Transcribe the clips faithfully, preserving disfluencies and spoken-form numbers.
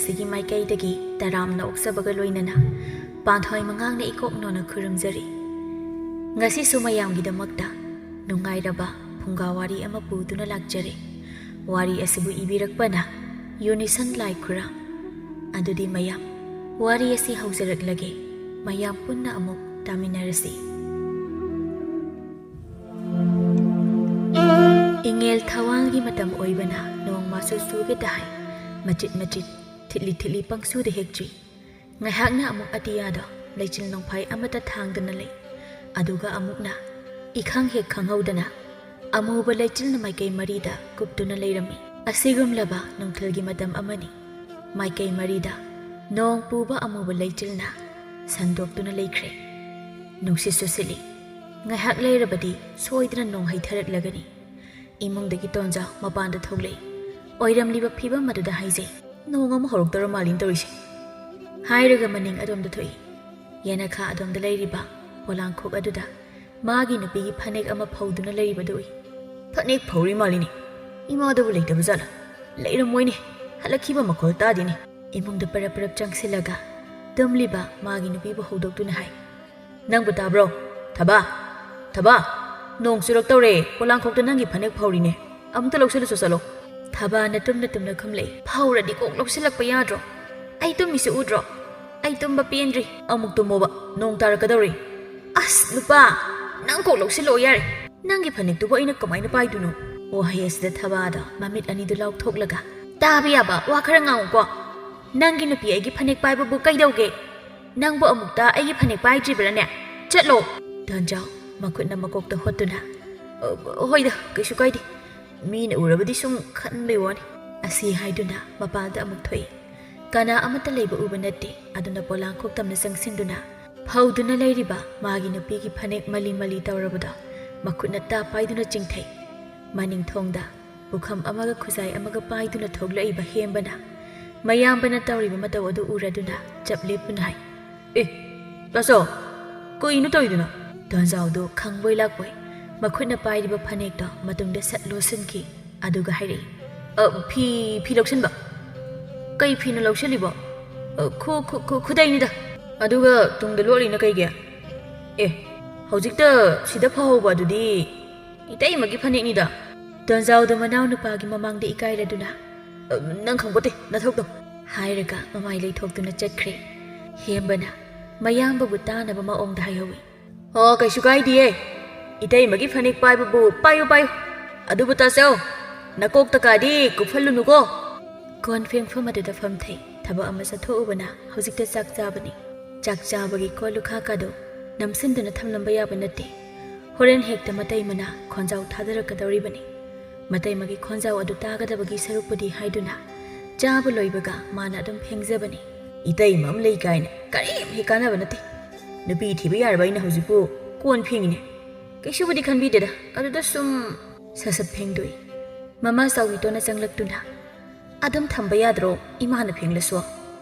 ꯁꯤꯒꯤ ꯃꯥꯏꯀꯩꯗꯒꯤ ꯇꯔꯥꯝꯅ ꯑꯣꯛꯆꯕꯒ ꯂꯣꯏꯅꯅ ꯄꯥꯟꯊꯣꯏ ꯃꯉꯥꯡꯅ ꯏꯀꯣꯛ ꯅꯣꯟꯅ ꯈꯨꯔꯨꯝꯖꯔꯤ꯫ ꯉꯁꯤꯁꯨ ꯃꯌꯥꯝꯒꯤꯗꯃꯛꯇ ꯅꯨꯡꯉꯥꯏꯔꯕ ꯐꯨꯡꯒꯥ ꯋꯥꯔꯤ ꯑꯃ ꯄꯨꯗꯨꯅ ꯂꯥꯛꯆꯔꯦ꯫ ꯋꯥꯔꯤ ꯑꯁꯤꯕꯨ ꯏꯕꯤꯔꯛꯄꯅ ꯌꯨꯅꯤꯁꯟ ꯂꯥꯏꯈꯨꯔꯥꯝ꯫ ꯑꯗꯨꯗꯤ ꯃꯌꯥꯝ, ꯋꯥꯔꯤ ꯑꯁꯤ ꯍꯧꯖꯔꯛꯂꯒꯦ꯫ ꯃꯌꯥꯝ ꯄꯨꯟꯅ ꯑꯃꯨꯛ ꯇꯥꯃꯤꯟꯅꯔꯁꯤ꯫ ꯏꯉꯦꯜ ꯊꯋꯥꯜꯒꯤ ꯃꯇꯝ ꯑꯣꯏꯕꯅ ꯅꯣꯡ ꯃꯥꯁꯨ ꯆꯨꯒꯦ ꯇꯥꯏ꯫ ꯃꯆꯤꯠ ꯃꯆꯤꯠ, ꯊꯤꯠꯂꯤ ꯊꯤꯠꯂꯤ ꯄꯪꯁꯨꯗ ꯍꯦꯛꯆꯨꯏ꯫ ꯉꯥꯏꯍꯥꯛꯅ ꯑꯃꯨꯛ ꯑꯇꯤꯌꯥꯗ ꯂꯩꯆꯤꯜ ꯅꯣꯡꯐꯥꯏ ꯑꯃꯠꯇ ꯊꯥꯡꯗꯅ ꯂꯩ꯫ ꯑꯗꯨꯒ ꯑꯃꯨꯛꯅ ꯏꯈꯪ ꯍꯦꯛ ꯈꯪꯍꯧꯗꯅ ꯑꯃꯨꯕ ꯂꯩꯆꯤꯜꯅ ꯃꯥꯏꯀꯩ ꯃꯔꯤꯗ ꯀꯨꯞꯇꯨꯅ ꯂꯩꯔꯝꯃꯤ꯫ ꯑꯁꯤꯒꯨꯝꯂꯕ ꯅꯨꯡꯊꯤꯜꯒꯤ ꯃꯇꯝ ꯑꯃꯅꯤ꯫ ꯃꯥꯏꯀꯩ ꯃꯔꯤꯗ ꯅꯣꯡ ꯄꯨꯕ ꯑꯃꯨꯕ ꯂꯩꯆꯤꯜꯅ ꯁꯟꯗꯣꯛꯇꯨꯅ ꯂꯩꯈ꯭ꯔꯦ꯫ ꯅꯨꯡꯁꯤꯠꯁꯨ ꯁꯤꯠꯂꯤ꯫ ꯉꯥꯏꯍꯥꯛ ꯂꯩꯔꯕꯗꯤ ꯁꯣꯏꯗꯅ ꯅꯣꯡ ꯍꯩꯊꯔꯛꯂꯒꯅꯤ꯫ ꯏꯃꯨꯡꯗꯒꯤ ꯇꯣꯟꯖꯥꯎ ꯃꯄꯥꯟꯗ ꯊꯣꯛꯂꯛꯏ꯫ ꯑꯣꯏꯔꯝꯂꯤꯕ ꯐꯤꯕꯝ ꯑꯗꯨꯗ ꯍꯥꯏꯖꯩ, "ꯅꯣꯡ ꯑꯃꯨꯛ ꯍꯧꯔꯛꯇꯧꯔ ꯃꯥꯜꯂꯤꯅ ꯇꯧꯔꯤꯁꯦ," ꯍꯥꯏꯔꯒ ꯃꯅꯤꯡ ꯑꯗꯣꯝꯗ ꯊꯣꯛꯏ꯫ ꯌꯦꯅꯈꯥ ꯑꯗꯣꯝꯗ ꯂꯩꯔꯤꯕ ꯄꯣꯂꯥꯡꯈꯣꯛ ꯑꯗꯨꯗ ꯃꯥꯒꯤ ꯅꯨꯄꯤꯒꯤ ꯐꯅꯦꯛ ꯑꯃ ꯐꯧꯗꯨꯅ ꯂꯩꯔꯤꯕꯗꯨ ꯎꯏ꯫ "ꯐꯅꯦꯛ ꯐꯧꯔꯤ ꯃꯥꯜꯂꯤꯅꯦ꯫ ꯏꯃꯥꯗꯕꯨ ꯂꯩꯇꯕ ꯖꯥꯠꯂ? ꯂꯩꯔꯝꯃꯣꯏꯅꯦ, ꯍꯜꯂꯛꯈꯤꯕ ꯃꯈꯣꯜ ꯇꯥꯗꯦꯅꯦ꯫" ꯏꯃꯨꯡꯗ ꯄꯔꯞ ꯄꯔꯞ ꯆꯪꯁꯤꯜꯂꯒ ꯇꯨꯝꯂꯤꯕ ꯃꯥꯒꯤ ꯅꯨꯄꯤꯕꯨ ꯍꯧꯗꯣꯛꯇꯨꯅ ꯍꯥꯏ, "ꯅꯪꯕꯨ ꯇꯥꯕ꯭ꯔꯣ? ꯊꯕꯥ! ꯊꯕꯥ! ꯅꯣꯡ ꯆꯨꯔꯛꯇꯧꯔꯦ, ꯄꯣꯂꯥꯡꯈꯣꯛꯇ ꯅꯪꯒꯤ ꯐꯅꯦꯛ ꯐꯧꯔꯤꯅꯦ꯫ ꯑꯃꯨꯛꯇ ꯂꯧꯁꯤꯜꯂꯨꯆꯣ ꯆꯠꯂꯣ꯫" ꯊꯕꯥꯅ ꯇꯨꯝꯅ ꯇꯨꯝꯅ ꯈꯨꯝꯂꯛꯏ, "ꯐꯧꯔꯗꯤ ꯀꯣꯛ ꯂꯧꯁꯤꯜꯂꯛꯄ ꯌꯥꯗ꯭ꯔꯣ? ꯑꯩ ꯇꯨꯝꯃꯤꯁꯤ ꯎꯗ꯭ꯔꯣ? ꯑꯩ ꯇꯨꯝꯕ ꯄꯦꯟꯗ꯭ꯔꯤ꯫" "ꯑꯃꯨꯛ ꯇꯨꯝꯃꯣꯕ, ꯅꯣꯡ ꯇꯥꯔꯛꯀꯗꯧꯔꯦ꯫" "ꯑꯁ ꯅꯨꯄꯥ, ꯅꯪ ꯀꯣꯛ ꯂꯧꯁꯤꯜꯂꯛꯑꯣ ꯌꯥꯔꯦ꯫ ꯅꯪꯒꯤ ꯐꯅꯦꯛꯇꯨꯕꯨ ꯑꯩꯅ ꯀꯃꯥꯏꯅ ꯄꯥꯏꯗꯣꯏꯅꯣ?" ꯋꯥꯍꯩ ꯑꯁꯤꯗ ꯊꯕꯥꯗ ꯃꯃꯤꯠ ꯑꯅꯤꯗꯨ ꯂꯥꯎꯊꯣꯛꯂꯒ, "ꯇꯥꯕ ꯌꯥꯕ ꯋꯥ ꯈꯔ ꯉꯥꯡꯉꯨꯀꯣ꯫ ꯅꯪꯒꯤ ꯅꯨꯄꯤ ꯑꯩꯒꯤ ꯐꯅꯦꯛ ꯄꯥꯏꯕꯕꯨ ꯀꯩꯗꯧꯒꯦ? ꯅꯪꯕꯨ ꯑꯃꯨꯛꯇ ꯑꯩꯒꯤ ꯐꯅꯦꯛ ꯄꯥꯏꯗ꯭ꯔꯤꯕ꯭ꯔꯥꯅꯦ? ꯆꯠꯂꯣ!" ꯗꯣꯟꯖꯥꯎ ꯃꯈꯨꯠꯅ ꯃꯀꯣꯛꯇ ꯍꯣꯠꯇꯨꯅ, "ꯑ, ꯍꯣꯏꯗ, ꯀꯩꯁꯨ ꯀꯥꯏꯗꯦ꯫ ꯃꯤꯅ ꯎꯔꯕꯗꯤ ꯁꯨꯝ ꯈꯟꯕꯩ ꯋꯥꯅꯤ꯫" ꯑꯁꯤ ꯍꯥꯏꯗꯨꯅ ꯃꯄꯥꯟꯗ ꯑꯃꯨꯛ ꯊꯣꯛꯏ꯫ ꯀꯅꯥ ꯑꯃꯠꯇ ꯂꯩꯕ ꯎꯕ ꯅꯠꯇꯦ꯫ ꯑꯗꯨꯅ ꯄꯣꯂꯥꯡꯈꯣꯛ ꯇꯝꯅ ꯆꯪꯁꯤꯟꯗꯨꯅ ꯐꯧꯗꯨꯅ ꯂꯩꯔꯤꯕ ꯃꯥꯒꯤ ꯅꯨꯄꯤꯒꯤ ꯐꯅꯦꯛ ꯃꯂꯤ ꯃꯂꯤ ꯇꯧꯔꯕꯗꯣ ꯃꯈꯨꯠꯅ ꯇꯥꯞ ꯄꯥꯏꯗꯨꯅ ꯆꯤꯡꯊꯩ꯫ ꯃꯅꯤꯡ ꯊꯣꯡꯗ ꯄꯨꯈꯝ ꯑꯃꯒ ꯈꯨꯖꯥꯏ ꯑꯃꯒ ꯄꯥꯏꯗꯨꯅ ꯊꯣꯛꯂꯛꯏꯕ ꯍꯦꯝꯕꯅ ꯃꯌꯥꯝꯕꯅ ꯇꯧꯔꯤꯕ ꯃꯇꯧ ꯑꯗꯨ ꯎꯔꯗꯨꯅ ꯆꯞ ꯂꯦꯞꯇꯨꯅ ꯍꯥꯏ, "ꯑꯦ, ꯇꯥꯆꯧ, ꯀꯩꯅꯣ ꯇꯧꯔꯤꯗꯨꯅ?" ꯗꯣꯟꯖꯥꯎꯗꯨ ꯈꯪꯕꯣꯏ ꯂꯥꯛꯄꯣꯏ ꯃꯈꯨꯠꯅ ꯄꯥꯏꯔꯤꯕ ꯐꯅꯦꯛꯇꯣ ꯃꯇꯨꯡꯗ ꯁꯠ ꯂꯣꯠꯁꯤꯟꯈꯤ꯫ ꯑꯗꯨꯒ ꯍꯥꯏꯔꯛꯏ, "ꯑ, ꯐꯤ, ꯐꯤ ꯂꯧꯁꯤꯟꯕ꯫" "ꯀꯩ ꯐꯤꯅꯣ ꯂꯧꯁꯤꯜꯂꯤꯕꯣ?" "ꯑ, ꯈꯨ-, ꯈꯨ-, ꯈꯨ-, ꯈꯨꯗꯩꯅꯤꯗ꯫ ꯑꯗꯨꯒ ꯇꯨꯡꯗ ꯂꯣꯠꯂꯤꯅ ꯀꯩꯒꯤ?" "ꯑꯦ, ꯍꯧꯖꯤꯛꯇ ꯁꯤꯗ ꯐꯍꯧꯕ ꯑꯗꯨꯗꯤ ꯏꯇꯩꯃꯒꯤ ꯐꯅꯦꯛꯅꯤꯗ꯫" ꯇꯣꯟꯖꯥꯎꯗꯣ ꯃꯅꯥꯎꯅꯨꯄꯥꯒꯤ ꯃꯃꯥꯡꯗ ꯏꯀꯥꯏꯔꯗꯨꯅ, "ꯑ, ꯅꯪ ꯈꯪꯄꯣꯠꯇꯦ, ꯅꯊꯧꯗꯣ," ꯍꯥꯏꯔꯒ ꯃꯃꯥꯏ ꯂꯩꯊꯣꯛꯇꯨꯅ ꯆꯠꯈ꯭ꯔꯦ꯫ ꯍꯦꯝꯕꯅ ꯃꯌꯥꯝꯕꯕꯨ ꯇꯥꯅꯕ ꯃꯑꯣꯡꯗ ꯍꯥꯏꯍꯧꯏ꯫ "ꯑꯣ, ꯀꯩꯁꯨ ꯀꯥꯏꯗꯤꯌꯦ꯫ ꯏꯇꯩꯃꯒꯤ ꯐꯅꯦꯛ ꯄꯥꯏꯕꯕꯨ ꯄꯥꯏꯌꯨ, ꯄꯥꯏꯌꯨ꯫ ꯑꯗꯨꯕꯨ ꯇꯥꯆꯧ, ꯅꯀꯣꯛꯇ ꯀꯥꯗꯤ ꯀꯨꯞꯐꯜꯂꯨꯅꯨꯀꯣ꯫" ꯀꯣꯟ ꯐꯦꯡꯐꯝ ꯑꯗꯨꯗ ꯐꯝꯊꯩ꯫ ꯊꯕꯛ ꯑꯃ ꯆꯠꯊꯣꯛꯎꯕꯅ ꯍꯧꯖꯤꯛꯇ ꯆꯥꯛ ꯆꯥꯕꯅꯤ꯫ ꯆꯥꯛ ꯆꯥꯕꯒꯤ ꯀꯣꯜ ꯂꯨꯈꯥꯛ ꯑꯗꯨ ꯅꯝꯁꯤꯟꯗꯨꯅ ꯊꯝꯂꯝꯕ ꯌꯥꯕ ꯅꯠꯇꯦ꯫ ꯍꯣꯔꯦꯟ ꯍꯦꯛꯇ ꯃꯇꯩꯃꯅ ꯈꯣꯟꯖꯥꯎ ꯊꯥꯗꯔꯛꯀꯗꯧꯔꯤꯕꯅꯤ꯫ ꯃꯇꯩꯃꯒꯤ ꯈꯣꯟꯖꯥꯎ ꯑꯗꯨ ꯇꯥꯒꯗꯕꯒꯤ ꯁꯔꯨꯛꯄꯨꯗꯤ ꯍꯥꯏꯗꯨꯅ ꯆꯥꯕ ꯂꯣꯏꯕꯒ ꯃꯥꯅ ꯑꯗꯨꯝ ꯐꯦꯡꯖꯕꯅꯤ꯫ "ꯏꯇꯩꯃ ꯑꯃ ꯂꯩ ꯀꯥꯏꯅ ꯀꯔꯤꯝ ꯍꯦꯛ ꯀꯥꯟꯅꯕ ꯅꯠꯇꯦ꯫ ꯅꯨꯄꯤ ꯊꯤꯕ ꯌꯥꯔꯕ ꯑꯩꯅ ꯍꯧꯖꯤꯛꯄꯨ ꯀꯣꯟ ꯐꯦꯡꯉꯤꯅꯦ꯫ ꯀꯩꯁꯨꯕꯨꯗꯤ ꯈꯟꯕꯤꯗꯦꯗ, ꯑꯗꯨꯗ ꯁꯨꯝ꯫" ꯁꯠ ꯁꯠ ꯐꯦꯡꯗꯣꯛꯏ꯫ ꯃꯃꯥ ꯆꯥꯎꯕꯤꯇꯣꯟꯅ ꯆꯪꯂꯛꯇꯨꯅ, "ꯑꯗꯨꯝ ꯊꯝꯕ ꯌꯥꯗ꯭ꯔꯣ, ꯏꯃꯥꯅ ꯐꯦꯡꯂꯁꯨ?"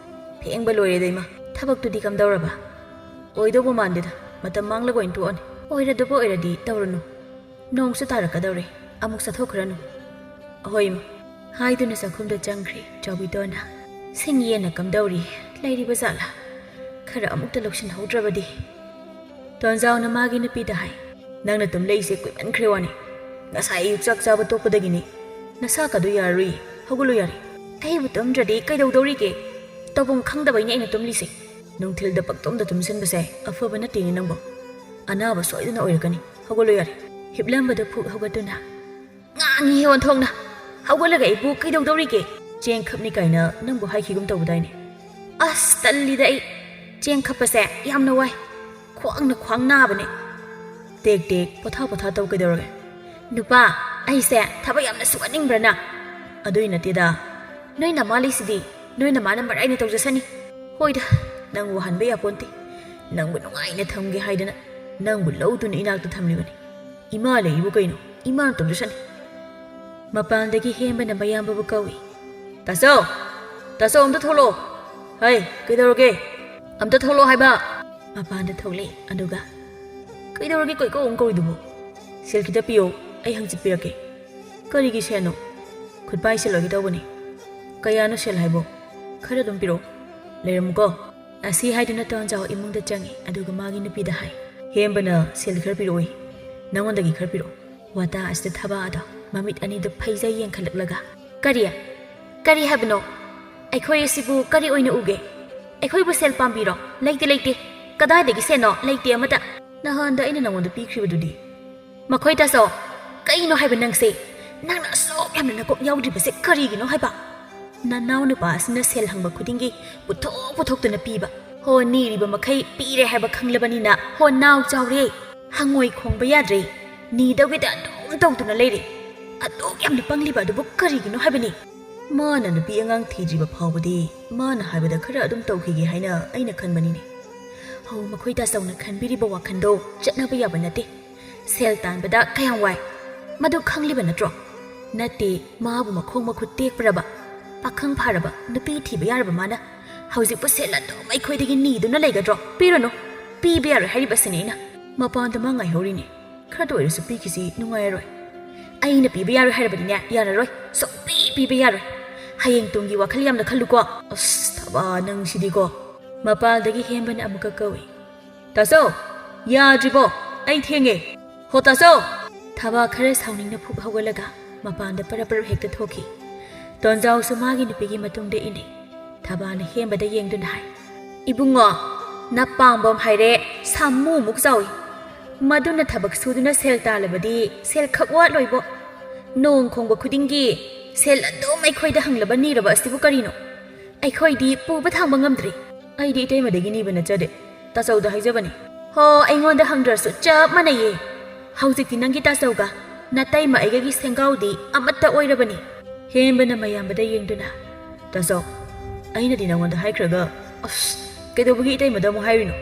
"ꯐꯦꯡꯕ ꯂꯣꯏꯔꯦꯗ ꯏꯃꯥ, ꯊꯕꯛꯇꯨꯗꯤ ꯀꯝꯗꯧꯔꯕ?" "ꯑꯣꯏꯗꯧꯕ ꯃꯥꯟꯗꯦꯗ, ꯃꯇꯝ ꯃꯥꯡꯂꯒ ꯑꯣꯏꯅ ꯇꯣꯛꯑꯅꯤ꯫ ꯑꯣꯏꯔꯗꯕ ꯑꯣꯏꯔꯗꯤ ꯇꯧꯔꯨꯅꯨ꯫ ꯅꯣꯡꯁꯨ ꯇꯥꯔꯛꯀꯗꯧꯔꯦ, ꯑꯃꯨꯛ ꯆꯠꯊꯣꯛꯈ꯭ꯔꯅꯨ꯫" "ꯑꯍꯣꯏ ꯏꯃꯥ꯫" ꯍꯥꯏꯗꯨꯅ ꯆꯥꯛꯈꯨꯝꯗ ꯆꯪꯈ꯭ꯔꯦ ꯆꯥꯎꯕꯤꯇꯣꯟꯅ꯫ "ꯁꯤꯡ ꯌꯦꯟꯅ ꯀꯝꯗꯧꯔꯤ, ꯂꯩꯔꯤꯕ ꯖꯥꯠꯂꯥ? ꯈꯔ ꯑꯃꯨꯛꯇ ꯂꯧꯁꯤꯟꯍꯧꯗ꯭ꯔꯕꯗꯤ꯫" ꯇꯣꯟꯖꯥꯎꯅ ꯃꯥꯒꯤ ꯅꯨꯄꯤꯗ ꯍꯥꯏ, "ꯅꯪꯅ ꯇꯨꯝ ꯂꯩꯁꯦ ꯀꯨꯏꯃꯟꯈ꯭ꯔꯦ ꯋꯥꯅꯤ꯫ ꯉꯁꯥꯏ ꯑꯌꯨꯛ ꯆꯥꯛ ꯆꯥꯕ ꯇꯣꯛꯄꯗꯒꯤꯅꯤ꯫ ꯅꯁꯥ ꯀꯗꯨ ꯌꯥꯔꯔꯣꯏ, ꯍꯧꯒꯠꯂꯨ ꯌꯥꯔꯦ꯫" "ꯑꯩꯕꯨ ꯇꯨꯝꯗ꯭ꯔꯗꯤ ꯀꯩꯗꯧꯗꯧꯔꯤꯒꯦ? ꯇꯧꯐꯝ ꯈꯪꯗꯕꯩꯅꯦ ꯑꯩꯅ ꯇꯨꯝꯂꯤꯁꯦ꯫ ꯅꯨꯡꯊꯤꯜꯗ ꯄꯪꯇꯨꯝꯗ ꯇꯨꯝꯁꯤꯟꯕꯁꯦ ꯑꯐꯕ ꯅꯠꯇꯦꯅꯦ ꯅꯪꯕꯣ꯫ ꯑꯅꯥꯕ ꯁꯣꯏꯗꯅ ꯑꯣꯏꯔꯛꯀꯅꯤ꯫ ꯍꯧꯒꯠꯂꯨ ꯌꯥꯔꯦ꯫" ꯍꯤꯞꯂꯝꯕꯗ ꯐꯨꯛ ꯍꯧꯒꯠꯇꯨꯅ, "ꯉꯥꯡꯉꯤꯍꯦ ꯑꯣꯟꯊꯣꯛꯅ꯫ ꯍꯧꯒꯠꯂꯒ ꯑꯩꯕꯨ ꯀꯩꯗꯧꯗꯧꯔꯤꯒꯦ? ꯆꯦꯡ ꯈꯞꯅꯤ ꯀꯥꯏꯅ ꯅꯪꯕꯨ ꯍꯥꯏꯈꯤꯒꯨꯝ ꯇꯧꯕꯗꯥꯏꯅꯦ?" "ꯑꯁ, ꯇꯜꯂꯤꯗ ꯑꯩ꯫ ꯆꯦꯡ ꯈꯞꯄꯁꯦ ꯌꯥꯝꯅ ꯋꯥꯏ꯫ ꯈ꯭ꯋꯥꯡꯅ ꯈ꯭ꯋꯥꯡ ꯅꯥꯕꯅꯦ꯫" "ꯇꯦꯛ ꯇꯦꯛ, ꯄꯣꯊꯥ ꯄꯣꯊꯥ ꯇꯧ ꯀꯩꯗꯧꯔꯒꯦ?" "ꯅꯨꯄꯥ, ꯑꯩꯁꯦ ꯊꯕꯛ ꯌꯥꯝꯅ ꯁꯨꯍꯟꯅꯤꯡꯕ꯭ꯔꯥ ꯅꯪ?" "ꯑꯗꯨꯏ ꯅꯠꯇꯦꯗ꯫ ꯅꯣꯏ ꯅꯃꯥ ꯂꯩꯁꯤꯗꯤ, ꯅꯣꯏ ꯅꯃꯥꯅ ꯃꯔꯥꯏꯅ ꯇꯧꯖꯁꯅꯤ꯫" "ꯍꯣꯏꯗ, ꯅꯪ ꯋꯥꯍꯟꯕ ꯌꯥꯄꯣꯟꯇꯦ꯫ ꯅꯪꯕꯨ ꯅꯨꯡꯉꯥꯏꯅ ꯊꯝꯒꯦ ꯍꯥꯏꯗꯅ ꯅꯪꯕꯨ ꯂꯧꯗꯨꯅ ꯏꯅꯥꯛꯇ ꯊꯝꯂꯤꯕꯅꯤ꯫ ꯏꯃꯥ ꯂꯩꯔꯤꯕꯨ ꯀꯩꯅꯣ? ꯏꯃꯥꯅ ꯇꯧꯖꯁꯅꯤ꯫" ꯃꯄꯥꯟꯗꯒꯤ ꯍꯦꯝꯕꯅ ꯃꯌꯥꯝꯕꯕꯨ ꯀꯧꯏ꯫ "ꯇꯥꯆꯧ! ꯇꯥꯆꯧ, ꯑꯝꯇ ꯊꯣꯛꯂꯛꯑꯣ꯫ ꯍꯩ, ꯀꯩꯗꯧꯔꯒꯦ? ꯑꯝꯇ ꯊꯣꯛꯂꯛꯑꯣ ꯍꯥꯏꯕ!" ꯃꯄꯥꯟꯗ ꯊꯣꯛꯂꯛꯏ꯫ ꯑꯗꯨꯒ, "ꯀꯩꯗꯧꯔꯒꯦ ꯀꯣꯏꯀꯧ ꯑꯃꯨꯛ ꯀꯧꯔꯤꯗꯨꯕꯨ? ꯁꯦꯜ ꯈꯤꯇ ꯄꯤꯌꯣ, ꯑꯩ ꯍꯪꯆꯤꯠ ꯄꯤꯔꯛꯀꯦ꯫" "ꯀꯔꯤꯒꯤ ꯁꯦꯜꯅꯣ?" "ꯈꯨꯠꯄꯥꯏ ꯁꯤꯜꯂꯣꯏꯒꯦ ꯇꯧꯕꯅꯤ꯫" "ꯀꯌꯥꯅꯣ ꯁꯦꯜ ꯍꯥꯏꯕꯣ?" "ꯈꯔ ꯑꯗꯨꯝ ꯄꯤꯔꯛꯑꯣ, ꯂꯩꯔꯝꯃꯨꯀꯣ"꯫ ꯑꯁꯤ ꯍꯥꯏꯗꯨꯅ ꯇꯣꯟꯖꯥꯎ ꯏꯃꯨꯡꯗ ꯆꯪꯉꯤ, ꯑꯗꯨꯒ ꯃꯥꯒꯤ ꯅꯨꯄꯤꯗ ꯍꯥꯏ, "ꯍꯦꯝꯕꯅ ꯁꯦꯜ ꯈꯔ ꯄꯤꯔꯛꯑꯣꯏ, ꯅꯉꯣꯟꯗꯒꯤ ꯈꯔ ꯄꯤꯔꯛꯑꯣ"꯫ ꯋꯥꯇꯥ ꯑꯁꯤꯗ ꯊꯕꯥ ꯑꯗꯣ ꯃꯃꯤꯠ ꯑꯅꯤꯗꯨ ꯐꯩꯖꯩ ꯌꯦꯡꯈꯠꯂꯛꯂꯒ, "ꯀꯔꯤ? ꯀꯔꯤ ꯍꯥꯏꯕꯅꯣ? ꯑꯩꯈꯣꯏ ꯑꯁꯤꯕꯨ ꯀꯔꯤ ꯑꯣꯏꯅ ꯎꯒꯦ? ꯑꯩꯈꯣꯏꯕꯨ ꯁꯦꯜ ꯄꯥꯝꯕꯤꯔꯣ? ꯂꯩꯇꯦ, ꯂꯩꯇꯦ꯫ ꯀꯗꯥꯏꯗꯒꯤ ꯁꯦꯜꯅꯣ? ꯂꯩꯇꯦ ꯑꯃꯠꯇ꯫ ꯅꯍꯥꯟꯗ ꯑꯩꯅ ꯅꯉꯣꯟꯗ ꯄꯤꯈ꯭ꯔꯤꯕꯗꯨꯗꯤ?" "ꯃꯈꯣꯏ ꯇꯥꯆꯧ, ꯀꯩꯅꯣ ꯍꯥꯏꯕ ꯅꯪꯁꯦ? ꯅꯪꯅ ꯑꯁꯨꯛ ꯌꯥꯝꯅ ꯅꯀꯣꯛ ꯌꯥꯎꯗ꯭ꯔꯤꯕꯁꯦ ꯀꯔꯤꯒꯤꯅꯣ ꯍꯥꯏꯕ? ꯅꯅꯥꯎ ꯅꯨꯄꯥ ꯑꯁꯤꯅ ꯁꯦꯜ ꯍꯪꯕ ꯈꯨꯗꯤꯡꯒꯤ ꯄꯨꯊꯣꯛ ꯄꯨꯊꯣꯛꯇꯨꯅ ꯄꯤꯕ꯫ ꯍꯣ, ꯅꯤꯔꯤꯕ ꯃꯈꯩ ꯄꯤꯔꯦ ꯍꯥꯏꯕ ꯈꯪꯂꯕꯅꯤꯅ ꯍꯣ ꯅꯥꯎ ꯆꯥꯎꯔꯦ꯫ ꯍꯪꯉꯣꯏ ꯈꯣꯡꯕ ꯌꯥꯗ꯭ꯔꯦ꯫ ꯅꯤꯗꯧꯒꯤꯗ ꯑꯗꯨꯝ ꯇꯧꯗꯨꯅ ꯂꯩꯔꯦ꯫ ꯑꯗꯨꯛ ꯌꯥꯝꯅ ꯄꯪꯂꯤꯕ ꯑꯗꯨꯕꯨ ꯀꯔꯤꯒꯤꯅꯣ ꯍꯥꯏꯕꯅꯤ? ꯃꯥꯅ ꯅꯨꯄꯤ ꯑꯉꯥꯡ ꯊꯤꯗ꯭ꯔꯤꯕ ꯐꯥꯎꯕꯗꯤ ꯃꯥꯅ ꯍꯥꯏꯕꯗ ꯈꯔ ꯑꯗꯨꯝ ꯇꯧꯈꯤꯒꯦ ꯍꯥꯏꯅ ꯑꯩꯅ ꯈꯟꯕꯅꯤꯅꯦ꯫ ꯍꯣ, ꯃꯈꯣꯏ ꯇꯥꯆꯧꯅ ꯈꯟꯕꯤꯔꯤꯕ ꯋꯥꯈꯜꯗꯣ ꯆꯠꯅꯕ ꯌꯥꯕ ꯅꯠꯇꯦ꯫ ꯁꯦꯜ ꯇꯥꯟꯕꯗ ꯀꯌꯥꯝ ꯋꯥꯏ, ꯃꯗꯨ ꯈꯪꯂꯤꯕ ꯅꯠꯇ꯭ꯔꯣ? ꯅꯠꯇꯦ, ꯃꯥꯕꯨ ꯃꯈꯣꯡ ꯃꯈꯨꯠ ꯇꯦꯛꯄ꯭ꯔꯕ, ꯄꯥꯈꯪ ꯐꯥꯔꯕ ꯅꯨꯄꯤ ꯊꯤꯕ ꯌꯥꯔꯕ ꯃꯥꯅ ꯍꯧꯖꯤꯛꯄꯨ ꯁꯦꯜ ꯑꯗꯨꯝ ꯑꯩꯈꯣꯏꯗꯒꯤ ꯅꯤꯗꯨꯅ ꯂꯩꯒꯗ꯭ꯔꯣ? ꯄꯤꯔꯨꯅꯨ, ꯄꯤꯕ ꯌꯥꯔꯣꯏ ꯍꯥꯏꯔꯤꯕꯁꯤꯅꯦ ꯑꯩꯅ꯫ ꯃꯄꯥꯟꯗ ꯃꯥ ꯉꯥꯏꯍꯧꯔꯤꯅꯦ, ꯈꯔꯇ ꯑꯣꯏꯔꯁꯨ ꯄꯤꯈꯤꯁꯤ, ꯅꯨꯡꯉꯥꯏꯔꯔꯣꯏ꯫ ꯑꯩꯅ ꯄꯤꯕ ꯌꯥꯔꯣꯏ ꯍꯥꯏꯔꯕꯗꯤꯅꯦ, ꯌꯥꯔꯔꯣꯏ, ꯁꯨꯡꯄꯤ ꯄꯤꯕ ꯌꯥꯔꯣꯏ꯫ ꯍꯌꯦꯡ ꯇꯨꯡꯒꯤ ꯋꯥꯈꯜ ꯌꯥꯝꯅ ꯈꯜꯂꯨꯀꯣ꯫ ꯑꯁ, ꯊꯕꯥ ꯅꯪꯁꯤꯗꯤꯀꯣ꯫ ꯃꯄꯥꯜꯗꯒꯤ ꯍꯦꯝꯕꯅ ꯑꯃꯨꯛꯀ ꯀꯧꯏ, "ꯇꯥꯆꯧ, ꯌꯥꯗ꯭ꯔꯤꯕꯣ? ꯑꯩ ꯊꯦꯡꯉꯦ"꯫ "ꯍꯣ ꯇꯥꯆꯧ!" ꯊꯕꯥ ꯈꯔ ꯁꯥꯎꯅꯤꯡꯅ ꯐꯨꯛ ꯍꯧꯒꯠꯂꯒ ꯃꯄꯥꯟꯗ ꯄꯔꯞ ꯄꯔꯞ ꯍꯦꯛꯇ ꯊꯣꯛꯈꯤ꯫ ꯇꯣꯟꯖꯥꯎꯁꯨ ꯃꯥꯒꯤ ꯅꯨꯄꯤꯒꯤ ꯃꯇꯨꯡꯗ ꯏꯟꯅꯩ꯫ ꯊꯕꯥꯅ ꯍꯦꯝꯕꯗ ꯌꯦꯡꯗꯨꯅ ꯍꯥꯏ, "ꯏꯕꯨꯡꯉꯣ, ꯅꯄꯥꯝꯕꯣꯝ ꯍꯥꯏꯔꯦ ꯁꯥꯃꯨꯃꯨꯛ ꯆꯥꯎꯏ꯫ ꯃꯗꯨꯅ ꯊꯕꯛ ꯁꯨꯗꯨꯅ ꯁꯦꯜ ꯇꯥꯜꯂꯕꯗꯤ ꯁꯦꯜ ꯈꯛ ꯋꯥꯠꯂꯣꯏꯕꯣ꯫ ꯅꯣꯡ ꯈꯣꯡꯕ ꯈꯨꯗꯤꯡꯒꯤ ꯁꯦꯜ ꯑꯗꯨꯝ ꯑꯩꯈꯣꯏꯗ ꯍꯪꯂꯕ ꯅꯤꯔꯕ ꯑꯁꯤꯕꯨ ꯀꯔꯤꯅꯣ? ꯑꯩꯈꯣꯏꯗꯤ ꯄꯨꯕ ꯊꯥꯡꯕ ꯉꯝꯗ꯭ꯔꯦ"꯫ "ꯑꯩꯗꯤ ꯏꯇꯩꯃꯗꯒꯤ ꯅꯤꯕ ꯅꯠꯆꯗꯦ, ꯇꯥꯆꯧꯗ ꯍꯥꯏꯖꯕꯅꯤ"꯫ "ꯍꯣ, ꯑꯩꯉꯣꯟꯗ ꯍꯪꯗ꯭ꯔꯁꯨ ꯆꯞ ꯃꯥꯟꯅꯩꯌꯦ꯫ ꯍꯧꯖꯤꯛꯇꯤ ꯅꯪꯒꯤ ꯇꯥꯆꯧꯒ ꯅꯇꯩꯃ ꯑꯩꯒꯒꯤ ꯁꯦꯡꯒꯥꯎꯗꯤ ꯑꯃꯠꯇ ꯑꯣꯏꯔꯕꯅꯤ"꯫ ꯍꯦꯝꯕꯅ ꯃꯌꯥꯝꯕꯗ ꯌꯦꯡꯗꯨꯅ, "ꯇꯥꯆꯧ, ꯑꯩꯅꯗꯤ ꯅꯉꯣꯟꯗ ꯍꯥꯏꯈ꯭ꯔꯒ, ꯑꯁ, ꯀꯩꯗꯧꯕꯒꯤ ꯏꯇꯩꯃꯗ ꯑꯃꯨꯛ ꯍꯥꯏꯔꯤꯅꯣ?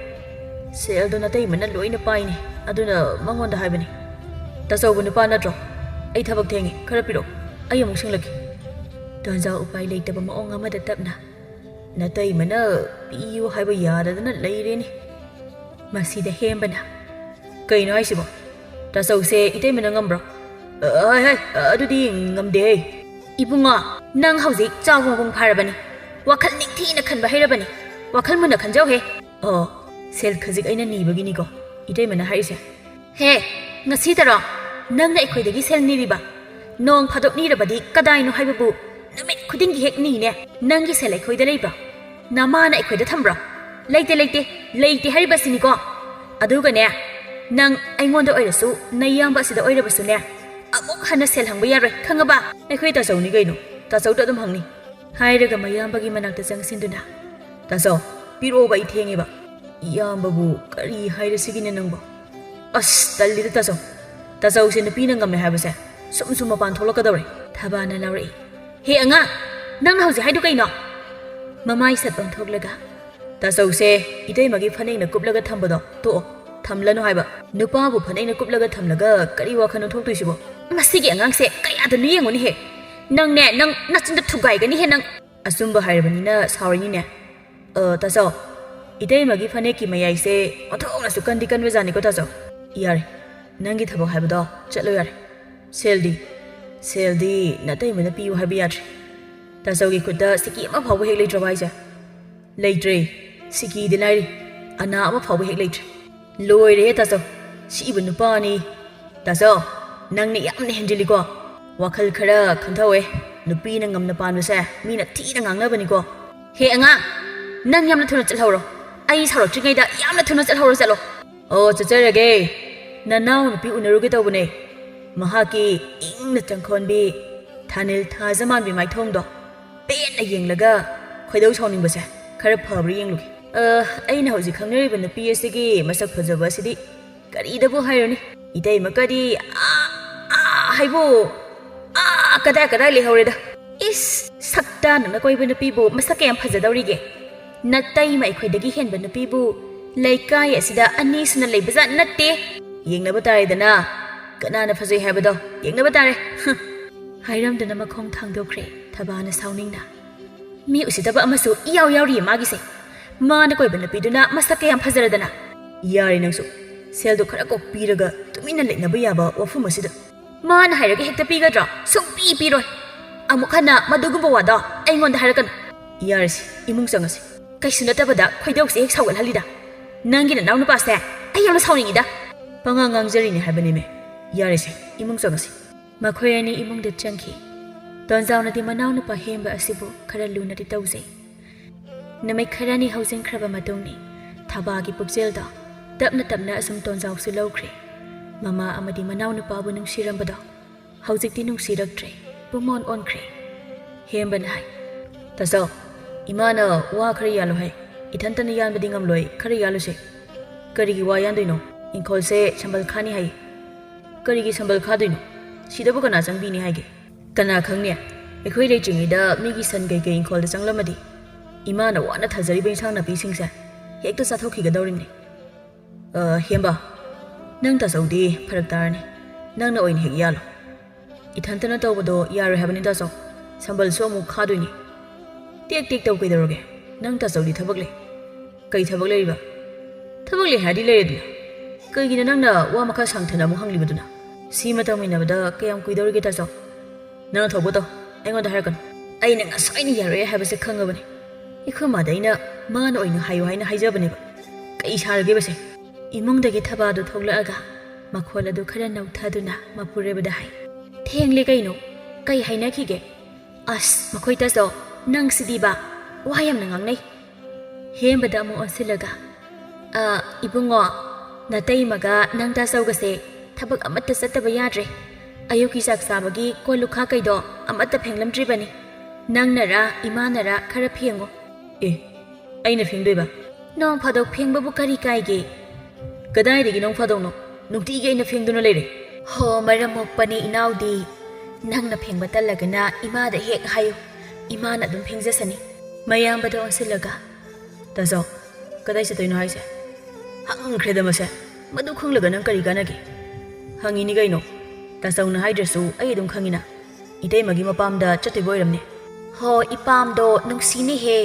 ꯁꯦꯜꯗꯣ ꯅꯇꯩꯃꯅ ꯂꯣꯏꯅ ꯄꯥꯏꯅꯦ, ꯑꯗꯨꯅ ꯃꯉꯣꯟꯗ ꯍꯥꯏꯕꯅꯤ꯫ ꯇꯥꯆꯧꯕꯨ ꯅꯨꯄꯥ ꯅꯠꯇ꯭ꯔꯣ? ꯑꯩ ꯊꯕꯛ ꯊꯦꯡꯉꯤ, ꯈꯔ ꯄꯤꯔꯛꯑꯣ, ꯑꯩ ꯑꯃꯨꯛ ꯁꯤꯡꯂꯛꯀꯦ"꯫ ꯇꯣꯟꯖꯥꯎ ꯎꯄꯥꯏ ꯂꯩꯇꯕ ꯃꯑꯣꯡ ꯑꯃꯗ ꯇꯞꯅ, "ꯅꯇꯩꯃꯅ ꯄꯤꯌꯨ ꯍꯥꯏꯕ ꯌꯥꯗꯗꯅ ꯂꯩꯔꯦꯅꯦ"꯫ ꯃꯁꯤꯗ ꯍꯦꯝꯕꯅ, "ꯀꯩꯅꯣ ꯍꯥꯏꯁꯤꯕꯣ? ꯇꯥꯆꯧꯁꯦ ꯏꯇꯩꯃꯅ ꯉꯝꯕ꯭ꯔꯣ? ꯑ, ꯍꯥꯏ, ꯍꯥꯏ, ꯑꯗꯨꯗꯤ ꯉꯝꯗꯦꯍꯦ"꯫ "ꯏꯕꯨꯡꯉꯣ, ꯅꯪ ꯍꯧꯖꯤꯛ ꯆꯥꯎꯕ ꯃꯄꯨꯡ ꯐꯥꯔꯕꯅꯤ꯫ ꯋꯥꯈꯜ ꯅꯤꯡꯊꯤꯅ ꯈꯟꯕ ꯍꯩꯔꯕꯅꯤ꯫ ꯋꯥꯈꯜ ꯃꯨꯟꯅ ꯈꯟꯖꯧꯍꯦ꯫ ꯑꯣ, ꯁꯦꯜ ꯈꯖꯤꯛ ꯑꯩꯅ ꯅꯤꯕꯒꯤꯅꯤꯀꯣ ꯏꯇꯩꯃꯅ ꯍꯥꯏꯔꯤꯁꯦ? ꯍꯦ, ꯉꯁꯤꯗꯔꯣ ꯅꯪꯅ ꯑꯩꯈꯣꯏꯗꯒꯤ ꯁꯦꯜ ꯅꯤꯔꯤꯕ? ꯅꯣꯡ ꯐꯥꯗꯣꯛ ꯅꯤꯔꯕꯗꯤ ꯀꯗꯥꯏꯅꯣ ꯍꯥꯏꯕꯕꯨ ꯅꯨꯃꯤꯠ ꯈꯨꯗꯤꯡꯒꯤ ꯍꯦꯛ ꯅꯤꯅꯦ꯫ ꯅꯪꯒꯤ ꯁꯦꯜ ꯑꯩꯈꯣꯏꯗ ꯂꯩꯕ꯭ꯔꯣ? ꯅꯃꯥꯅ ꯑꯩꯈꯣꯏꯗ ꯊꯝꯕ꯭ꯔꯣ? ꯂꯩꯇꯦ, ꯂꯩꯇꯦ, ꯂꯩꯇꯦ ꯍꯥꯏꯔꯤꯕꯁꯤꯅꯤꯀꯣ꯫ ꯑꯗꯨꯒꯅꯦ, ꯅꯪ ꯑꯩꯉꯣꯟꯗ ꯑꯣꯏꯔꯁꯨ, ꯅꯌꯥꯝꯕ ꯑꯁꯤꯗ ꯑꯣꯏꯔꯕꯁꯨꯅꯦ, ꯑꯃꯨꯛ ꯍꯟꯅ ꯁꯦꯜ ꯍꯪꯕ ꯌꯥꯔꯣꯏ, ꯈꯪꯉꯕ? ꯑꯩꯈꯣꯏ ꯇꯥꯆꯧꯅꯤ ꯀꯩꯅꯣ, ꯇꯥꯆꯧꯗ ꯑꯗꯨꯝ ꯍꯪꯅꯤ꯫ ꯍꯥꯏꯔꯒ ꯃꯌꯥꯝꯕꯒꯤ ꯃꯅꯥꯛꯇ ꯆꯪꯁꯤꯟꯗꯨꯅ, "ꯇꯥꯆꯧ, ꯄꯤꯔꯛꯑꯣꯕ, ꯑꯩ ꯊꯦꯡꯉꯦꯕ꯫ ꯏꯌꯥꯝꯕꯕꯨ ꯀꯔꯤ ꯍꯥꯏꯔꯁꯤꯒꯤꯅꯦ ꯅꯪꯕꯣ? ꯑꯁ, ꯇꯜꯂꯤꯗ ꯇꯥꯆꯧ꯫ ꯇꯥꯆꯧꯁꯦ ꯅꯨꯄꯤꯅ ꯉꯝꯃꯦ ꯍꯥꯏꯕꯁꯦ ꯁꯨꯝ ꯁꯨꯝ ꯃꯄꯥꯟ ꯊꯣꯛꯂꯛꯀꯗꯧꯔꯦ꯫" ꯊꯕꯥꯅ ꯂꯥꯎꯔꯛꯏ꯫ "ꯍꯦ ꯑꯉꯥꯡ, ꯅꯪꯅ ꯍꯧꯖꯤꯛ ꯍꯥꯏꯗꯨ ꯀꯩꯅꯣ?" ꯃꯃꯥꯏ ꯁꯠ ꯑꯣꯟꯊꯣꯛꯂꯒ, "ꯇꯥꯆꯧꯁꯦ ꯏꯇꯩꯃꯒꯤ ꯐꯅꯦꯛꯅ ꯀꯨꯞꯂꯒ ꯊꯝꯕꯗꯣ ꯇꯣꯛꯑꯣ, ꯊꯝꯂꯅꯨ ꯍꯥꯏꯕ꯫ ꯅꯨꯄꯥꯕꯨ ꯐꯅꯦꯛꯅ ꯀꯨꯞꯂꯒ ꯊꯝꯂꯒ ꯀꯔꯤ ꯋꯥꯈꯜꯅꯣ ꯊꯣꯛꯇꯣꯏꯁꯤꯕꯣ? ꯃꯁꯤꯒꯤ ꯑꯉꯥꯡꯁꯦ ꯀꯌꯥꯗꯅꯣ ꯌꯦꯡꯉꯨꯅꯦꯍꯦ꯫ ꯅꯪꯅꯦ, ꯅꯪ ꯅꯆꯤꯟꯗ ꯊꯨꯒꯥꯏꯒꯅꯤꯍꯦ ꯅꯪ꯫" "ꯑꯆꯨꯝꯕ ꯍꯥꯏꯔꯕꯅꯤꯅ ꯁꯥꯎꯔꯤꯅꯤꯅꯦ꯫ ꯑ, ꯇꯥꯆꯧ, ꯏꯇꯩꯃꯒꯤ ꯐꯅꯦꯛꯀꯤ ꯃꯌꯥꯏꯁꯦ ꯑꯣꯟꯊꯣꯛꯅꯁꯨ ꯀꯟꯗꯤ ꯀꯟꯕꯖꯥꯠꯅꯤꯀꯣ ꯇꯥꯆꯧ꯫ ꯌꯥꯔꯦ, ꯅꯪꯒꯤ ꯊꯕꯛ ꯍꯥꯏꯕꯗꯣ ꯆꯠꯂꯣ ꯌꯥꯔꯦ꯫ ꯁꯦꯜꯗꯤ, ꯁꯦꯜꯗꯤ ꯅꯇꯩꯃꯅ ꯄꯤꯌꯨ ꯍꯥꯏꯕ ꯌꯥꯗ꯭ꯔꯦ꯫ ꯇꯥꯆꯧꯒꯤ ꯈꯨꯠꯇ ꯁꯤꯀꯤ ꯑꯃ ꯐꯥꯎꯕ ꯍꯦꯛ ꯂꯩꯇ꯭ꯔꯕ ꯍꯥꯏꯁꯦ?" "ꯂꯩꯇ꯭ꯔꯦ꯫ ꯁꯤꯀꯤꯗꯤ ꯂꯥꯏꯔꯤ, ꯑꯅꯥ ꯑꯃ ꯐꯥꯎꯕ ꯍꯦꯛ ꯂꯩꯇ꯭ꯔꯦ꯫" "ꯂꯣꯏꯔꯦꯍꯦ ꯇꯥꯆꯧ, ꯁꯤꯕ ꯅꯨꯄꯥꯅꯤ꯫ ꯇꯥꯆꯧ, ꯅꯪꯅ ꯌꯥꯝꯅ ꯍꯦꯟꯖꯤꯜꯂꯤꯀꯣ꯫ ꯋꯥꯈꯜ ꯈꯔ ꯈꯟꯊꯧꯍꯦ꯫ ꯅꯨꯄꯤꯅ ꯉꯝꯅ ꯄꯥꯟꯕꯁꯦ ꯃꯤꯅ ꯊꯤꯅ ꯉꯥꯡꯅꯕꯅꯤꯀꯣ꯫" "ꯍꯦ ꯑꯉꯥꯡ, ꯅꯪ ꯌꯥꯝꯅ ꯊꯨꯅ ꯆꯠꯍꯧꯔꯣ꯫ ꯑꯩ ꯁꯥꯎꯔꯛꯇ꯭ꯔꯤꯉꯩꯗ ꯌꯥꯝꯅ ꯊꯨꯅ ꯆꯠꯍꯧꯔꯣ, ꯆꯠꯂꯣ꯫" "ꯑꯣ, ꯆꯠꯆꯔꯒꯦ꯫ ꯅꯅꯥꯎ ꯅꯨꯄꯤ ꯎꯅꯔꯨꯒꯦ ꯇꯧꯕꯅꯦ꯫ ꯃꯍꯥꯛꯀꯤ ꯏꯪꯅ ꯆꯪꯈꯣꯟꯕꯤ, ꯊꯥꯅꯤꯜ ꯊꯥꯖ ꯃꯥꯟꯕꯤ ꯃꯥꯏꯊꯣꯡꯗꯣ ꯄꯦꯟꯅ ꯌꯦꯡꯂꯒ ꯈꯣꯏꯗꯧ ꯁꯥꯎꯅꯤꯡꯕꯁꯦ ꯈꯔ ꯐꯕ꯭ꯔꯥ ꯌꯦꯡꯂꯨꯒꯦ꯫ ꯑ, ꯑꯩꯅ ꯍꯧꯖꯤꯛ ꯈꯪꯅꯔꯤꯕ ꯅꯨꯄꯤ ꯑꯁꯤꯒꯤ ꯃꯁꯛ ꯐꯖꯕ ꯑꯁꯤꯗꯤ ꯀꯔꯤꯗꯕꯨ ꯍꯥꯏꯔꯨꯅꯤ? ꯏꯇꯩꯃꯀꯗꯤ ꯑꯥ, ꯑꯥ ꯍꯥꯏꯕꯨ ꯑꯥ ꯀꯗꯥꯏ ꯀꯗꯥꯏ ꯂꯩꯍꯧꯔꯦꯗ꯫ ꯏꯁ, ꯁꯛꯇ ꯅꯪꯅ ꯀꯣꯏꯕ ꯅꯨꯄꯤꯕꯨ ꯃꯁꯛ ꯀꯌꯥꯝ ꯐꯖꯗꯧꯔꯤꯒꯦ? ꯅꯇꯩꯃ ꯑꯩꯈꯣꯏꯗꯒꯤ ꯍꯦꯟꯕ ꯅꯨꯄꯤꯕꯨ ꯂꯩꯀꯥꯏ ꯑꯁꯤꯗ ꯑꯅꯤꯁꯨꯅ ꯂꯩꯕꯖꯥꯠ ꯅꯠꯇꯦ꯫ ꯌꯦꯡꯅꯕ ꯇꯥꯔꯦꯗꯅ, ꯀꯅꯥꯅ ꯐꯖꯩ ꯍꯥꯏꯕꯗꯣ ꯌꯦꯡꯅꯕ ꯇꯥꯔꯦ꯫" ꯍꯨꯝ꯫ ꯍꯥꯏꯔꯝꯗꯨꯅ ꯃꯈꯣꯡ ꯊꯥꯡꯗꯣꯛꯈ꯭ꯔꯦ ꯊꯕꯥꯅ ꯁꯥꯎꯅꯤꯡꯅ꯫ "ꯃꯤ ꯎꯁꯤꯠꯇꯕ ꯑꯃꯁꯨ ꯏꯌꯥꯎ ꯌꯥꯎꯔꯤꯌꯦ ꯃꯥꯒꯤꯁꯦ꯫ ꯃꯥꯅ ꯀꯣꯏꯕ ꯅꯨꯄꯤꯗꯨꯅ ꯃꯁꯛ ꯀꯌꯥꯝ ꯐꯖꯔꯗꯅ꯫" "ꯌꯥꯔꯦ ꯅꯪꯁꯨ, ꯁꯦꯜꯗꯣ ꯈꯔ ꯀꯣꯛ ꯄꯤꯔꯒ ꯇꯨꯃꯤꯟꯅ ꯂꯩꯅꯕ ꯌꯥꯕ ꯋꯥꯐꯝ ꯑꯁꯤꯗ꯫" "ꯃꯥꯅ ꯍꯥꯏꯔꯒ ꯍꯦꯛꯇ ꯄꯤꯒꯗ꯭ꯔꯣ? ꯁꯨꯡꯄꯤ ꯄꯤꯔꯣꯏ꯫ ꯑꯃꯨꯛ ꯍꯟꯅ ꯃꯗꯨꯒꯨꯝꯕ ꯋꯥꯗꯣ ꯑꯩꯉꯣꯟꯗ ꯍꯥꯏꯔꯛꯀꯅꯨ꯫" "ꯌꯥꯔꯦꯁꯦ, ꯏꯃꯨꯡ ꯆꯪꯉꯁꯤ꯫ ꯀꯩꯁꯨ ꯅꯠꯇꯕꯗ ꯈꯣꯏꯗꯧꯁꯦ ꯍꯦꯛ ꯁꯥꯎꯒꯠꯍꯜꯂꯤꯗ꯫ ꯅꯪꯒꯤ ꯅꯅꯥꯎ ꯅꯨꯄꯥꯁꯦ ꯑꯩ ꯌꯥꯝꯅ ꯁꯥꯎꯅꯤꯡꯉꯤꯗ꯫ ꯄꯉꯥꯡ ꯉꯥꯡꯖꯔꯤꯅꯦ ꯍꯥꯏꯕꯅꯤꯃꯦ꯫ ꯌꯥꯔꯦꯁꯦ, ꯏꯃꯨꯡ ꯆꯪꯉꯁꯤ꯫" ꯃꯈꯣꯏ ꯑꯅꯤ ꯏꯃꯨꯡꯗ ꯆꯪꯈꯤ꯫ ꯇꯣꯟꯖꯥꯎꯅꯗꯤ ꯃꯅꯥꯎꯅꯨꯄꯥ ꯍꯦꯝꯕ ꯑꯁꯤꯕꯨ ꯈꯔ ꯂꯨꯅꯗꯤ ꯇꯧꯖꯩ꯫ ꯅꯨꯃꯤꯠ ꯈꯔꯅꯤ ꯍꯧꯖꯤꯟꯈ꯭ꯔꯕ ꯃꯇꯨꯡꯅꯤ꯫ ꯊꯕꯥꯒꯤ ꯄꯨꯛꯆꯦꯜꯗ ꯇꯞꯅ ꯇꯞꯅ ꯑꯁꯨꯝ ꯇꯣꯟꯖꯥꯎꯁꯨ ꯂꯧꯈ꯭ꯔꯦ꯫ ꯃꯃꯥ ꯑꯃꯗꯤ ꯃꯅꯥꯎꯅꯨꯄꯥꯕꯨ ꯅꯨꯡꯁꯤꯔꯝꯕꯗꯣ ꯍꯧꯖꯤꯛꯇꯤ ꯅꯨꯡꯁꯤꯔꯛꯇ꯭ꯔꯦ, ꯄꯨꯝꯑꯣꯟ ꯑꯣꯟꯈ꯭ꯔꯦ꯫ ꯍꯦꯝꯕꯅ ꯍꯥꯏ, "ꯇꯥꯆꯧ, ꯏꯃꯥꯅ ꯋꯥ ꯈꯔ ꯌꯥꯜꯂꯨ ꯍꯥꯏ꯫ ꯏꯊꯟꯇꯅ ꯌꯥꯟꯕꯗꯤ ꯉꯝꯂꯣꯏ, ꯈꯔ ꯌꯥꯜꯂꯨꯁꯦ꯫" "ꯀꯔꯤꯒꯤ ꯋꯥ ꯌꯥꯟꯗꯣꯏꯅꯣ? ꯏꯪꯈꯣꯜꯁꯦ ꯁꯝꯕꯜ ꯈꯥꯅꯤ ꯍꯥꯏ꯫" "ꯀꯔꯤꯒꯤ ꯁꯝꯕꯜ ꯈꯥꯗꯣꯏꯅꯣ? ꯁꯤꯗꯕꯨ ꯀꯅꯥ ꯆꯪꯕꯤꯅꯤ ꯍꯥꯏꯒꯦ?" "ꯀꯅꯥ ꯈꯪꯅꯤ? ꯑꯩꯈꯣꯏ ꯂꯩꯇ꯭ꯔꯤꯉꯩꯗ ꯃꯤꯒꯤ ꯁꯟ ꯀꯩꯀꯩ ꯏꯪꯈꯣꯜꯗ ꯆꯪꯂꯝꯃꯗꯤ ꯏꯃꯥꯅ ꯋꯥꯅ ꯊꯥꯖꯔꯤꯕ ꯏꯟꯁꯥꯡ ꯅꯥꯄꯤꯁꯤꯡꯁꯦ ꯍꯦꯛꯇ ꯆꯥꯊꯣꯛꯈꯤꯒꯗꯧꯔꯤꯕꯅꯤ꯫ ꯑ, ꯍꯦꯝꯕ, ꯅꯪ ꯇꯥꯆꯧꯗꯤ ꯐꯔꯛ ꯇꯥꯔꯅꯤ꯫ ꯅꯪꯅ ꯑꯣꯏꯅ ꯍꯦꯛ ꯌꯥꯜꯂꯣ꯫" "ꯏꯊꯟꯇꯅ ꯇꯧꯕꯗꯣ ꯌꯥꯔꯣꯏ ꯍꯥꯏꯕꯅꯤ ꯇꯥꯆꯧ꯫ ꯁꯝꯕꯜꯁꯨ ꯑꯃꯨꯛ ꯈꯥꯗꯣꯏꯅꯤ꯫" "ꯇꯦꯛ ꯇꯦꯛ ꯇꯧ ꯀꯩꯗꯧꯔꯒꯦ? ꯅꯪ ꯇꯥꯆꯧꯗꯤ ꯊꯕꯛ ꯂꯩ꯫" "ꯀꯩ ꯊꯕꯛ ꯂꯩꯔꯤꯕ?" "ꯊꯕꯛ ꯂꯩ ꯍꯥꯏꯔꯗꯤ ꯂꯩꯔꯦꯗꯅ꯫ ꯀꯩꯒꯤꯅꯣ ꯅꯪꯅ ꯋꯥ ꯃꯈꯥ ꯁꯥꯡꯊꯅ ꯑꯃꯨꯛ ꯍꯪꯂꯤꯕꯗꯨꯅ? ꯁꯤꯃ ꯇꯧꯃꯤꯟꯅꯕꯗ ꯀꯌꯥꯝ ꯀꯨꯏꯗꯧꯔꯤꯒꯦ ꯇꯥꯆꯧ?" "ꯅꯪꯅ ꯊꯣꯛꯄ ꯇꯧ, ꯑꯩꯉꯣꯟꯗ ꯍꯥꯏꯔꯛꯀꯅꯨ꯫ ꯑꯩꯅ ꯉꯁꯥꯏꯅ ꯌꯥꯔꯣꯏ ꯍꯥꯏꯕꯁꯦ ꯈꯪꯉꯕꯅꯤ꯫ ꯑꯩꯈꯣꯏ ꯃꯥꯗ ꯑꯩꯅ ꯃꯥꯅ ꯑꯣꯏꯅ ꯍꯥꯏꯌꯨ ꯍꯥꯏꯅ ꯍꯥꯏꯖꯕꯅꯦꯕ꯫ ꯀꯩ ꯁꯥꯔꯒꯦꯕꯁꯦ?" ꯏꯃꯨꯡꯗꯒꯤ ꯊꯕꯥꯗꯨ ꯊꯣꯛꯂꯛꯑꯒ ꯃꯈꯣꯜ ꯑꯗꯨ ꯈꯔ ꯅꯧꯊꯗꯨꯅ ꯃꯄꯨꯔꯣꯏꯕꯗ ꯍꯥꯏ, "ꯊꯦꯡꯂꯦ ꯀꯩꯅꯣ? ꯀꯩ ꯍꯥꯏꯅꯈꯤꯒꯦ?" "ꯑꯁ, ꯃꯈꯣꯏ ꯇꯥꯆꯧ, ꯅꯪꯁꯤꯗꯤꯕ ꯋꯥ ꯌꯥꯝꯅ ꯉꯥꯡꯅꯩ꯫" ꯍꯦꯝꯕꯗ ꯑꯃꯨꯛ ꯑꯣꯟꯁꯤꯜꯂꯒ, "ꯑ, ꯏꯕꯨꯡꯉꯣ, ꯅꯇꯩꯃꯒ ꯅꯪ ꯇꯥꯆꯧꯒꯁꯦ ꯊꯕꯛ ꯑꯃꯠꯇ ꯆꯠꯇꯕ ꯌꯥꯗ꯭ꯔꯦ꯫ ꯑꯌꯨꯛꯀꯤ ꯆꯥꯛ ꯆꯥꯕꯒꯤ ꯀꯣꯜ ꯂꯨꯈꯥꯛ ꯀꯩꯗꯣ ꯑꯃꯠꯇ ꯐꯦꯡꯂꯝꯗ꯭ꯔꯤꯕꯅꯤ꯫ ꯅꯪꯅꯔ ꯏꯃꯥꯅꯔ ꯈꯔ ꯐꯦꯡꯉꯣ꯫" "ꯑꯦ, ꯑꯩꯅ ꯐꯦꯡꯗꯣꯏꯕ?" "ꯅꯣꯡ ꯐꯥꯗꯣꯛ ꯐꯦꯡꯕꯕꯨ ꯀꯔꯤ ꯀꯥꯏꯒꯦ?" "ꯀꯗꯥꯏꯗꯒꯤ ꯅꯣꯡ ꯐꯥꯗꯣꯛꯅꯣ? ꯅꯨꯡꯇꯤꯒꯤ ꯑꯩꯅ ꯐꯦꯡꯗꯨꯅ ꯂꯩꯔꯦ꯫" "ꯍꯣ, ꯃꯔꯝ ꯃꯣꯛꯄꯅꯤ ꯏꯅꯥꯎꯗꯤ꯫ ꯅꯪꯅ ꯐꯦꯡꯕ ꯇꯜꯂꯒꯅ ꯏꯃꯥꯗ ꯍꯦꯛ ꯍꯥꯏꯌꯨ, ꯏꯃꯥꯅ ꯑꯗꯨꯝ ꯐꯦꯡꯖꯁꯅꯤ꯫" ꯃꯌꯥꯝꯕꯗ ꯑꯣꯟꯁꯤꯜꯂꯒ, "ꯇꯥꯆꯧ, ꯀꯗꯥꯏ ꯆꯠꯇꯣꯏꯅꯣ ꯍꯥꯏꯁꯦ? ꯍꯪꯈ꯭ꯔꯦꯗ ꯃꯁꯦ꯫ ꯃꯗꯨ ꯈꯪꯂꯒ ꯅꯪ ꯀꯔꯤ ꯀꯥꯟꯅꯒꯦ?" "ꯍꯪꯉꯤꯅꯤ ꯀꯩꯅꯣ꯫ ꯇꯥꯆꯧꯅ ꯍꯥꯏꯗ꯭ꯔꯁꯨ ꯑꯩ ꯑꯗꯨꯝ ꯈꯪꯉꯤꯅ꯫ ꯏꯇꯩꯃꯒꯤ ꯃꯄꯥꯝꯗ ꯆꯠꯇꯣꯏꯕ ꯑꯣꯏꯔꯝꯅꯤ꯫" "ꯍꯣ, ꯏꯄꯥꯝꯗꯣ ꯅꯨꯡꯁꯤꯅꯦꯍꯦ꯫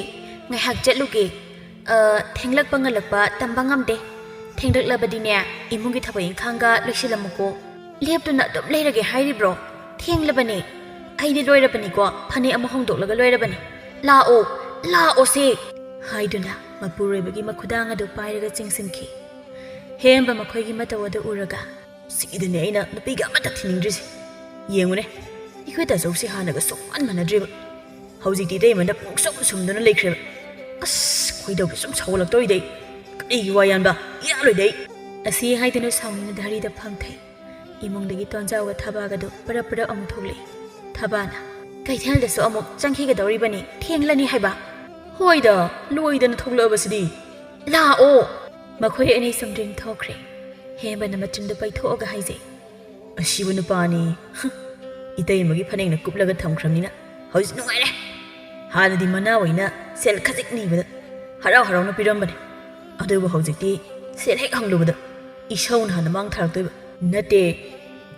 ꯉꯥꯏꯍꯥꯛ ꯆꯠꯂꯨꯒꯦ꯫ ꯑ, ꯊꯦꯡꯂꯛꯄ ꯉꯜꯂꯛꯄ ꯇꯝꯕ ꯉꯝꯗꯦ꯫ ꯊꯦꯡꯂꯛꯂꯕꯗꯤꯅꯦ, ꯏꯃꯨꯡꯒꯤ ꯊꯕꯛ ꯏꯪꯈꯥꯡꯒ ꯂꯣꯏꯁꯤꯜꯂꯝꯃꯨꯀꯣ꯫" "ꯂꯦꯞꯇꯨꯅ ꯑꯗꯨꯝ ꯂꯩꯔꯒꯦ ꯍꯥꯏꯔꯤꯕ꯭ꯔꯣ? ꯊꯦꯡꯂꯕꯅꯦ꯫ ꯑꯩꯗꯤ ꯂꯣꯏꯔꯕꯅꯤꯀꯣ, ꯐꯅꯦꯛ ꯑꯃꯨꯛ ꯍꯣꯡꯗꯣꯛꯂꯒ ꯂꯣꯏꯔꯕꯅꯤ꯫ ꯂꯥꯛꯑꯣ, "ꯂꯥꯛꯑꯣꯁꯦ!" ꯍꯥꯏꯗꯨꯅ ꯃꯄꯨꯔꯣꯏꯕꯒꯤ ꯃꯈꯨꯗꯥꯡ ꯑꯗꯨ ꯄꯥꯏꯔꯒ ꯆꯤꯡꯁꯤꯟꯈꯤ꯫ ꯍꯦꯝꯕ ꯃꯈꯣꯏꯒꯤ ꯃꯇꯧ ꯑꯗꯨ ꯎꯔꯒ, "ꯁꯤꯗꯅꯦ ꯑꯩꯅ ꯅꯨꯄꯤꯒ ꯑꯃꯠꯇ ꯊꯤꯅꯤꯡꯗ꯭ꯔꯤꯁꯦ꯫ ꯌꯦꯡꯉꯨꯅꯦ, ꯑꯩꯈꯣꯏ ꯇꯥꯆꯧꯁꯦ ꯍꯥꯟꯅꯒ ꯁꯨꯡꯃꯥꯟ ꯃꯥꯟꯅꯗ꯭ꯔꯦꯕ꯫ ꯍꯧꯖꯤꯛꯇꯤ ꯏꯇꯩꯃꯅ ꯄꯨꯡꯁꯨꯝ ꯁꯨꯝꯗꯨꯅ ꯂꯩꯈ꯭ꯔꯦꯕ꯫ ꯑꯁ, ꯈꯣꯏꯗꯧꯒ ꯁꯨꯝ ꯁꯥꯎꯒꯠꯂꯛꯇꯧꯔꯤꯗ ꯑꯩ꯫ ꯀꯔꯤꯒꯤ ꯋꯥ ꯌꯥꯟꯕ? ꯌꯥꯔꯣꯏꯗ ꯑꯩ!" ꯑꯁꯤ ꯍꯥꯏꯗꯨꯅ ꯁꯥꯎꯅꯤꯡꯅ ꯙꯔꯤꯗ ꯐꯝꯊꯩ꯫ ꯏꯃꯨꯡꯗꯒꯤ ꯇꯣꯟꯖꯥꯎꯒ ꯊꯕꯥꯒꯗꯨ ꯄꯔꯞ ꯄꯔꯞ ꯑꯃꯨꯛ ꯊꯣꯛꯂꯛꯏ꯫ ꯊꯕꯥꯅ, "ꯀꯩꯊꯦꯜꯗꯁꯨ ꯑꯃꯨꯛ ꯆꯪꯈꯤꯒꯗꯧꯔꯤꯕꯅꯤ, ꯊꯦꯡꯂꯅꯤ ꯍꯥꯏꯕ!" "ꯍꯣꯏꯗ, ꯂꯣꯏꯗꯅ ꯊꯣꯛꯂꯛꯑꯕꯁꯤꯗꯤ꯫ ꯂꯥꯛꯑꯣ!" ꯃꯈꯣꯏ ꯑꯅꯤ ꯁꯨꯝ ꯔꯤꯡꯊꯣꯛꯈ꯭ꯔꯦ꯫ ꯍꯦꯝꯕꯅ ꯃꯆꯤꯟꯗꯨ ꯄꯩꯊꯣꯛꯑꯒ ꯍꯥꯏꯖꯩ, "ꯑꯁꯤꯕꯨ ꯅꯨꯄꯥꯅꯤ꯫ ꯍ, ꯏꯇꯩꯃꯒꯤ ꯐꯅꯦꯛꯅ ꯀꯨꯞꯂꯒ ꯊꯝꯈ꯭ꯔꯕꯅꯤꯅ ꯍꯧꯖꯤꯛ ꯅꯨꯡꯉꯥꯏꯔꯦ꯫ ꯍꯥꯟꯅꯗꯤ ꯃꯅꯥ ꯑꯣꯏꯅ ꯁꯦꯜ ꯈꯖꯤꯛ ꯅꯤꯕꯗ ꯍꯔꯥꯎ ꯍꯔꯥꯎꯅ ꯄꯤꯔꯝꯕꯅꯤ꯫ ꯑꯗꯨꯕꯨ ꯍꯧꯖꯤꯛꯇꯤ ꯁꯦꯜ ꯍꯦꯛ ꯍꯪꯂꯨꯕꯗ ꯏꯁꯧꯅ ꯍꯥꯟꯅ ꯃꯥꯡ ꯊꯥꯔꯛꯇꯣꯏꯕ꯫ ꯅꯠꯇꯦ,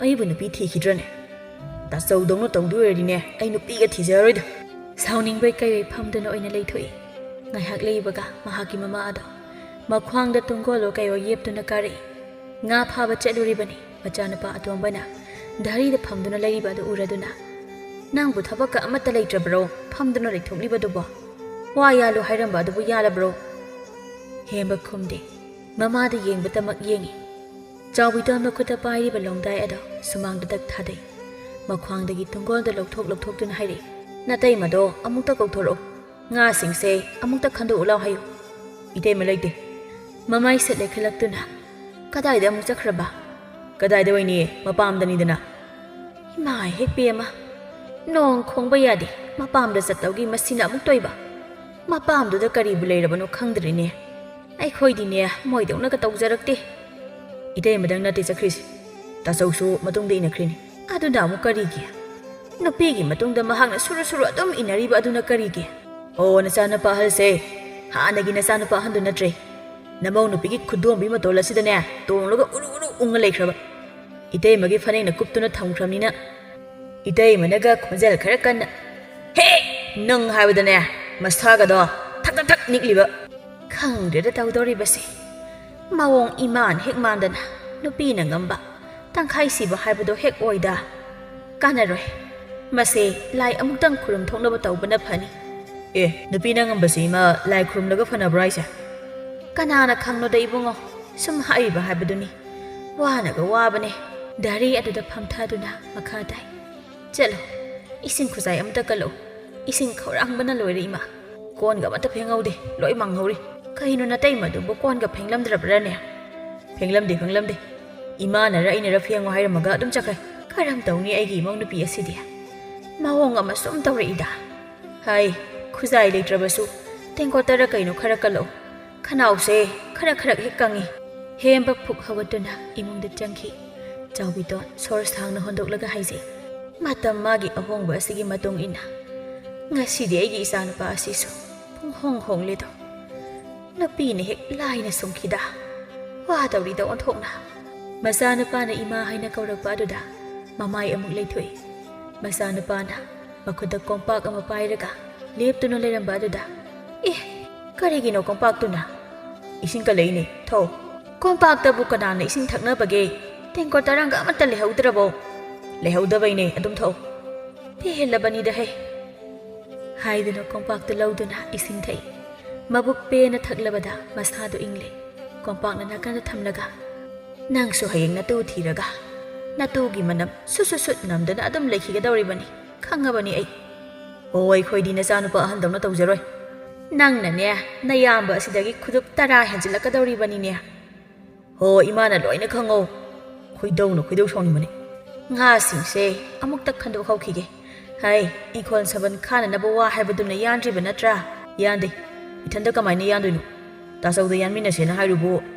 ꯑꯩꯕꯨ ꯅꯨꯄꯤ ꯊꯤꯈꯤꯗ꯭ꯔꯅꯦ? ꯇꯥꯆꯧꯗꯧꯅ ꯇꯧꯗꯣꯏ ꯑꯣꯏꯔꯗꯤꯅꯦ, ꯑꯩ ꯅꯨꯄꯤꯒ ꯊꯤꯖꯔꯔꯣꯏꯗ!" ꯁꯥꯎꯅꯤꯡꯕꯩ ꯀꯩꯕꯩ ꯐꯝꯗꯨꯅ ꯑꯣꯏꯅ ꯂꯩꯊꯣꯛꯏ꯫ ꯉꯥꯏꯍꯥꯛ ꯂꯩꯕꯒ ꯃꯍꯥꯛꯀꯤ ꯃꯃꯥ ꯑꯗꯣ ꯃꯈ꯭ꯋꯥꯡꯗ ꯇꯨꯡꯒꯣꯜꯂꯣ ꯀꯩꯑꯣ ꯌꯦꯞꯇꯨꯅ ꯀꯥꯔꯛꯏ꯫ ꯉꯥ ꯐꯥꯕ ꯆꯠꯂꯨꯔꯤꯕꯅꯤ꯫ ꯃꯆꯥꯅꯨꯄꯥ ꯑꯇꯣꯝꯕꯅ ꯙꯔꯤꯗ ꯐꯝꯗꯨꯅ ꯂꯩꯔꯤꯕ ꯑꯗꯨ ꯎꯔꯗꯨꯅ, "ꯅꯪꯕꯨ ꯊꯕꯛꯀ ꯑꯃꯠꯇ ꯂꯩꯇ꯭ꯔꯕ꯭ꯔꯣ ꯐꯝꯗꯨꯅ ꯂꯩꯊꯣꯛꯂꯤꯕꯗꯨꯕꯣ? ꯋꯥ ꯌꯥꯜꯂꯨ ꯍꯥꯏꯔꯝꯕ ꯑꯗꯨꯕꯨ ꯌꯥꯜꯂꯕ꯭ꯔꯣ?" ꯍꯦꯝꯕ ꯈꯨꯝꯗꯦ꯫ ꯃꯃꯥꯗ ꯌꯦꯡꯕꯇꯃꯛ ꯌꯦꯡꯉꯤ꯫ ꯆꯥꯎꯕꯤꯗꯣ ꯃꯈꯨꯠꯇ ꯄꯥꯏꯔꯤꯕ ꯂꯣꯡꯗꯥꯏ ꯑꯗꯣ ꯁꯨꯃꯥꯡꯗ ꯗꯛ ꯊꯥꯗꯩ꯫ ꯃꯈ꯭ꯋꯥꯡꯗꯒꯤ ꯇꯨꯡꯒꯣꯜꯗ ꯂꯧꯊꯣꯛ ꯂꯧꯊꯣꯛꯇꯨꯅ ꯍꯥꯏꯔꯛꯏ, "ꯅꯇꯩꯃꯗꯣ ꯑꯃꯨꯛꯇ ꯀꯧꯊꯣꯔꯛꯎ꯫ ꯉꯥꯁꯤꯡꯁꯦ ꯑꯃꯨꯛꯇ ꯈꯟꯗꯣꯛꯎ ꯂꯥꯎ ꯍꯥꯏꯌꯨ꯫" "ꯏꯇꯩꯃ ꯂꯩꯇꯦ꯫" ꯃꯃꯥꯏ ꯁꯠ ꯂꯩꯈꯠꯂꯛꯇꯨꯅ, "ꯀꯗꯥꯏꯗ ꯑꯃꯨꯛ ꯆꯠꯈ꯭ꯔꯕ?" "ꯀꯗꯥꯏꯗ ꯑꯣꯏꯅꯤ, ꯃꯄꯥꯝꯗꯅꯤꯗꯅ꯫" ꯏꯃꯥ ꯍꯦꯛ ꯄꯦꯝꯃ, ꯅꯣꯡ ꯈꯣꯡꯕ ꯌꯥꯗꯦ, ꯃꯄꯥꯝꯗ ꯆꯠꯇꯧꯒꯤ ꯃꯁꯤꯅ ꯑꯃꯨꯛ ꯇꯣꯏꯕ꯫ ꯃꯄꯥꯝꯗꯨꯗ ꯀꯔꯤꯕꯨ ꯂꯩꯔꯕꯅꯣ ꯈꯪꯗ꯭ꯔꯦꯅꯦ꯫ ꯑꯩꯈꯣꯏꯗꯤꯅꯦ, ꯃꯣꯏꯗꯧꯅꯒ ꯇꯧꯖꯔꯛꯇꯦ꯫ ꯏꯇꯩꯃꯗꯪ ꯅꯠꯇꯦ ꯆꯠꯈ꯭ꯔꯤꯁꯦ, ꯇꯥꯆꯧꯁꯨ ꯃꯇꯨꯡꯗ ꯏꯟꯅꯈ꯭ꯔꯤꯅꯤ꯫ ꯑꯗꯨꯅ ꯑꯃꯨꯛ ꯀꯔꯤꯒꯤ? ꯅꯨꯄꯤꯒꯤ ꯃꯇꯨꯡꯗ ꯃꯍꯥꯛꯅ ꯁꯨꯔꯨ ꯁꯨꯔꯨ ꯑꯗꯨꯝ ꯏꯟꯅꯔꯤꯕ ꯑꯗꯨꯅ ꯀꯔꯤꯒꯤ? ꯑꯣ, ꯅꯆꯥꯅꯨꯄꯥ ꯑꯍꯜꯁꯦ ꯍꯥꯟꯅꯒꯤ ꯅꯆꯥꯅꯨꯄꯥ ꯑꯍꯟꯗꯨ ꯅꯠꯇ꯭ꯔꯦ꯫ ꯅꯃꯧ ꯅꯨꯄꯤꯒꯤ ꯈꯨꯗꯣꯝꯕꯤ ꯃꯇꯣꯜ ꯑꯁꯤꯗꯅꯦ ꯇꯣꯡꯂꯒ ꯎꯔꯨ ꯎꯔꯨ ꯎꯪꯉ ꯂꯩꯈ꯭ꯔꯕ꯫ ꯏꯇꯩꯃꯒꯤ ꯐꯅꯦꯛꯅ ꯀꯨꯞꯇꯨꯅ ꯊꯝꯈ꯭ꯔꯕꯅꯤꯅ ꯏꯇꯩꯃꯅꯒ ꯈꯣꯟꯖꯦꯜ ꯈꯔ ꯀꯟꯅ, "ꯍꯦ! ꯅꯪ ꯍꯥꯏꯕꯗꯅꯦ, ꯃꯁꯥꯒꯗꯣ ꯊꯛ ꯊꯛ ꯊꯛ ꯅꯤꯛꯂꯤꯕ꯫" ꯈꯪꯗ꯭ꯔꯦꯗ ꯇꯧꯗꯧꯔꯤꯕꯁꯦ꯫ ꯃꯑꯣꯡ ꯏꯃꯥꯟ ꯍꯦꯛ ꯃꯥꯟꯗꯅ ꯅꯨꯄꯤꯅ ꯉꯝꯕ ꯇꯪꯈꯥꯏ ꯁꯤꯕ ꯍꯥꯏꯕꯗꯣ ꯍꯦꯛ ꯑꯣꯏꯗ꯫ ꯀꯥꯟꯅꯔꯣꯏ꯫ ꯃꯁꯦ ꯂꯥꯏ ꯑꯃꯨꯛꯇꯪ ꯈꯨꯔꯨꯝ ꯊꯣꯛꯅꯕ ꯇꯧꯕꯅ ꯐꯅꯤ꯫ ꯑꯦ, ꯅꯨꯄꯤꯅ ꯉꯝꯕꯁꯤ ꯏꯃꯥ ꯂꯥꯏ ꯈꯨꯔꯨꯝꯂꯒ ꯐꯅꯕ꯭ꯔꯣ ꯍꯥꯏꯁꯦ? ꯀꯅꯥꯅ ꯈꯪꯅꯣꯗ ꯏꯕꯨꯡꯉꯣ, ꯁꯨꯝ ꯍꯥꯏꯔꯤꯕ ꯍꯥꯏꯕꯗꯨꯅꯤ꯫ ꯋꯥꯅꯒ ꯋꯥꯕꯅꯦ꯫ ꯙꯔꯤ ꯑꯗꯨꯗ ꯐꯝꯊꯗꯨꯅ ꯃꯈꯥ ꯇꯥꯏ꯫ ꯆꯠꯂꯣ, ꯏꯁꯤꯡ ꯈꯨꯖꯥꯏ ꯑꯃꯇ ꯀꯜꯂꯛꯎ꯫ ꯏꯁꯤꯡ ꯈꯧꯔꯥꯡꯕꯅ ꯂꯣꯏꯔꯦ ꯏꯃꯥ꯫ ꯀꯣꯟꯒ ꯑꯃꯇ ꯐꯦꯡꯍꯧꯗꯦ, ꯂꯣꯏ ꯃꯥꯡꯍꯧꯔꯤ꯫ ꯀꯩꯅꯣ ꯅꯇꯩꯃꯗꯨꯕꯨ ꯀꯣꯟꯒ ꯐꯦꯡꯂꯝꯗ꯭ꯔꯕ꯭ꯔꯥꯅꯦ? ꯐꯦꯡꯂꯝꯗꯦ, ꯐꯦꯡꯂꯝꯗꯦ꯫ ꯏꯃꯥꯅꯔ ꯑꯩꯅꯔ ꯐꯦꯡꯉꯣ ꯍꯥꯏꯔꯝꯃꯒ ꯑꯗꯨꯝ ꯆꯠꯈ꯭ꯔꯦ꯫ ꯀꯔꯝ ꯇꯧꯅꯤ ꯑꯩꯒꯤ ꯏꯃꯧ ꯅꯨꯄꯤ ꯑꯁꯤꯗꯤ? ꯃꯑꯣꯡ ꯑꯃ ꯁꯨꯝ ꯇꯧꯔꯛꯏꯗ꯫ ꯍꯥꯏ, ꯈꯨꯖꯥꯏ ꯂꯩꯇ꯭ꯔꯕꯁꯨ ꯇꯦꯡꯀꯣꯠꯇꯔ ꯀꯩꯅꯣ ꯈꯔ ꯀꯜꯂꯛꯎ꯫ ꯈꯅꯥꯎꯁꯦ ꯈꯔ ꯈꯔ ꯍꯦꯛ ꯀꯪꯉꯤ꯫ ꯍꯦꯝꯕ ꯐꯨꯛ ꯍꯧꯒꯠꯇꯨꯅ ꯏꯃꯨꯡꯗ ꯆꯪꯈꯤ꯫ ꯆꯥꯎꯕꯤꯗꯣꯟ ꯁꯣꯔ ꯁꯥꯡꯅ ꯍꯣꯟꯗꯣꯛꯂꯒ ꯍꯥꯏꯖꯩ, "ꯃꯇꯝ ꯃꯥꯒꯤ ꯑꯍꯣꯡꯕ ꯑꯁꯤꯒꯤ ꯃꯇꯨꯡ ꯏꯟꯅ ꯉꯁꯤꯗꯤ ꯑꯩꯒꯤ ꯏꯆꯥꯅꯨꯄꯥ ꯑꯁꯤꯁꯨ ꯄꯨꯡꯍꯣꯡ ꯍꯣꯡꯂꯦꯗꯣ꯫ ꯅꯨꯄꯤꯅ ꯍꯦꯛ ꯂꯥꯏꯅ ꯁꯨꯝꯈꯤꯗ꯫ ꯋꯥꯗꯧꯔꯤꯗ ꯑꯣꯟꯊꯣꯛꯅ꯫" ꯃꯆꯥꯅꯨꯄꯥꯅ ꯏꯃꯥ ꯍꯥꯏꯅ ꯀꯧꯔꯛꯄ ꯑꯗꯨꯗ ꯃꯃꯥꯏ ꯑꯃꯨꯛ ꯂꯩꯊꯣꯛꯏ꯫ ꯃꯆꯥꯅꯨꯄꯥꯅ ꯃꯈꯨꯠꯇ ꯀꯣꯝꯄꯥꯛ ꯑꯃ ꯄꯥꯏꯔꯒ ꯂꯦꯞꯇꯨꯅ ꯂꯩꯔꯝꯕ ꯑꯗꯨꯗ, "ꯑꯦ, ꯀꯔꯤꯒꯤꯅꯣ ꯀꯣꯝꯄꯥꯛꯇꯨꯅ?" "ꯏꯁꯤꯡ ꯀꯜꯂꯛꯏꯅꯦ, ꯊꯛꯑꯣ꯫" "ꯀꯣꯝꯄꯥꯛꯇꯕꯨ ꯀꯅꯥꯅ ꯏꯁꯤꯡ ꯊꯛꯅꯕꯒꯦ? ꯇꯦꯡꯀꯣꯠ ꯇꯔꯥꯡꯒ ꯑꯃꯠꯇ ꯂꯩꯍꯧꯗ꯭ꯔꯕꯣ?" "ꯂꯩꯍꯧꯗꯕꯩꯅꯦ, ꯑꯗꯨꯝ ꯊꯛꯑꯣ꯫" "ꯄꯦꯜꯂꯕꯅꯤꯗ ꯍꯦ!" ꯍꯥꯏꯗꯨꯅ ꯀꯣꯝꯄꯥꯛꯇꯨ ꯂꯧꯗꯨꯅ ꯏꯁꯤꯡ ꯊꯛꯏ꯫ ꯃꯕꯨꯛ ꯄꯦꯟꯅ ꯊꯛꯂꯕꯗ ꯃꯁꯥꯗꯨ ꯏꯪꯂꯦ꯫ ꯀꯣꯝꯄꯥꯛꯅ ꯅꯥꯀꯟꯗ ꯊꯝꯂꯒ, "ꯅꯪꯁꯨ ꯍꯌꯦꯡ ꯅꯇꯨ ꯊꯤꯔꯒ ꯅꯇꯨꯒꯤ ꯃꯅꯝ ꯁꯨꯠ ꯁꯨꯠ ꯁꯨꯠ ꯅꯝꯗꯨꯅ ꯑꯗꯨꯝ ꯂꯩꯈꯤꯒꯗꯧꯔꯤꯕꯅꯤ, ꯈꯪꯉꯕꯅꯤ ꯑꯩ꯫" "ꯑꯣ, ꯑꯩꯈꯣꯏꯗꯤ ꯅꯆꯥꯅꯨꯄꯥ ꯑꯍꯟꯗꯧꯅ ꯇꯧꯖꯔꯣꯏ꯫" "ꯅꯪꯅꯅꯦ, ꯅꯌꯥꯝꯕ ꯑꯁꯤꯗꯒꯤ ꯈꯨꯗꯨꯞ ꯇꯔꯥ ꯍꯦꯟꯖꯤꯜꯂꯛꯀꯗꯧꯔꯤꯕꯅꯤꯅꯦ꯫" "ꯍꯣ, ꯏꯃꯥꯅ ꯂꯣꯏꯅ ꯈꯪꯉꯧ꯫ ꯈꯣꯏꯗꯧꯅ ꯈꯣꯏꯗꯧ ꯁꯥꯎꯅꯤꯡꯕꯅꯤ꯫" "ꯉꯥꯁꯤꯡꯁꯦ ꯑꯃꯨꯛꯇ ꯈꯟꯗꯣꯛꯍꯧꯈꯤꯒꯦ꯫ ꯍꯥꯏ, ꯏꯪꯈꯣꯜ ꯁꯝꯕꯜ ꯈꯥꯅꯅꯕ ꯋꯥ ꯍꯥꯏꯕꯗꯨꯅ ꯌꯥꯟꯗ꯭ꯔꯤꯕ ꯅꯠꯇ꯭ꯔꯥ?" "ꯌꯥꯟꯗꯦ꯫ ꯏꯊꯟꯗ ꯀꯃꯥꯏꯅ ꯌꯥꯟꯗꯣꯏꯅꯣ? ꯇꯥꯆꯧꯗ ꯌꯥꯟꯃꯤꯟꯅꯁꯦꯅ ꯍꯥꯏꯔꯨꯕꯨ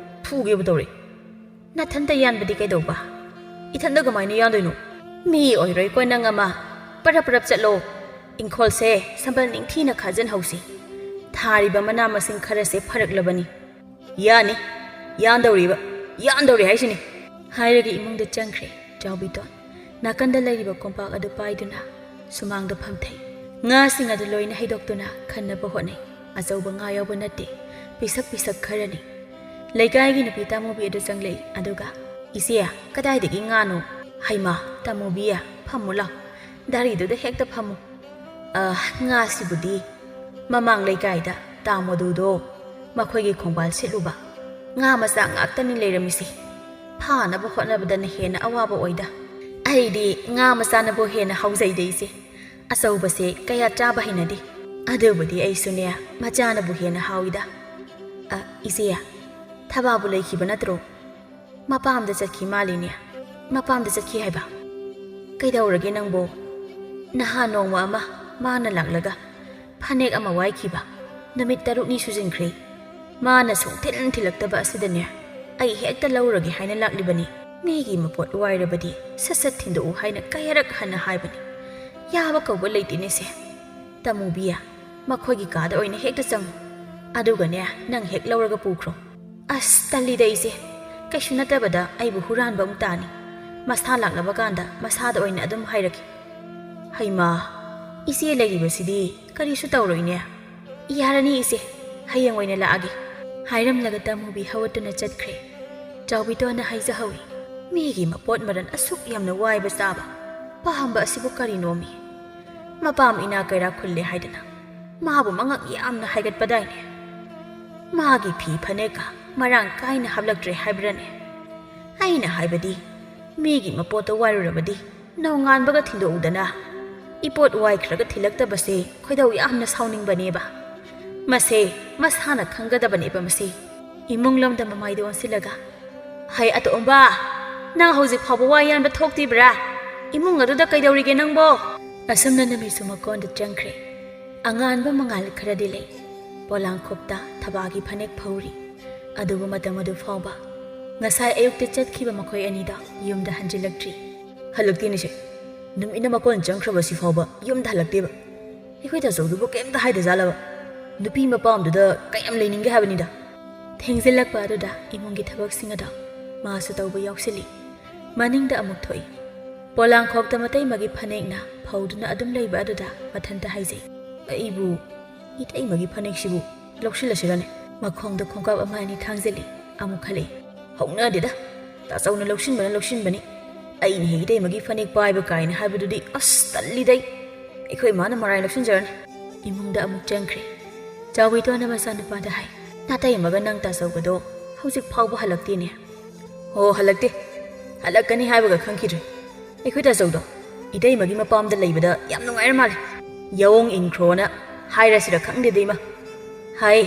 ꯐꯨꯒꯦꯕꯨ ꯇꯧꯔꯦ꯫" "ꯅꯊꯟꯇ ꯌꯥꯟꯕꯗꯤ ꯀꯩꯗꯧꯕ? ꯏꯊꯟꯇ ꯀꯃꯥꯏꯅ ꯌꯥꯟꯗꯣꯏꯅꯣ? ꯃꯤ ꯑꯣꯏꯔꯣꯏꯀꯣ ꯅꯪ ꯑꯃ꯫ ꯄꯔꯞ ꯄꯔꯞ ꯆꯠꯂꯣ꯫ ꯏꯪꯈꯣꯜꯁꯦ ꯁꯝꯕꯜ ꯅꯤꯡꯊꯤꯅ ꯈꯥꯖꯤꯟꯍꯧꯁꯤ꯫ ꯊꯥꯔꯤꯕ ꯃꯅꯥ ꯃꯁꯤꯡ ꯈꯔꯁꯦ ꯐꯔꯛꯂꯕꯅꯤ꯫" "ꯌꯥꯅꯤ, ꯌꯥꯟꯗꯧꯔꯤꯕ, ꯌꯥꯟꯗꯧꯔꯤ ꯍꯥꯏꯁꯤꯅꯤ꯫" ꯍꯥꯏꯔꯒ ꯏꯃꯨꯡꯗ ꯆꯪꯈ꯭ꯔꯦ ꯆꯥꯎꯕꯤꯗꯣꯟ꯫ ꯅꯥꯀꯟꯗ ꯂꯩꯔꯤꯕ ꯀꯣꯝꯄꯥꯛ ꯑꯗꯨ ꯄꯥꯏꯗꯨꯅ ꯁꯨꯃꯥꯡꯗ ꯐꯝꯊꯩ꯫ ꯉꯥꯁꯤꯡ ꯑꯗꯨ ꯂꯣꯏꯅ ꯍꯩꯗꯣꯛꯇꯨꯅ ꯈꯟꯅꯕ ꯍꯣꯠꯅꯩ꯫ ꯑꯆꯧꯕ ꯉꯥ ꯌꯥꯎꯕ ꯅꯠꯇꯦ, ꯄꯤꯁꯛ ꯄꯤꯁꯛ ꯈꯔꯅꯤ꯫ ꯂꯩꯀꯥꯏꯒꯤ ꯅꯨꯄꯤ ꯇꯥꯃꯨꯕꯤ ꯑꯗꯨ ꯆꯪꯂꯛꯏ, ꯑꯗꯨꯒ, "ꯏꯆꯦ, ꯀꯗꯥꯏꯗꯒꯤ ꯉꯥꯅꯣ?" "ꯍꯩꯃꯥ, ꯇꯥꯃꯨꯕꯤ, ꯐꯝꯃꯨ ꯂꯥꯎ꯫ ꯗꯥꯔꯤꯗꯨꯗ ꯍꯦꯛꯇ ꯐꯝꯃꯨ꯫ ꯑ, ꯉꯥꯁꯤꯕꯨꯗꯤ ꯃꯃꯥꯡ ꯂꯩꯀꯥꯏꯗ ꯇꯥ ꯃꯣꯗꯨꯗꯣ ꯃꯈꯣꯏꯒꯤ ꯈꯣꯡꯕꯥꯜ ꯁꯤꯠꯂꯨꯕ꯫ ꯉꯥ ꯃꯆꯥ ꯉꯥꯛꯇꯅꯤ ꯂꯩꯔꯝꯃꯤꯁꯦ꯫ ꯐꯥꯅꯕ ꯍꯣꯠꯅꯕꯗꯅ ꯍꯦꯟꯅ ꯑꯋꯥꯕ ꯑꯣꯏꯗ꯫ ꯑꯩꯗꯤ ꯉꯥ ꯃꯆꯥꯅꯕꯨ ꯍꯦꯟꯅ ꯍꯥꯎꯖꯩꯗ ꯏꯆꯦ꯫ ꯑꯆꯧꯕꯁꯦ ꯀꯌꯥ ꯆꯥꯕ ꯍꯩꯅꯗꯦ꯫ ꯑꯗꯨꯕꯨꯗꯤ ꯑꯩꯁꯨꯅꯦ, ꯃꯆꯥꯅꯕꯨ ꯍꯦꯟꯅ ꯍꯥꯎꯏꯗ꯫ ꯑ, ꯏꯆꯦ, ꯊꯕꯥꯕꯨ ꯂꯩꯈꯤꯕ ꯅꯠꯇ꯭ꯔꯣ? ꯃꯄꯥꯝꯗ ꯆꯠꯈꯤ ꯃꯥꯜꯂꯤꯅꯦ꯫ ꯃꯄꯥꯝꯗ ꯆꯠꯈꯤ ꯍꯥꯏꯕ? ꯀꯩꯗꯧꯔꯒꯦ ꯅꯪꯕꯣ? ꯅꯍꯥꯟ ꯅꯣꯡꯃ ꯑꯃ ꯃꯥꯅ ꯂꯥꯛꯂꯒ ꯐꯅꯦꯛ ꯑꯃ ꯋꯥꯏꯈꯤꯕ ꯅꯨꯃꯤꯠ ꯇꯔꯨꯛꯅꯤ ꯁꯨꯖꯤꯟꯈ꯭ꯔꯦ꯫ ꯃꯥꯅ ꯁꯨꯡꯊꯤꯟ ꯊꯤꯜꯂꯛꯇꯕ ꯑꯁꯤꯗꯅꯦ, ꯑꯩ ꯍꯦꯛꯇ ꯂꯧꯔꯒꯦ ꯍꯥꯏꯅ ꯂꯥꯛꯂꯤꯕꯅꯤ꯫ ꯃꯤꯒꯤ ꯃꯄꯣꯠ ꯋꯥꯏꯔꯕꯗꯤ ꯁꯠ ꯁꯠ ꯊꯤꯟꯗꯣꯛꯎ ꯍꯥꯏꯅ ꯀꯌꯥꯔꯛ ꯍꯟꯅ ꯍꯥꯏꯕꯅꯤ꯫ ꯌꯥꯕ ꯀꯧꯕ ꯂꯩꯇꯦꯅꯦꯁꯦ꯫ ꯇꯥꯃꯨꯕꯤ, ꯃꯈꯣꯏꯒꯤ ꯀꯥꯗ ꯑꯣꯏꯅ ꯍꯦꯛꯇ ꯆꯪꯉꯨ꯫ ꯑꯗꯨꯒꯅꯦ, ꯅꯪ ꯍꯦꯛ ꯂꯧꯔꯒ ꯄꯨꯈ꯭ꯔꯣ꯫ ꯑꯁ, ꯇꯜꯂꯤꯗ ꯏꯆꯦ꯫ ꯀꯩꯁꯨ ꯅꯠꯇꯕꯗ ꯑꯩꯕꯨ ꯍꯨꯔꯥꯟꯕ ꯑꯃꯨꯛ ꯇꯥꯅꯤ꯫ ꯃꯁꯥ ꯂꯥꯛꯂꯕ ꯀꯥꯟꯗ ꯃꯁꯥꯗ ꯑꯣꯏꯅ ꯑꯗꯨꯝ ꯍꯥꯏꯔꯛꯀꯦ꯫ ꯍꯩꯃꯥ, ꯏꯆꯦ ꯂꯩꯔꯤꯕꯁꯤꯗꯤ ꯀꯔꯤꯁꯨ ꯇꯧꯔꯣꯏꯅꯦ꯫ ꯌꯥꯔꯅꯤ ꯏꯆꯦ, ꯍꯌꯦꯡ ꯑꯣꯏꯅ ꯂꯥꯛꯑꯒꯦ꯫ ꯍꯥꯏꯔꯝꯂꯒ ꯇꯥꯃꯨꯕꯤ ꯍꯧꯒꯠꯇꯨꯅ ꯆꯠꯈ꯭ꯔꯦ꯫ ꯆꯥꯎꯕꯤꯇꯣꯟꯅ ꯍꯥꯏꯖꯍꯧꯏ, ꯃꯤꯒꯤ ꯃꯄꯣꯠ ꯃꯔꯟ ꯑꯁꯨꯛ ꯌꯥꯝꯅ ꯋꯥꯏꯕ ꯆꯥꯕ ꯄꯥꯝꯕ ꯑꯁꯤꯕꯨ ꯀꯔꯤꯅꯣꯃꯤ? ꯃꯄꯥꯝ ꯏꯅꯥ ꯀꯩꯔꯥ ꯈꯨꯜꯂꯦ ꯍꯥꯏꯗꯅ ꯃꯥꯕꯨ ꯃꯉꯛ ꯌꯥꯝꯅ ꯍꯥꯏꯒꯠꯄꯗꯥꯏꯅꯦ꯫ ꯃꯥꯒꯤ ꯐꯤ ꯐꯅꯦꯛꯀ ꯃꯔꯥꯡ ꯀꯥꯏꯅ ꯍꯥꯞꯂꯛꯇ꯭ꯔꯦ ꯍꯥꯏꯕ꯭ꯔꯅꯦ? ꯑꯩꯅ ꯍꯥꯏꯕꯗꯤ, ꯃꯤꯒꯤ ꯃꯄꯣꯠꯇꯣ ꯋꯥꯏꯔꯨꯔꯕꯗꯤ ꯅꯣꯡꯉꯥꯟꯕꯒ ꯊꯤꯟꯗꯣꯛꯎꯗꯅ꯫ ꯏꯄꯣꯠ ꯋꯥꯏꯈ꯭ꯔꯒ ꯊꯤꯜꯂꯛꯇꯕꯁꯦ ꯈꯣꯏꯗꯧ ꯌꯥꯝꯅ ꯁꯥꯎꯅꯤꯡꯕꯅꯦꯕ꯫ ꯃꯁꯦ ꯃꯁꯥꯅ ꯈꯪꯒꯗꯕꯅꯦꯕ ꯃꯁꯦ꯫ ꯏꯃꯨꯡ ꯂꯣꯝꯗ ꯃꯃꯥꯏꯗ ꯑꯣꯟꯁꯤꯜꯂꯒ, "ꯍꯩ ꯑꯇꯣꯝꯕ, ꯅꯪ ꯍꯧꯖꯤꯛ ꯐꯥꯎꯕ ꯋꯥ ꯌꯥꯟꯕ ꯊꯣꯛꯇ꯭ꯔꯤꯕ꯭ꯔꯥ? ꯏꯃꯨꯡ ꯑꯗꯨꯗ ꯀꯩꯗꯧꯔꯤꯒꯦ ꯅꯪꯕꯣ?" ꯑꯁꯨꯝꯅ ꯅꯨꯃꯤꯠꯁꯨ ꯃꯀꯣꯟꯗ ꯆꯪꯈ꯭ꯔꯦ꯫ ꯑꯉꯥꯟꯕ ꯃꯉꯥꯜ ꯈꯔꯗꯤ ꯂꯩ꯫ ꯄꯣꯂꯥꯡꯈꯣꯛꯇ ꯊꯕꯥꯒꯤ ꯐꯅꯦꯛ ꯐꯧꯔꯤ꯫ ꯑꯗꯨꯕꯨ ꯃꯇꯝ ꯑꯗꯨ ꯐꯥꯎꯕ ꯉꯁꯥꯏ ꯑꯌꯨꯛꯇ ꯆꯠꯈꯤꯕ ꯃꯈꯣꯏ ꯑꯅꯤꯗꯣ ꯌꯨꯝꯗ ꯍꯟꯖꯤꯜꯂꯛꯇ꯭ꯔꯤ꯫ ꯍꯜꯂꯛꯇꯦꯅꯦꯁꯦ꯫ ꯅꯨꯃꯤꯠꯅ ꯃꯀꯣꯟ ꯆꯪꯈ꯭ꯔꯕꯁꯤ ꯐꯥꯎꯕ ꯌꯨꯝꯗ ꯍꯜꯂꯛꯇꯦꯕ꯫ ꯑꯩꯈꯣꯏ ꯇꯥꯆꯧꯗꯨꯕꯨ ꯀꯩꯝꯇ ꯍꯥꯏꯗꯖꯥꯠꯂꯕ? ꯅꯨꯄꯤ ꯃꯄꯥꯝꯗꯨꯗ ꯀꯌꯥꯝ ꯂꯩꯅꯤꯡꯒꯦ ꯍꯥꯏꯕꯅꯤꯗ꯫ ꯊꯦꯡꯖꯤꯜꯂꯛꯄ ꯑꯗꯨꯗ ꯏꯃꯨꯡꯒꯤ ꯊꯕꯛꯁꯤꯡ ꯑꯗꯣ ꯃꯥꯁꯨ ꯇꯧꯕ ꯌꯥꯎꯁꯤꯜꯂꯤ꯫ ꯃꯅꯤꯡꯗ ꯑꯃꯨꯛ ꯊꯣꯛꯏ꯫ ꯄꯣꯂꯥꯡꯈꯣꯛꯇ ꯃꯇꯩꯃꯒꯤ ꯐꯅꯦꯛꯅ ꯐꯧꯗꯨꯅ ꯑꯗꯨꯝ ꯂꯩꯕ ꯑꯗꯨꯗ ꯃꯊꯟꯇ ꯍꯥꯏꯖꯩ, "ꯑꯩꯕꯨ ꯏꯇꯩꯃꯒꯤ ꯐꯅꯦꯛꯁꯤꯕꯨ ꯂꯧꯁꯤꯜꯂꯁꯤꯔꯅꯦ?" ꯃꯈꯣꯡꯗ ꯈꯣꯡꯀꯥꯞ ꯑꯃ ꯑꯅꯤ ꯊꯥꯡꯖꯤꯜꯂꯤ꯫ ꯑꯃꯨꯛ ꯈꯜꯂꯤ, "ꯍꯧꯅꯗꯦꯗ, ꯇꯥꯆꯧꯅ ꯂꯧꯁꯤꯟꯕꯅ ꯂꯧꯁꯤꯟꯕꯅꯤ꯫ ꯑꯩꯅ ꯍꯦꯛ ꯏꯇꯩꯃꯒꯤ ꯐꯅꯦꯛ ꯄꯥꯏꯕ ꯀꯥꯏꯅ ꯍꯥꯏꯕꯗꯨꯗꯤ ꯑꯁ ꯇꯜꯂꯤꯗꯩ꯫ ꯑꯩꯈꯣꯏ ꯏꯃꯥꯅ ꯃꯔꯥꯏ ꯂꯧꯁꯤꯟꯖꯔꯅꯤ꯫" ꯏꯃꯨꯡꯗ ꯑꯃꯨꯛ ꯆꯪꯈ꯭ꯔꯦ꯫ ꯆꯥꯎꯕꯤꯇꯣꯟꯅ ꯃꯆꯥꯅꯨꯄꯥꯗ ꯍꯥꯏ, "ꯅꯥꯇꯩꯃꯒ ꯅꯪ ꯇꯥꯆꯧꯒꯗꯣ ꯍꯧꯖꯤꯛ ꯐꯥꯎꯕ ꯍꯜꯂꯛꯇꯦꯅꯦ?" "ꯑꯣ, ꯍꯜꯂꯛꯇꯦ꯫ ꯍꯜꯂꯛꯀꯅꯤ ꯍꯥꯏꯕꯒ ꯈꯪꯈꯤꯗ꯭ꯔꯦ꯫ ꯑꯩꯈꯣꯏ ꯇꯥꯆꯧꯗꯣ ꯏꯇꯩꯃꯒꯤ ꯃꯄꯥꯝꯗ ꯂꯩꯕꯗ ꯌꯥꯝ ꯅꯨꯡꯉꯥꯏꯔ ꯃꯥꯜꯂꯦ꯫ ꯌꯥꯑꯣꯡ ꯏꯟꯈ꯭ꯔꯣꯅ ꯍꯥꯏꯔꯁꯤꯔ ꯈꯪꯗꯦꯗ ꯏꯃꯥ꯫ ꯍꯥꯏ,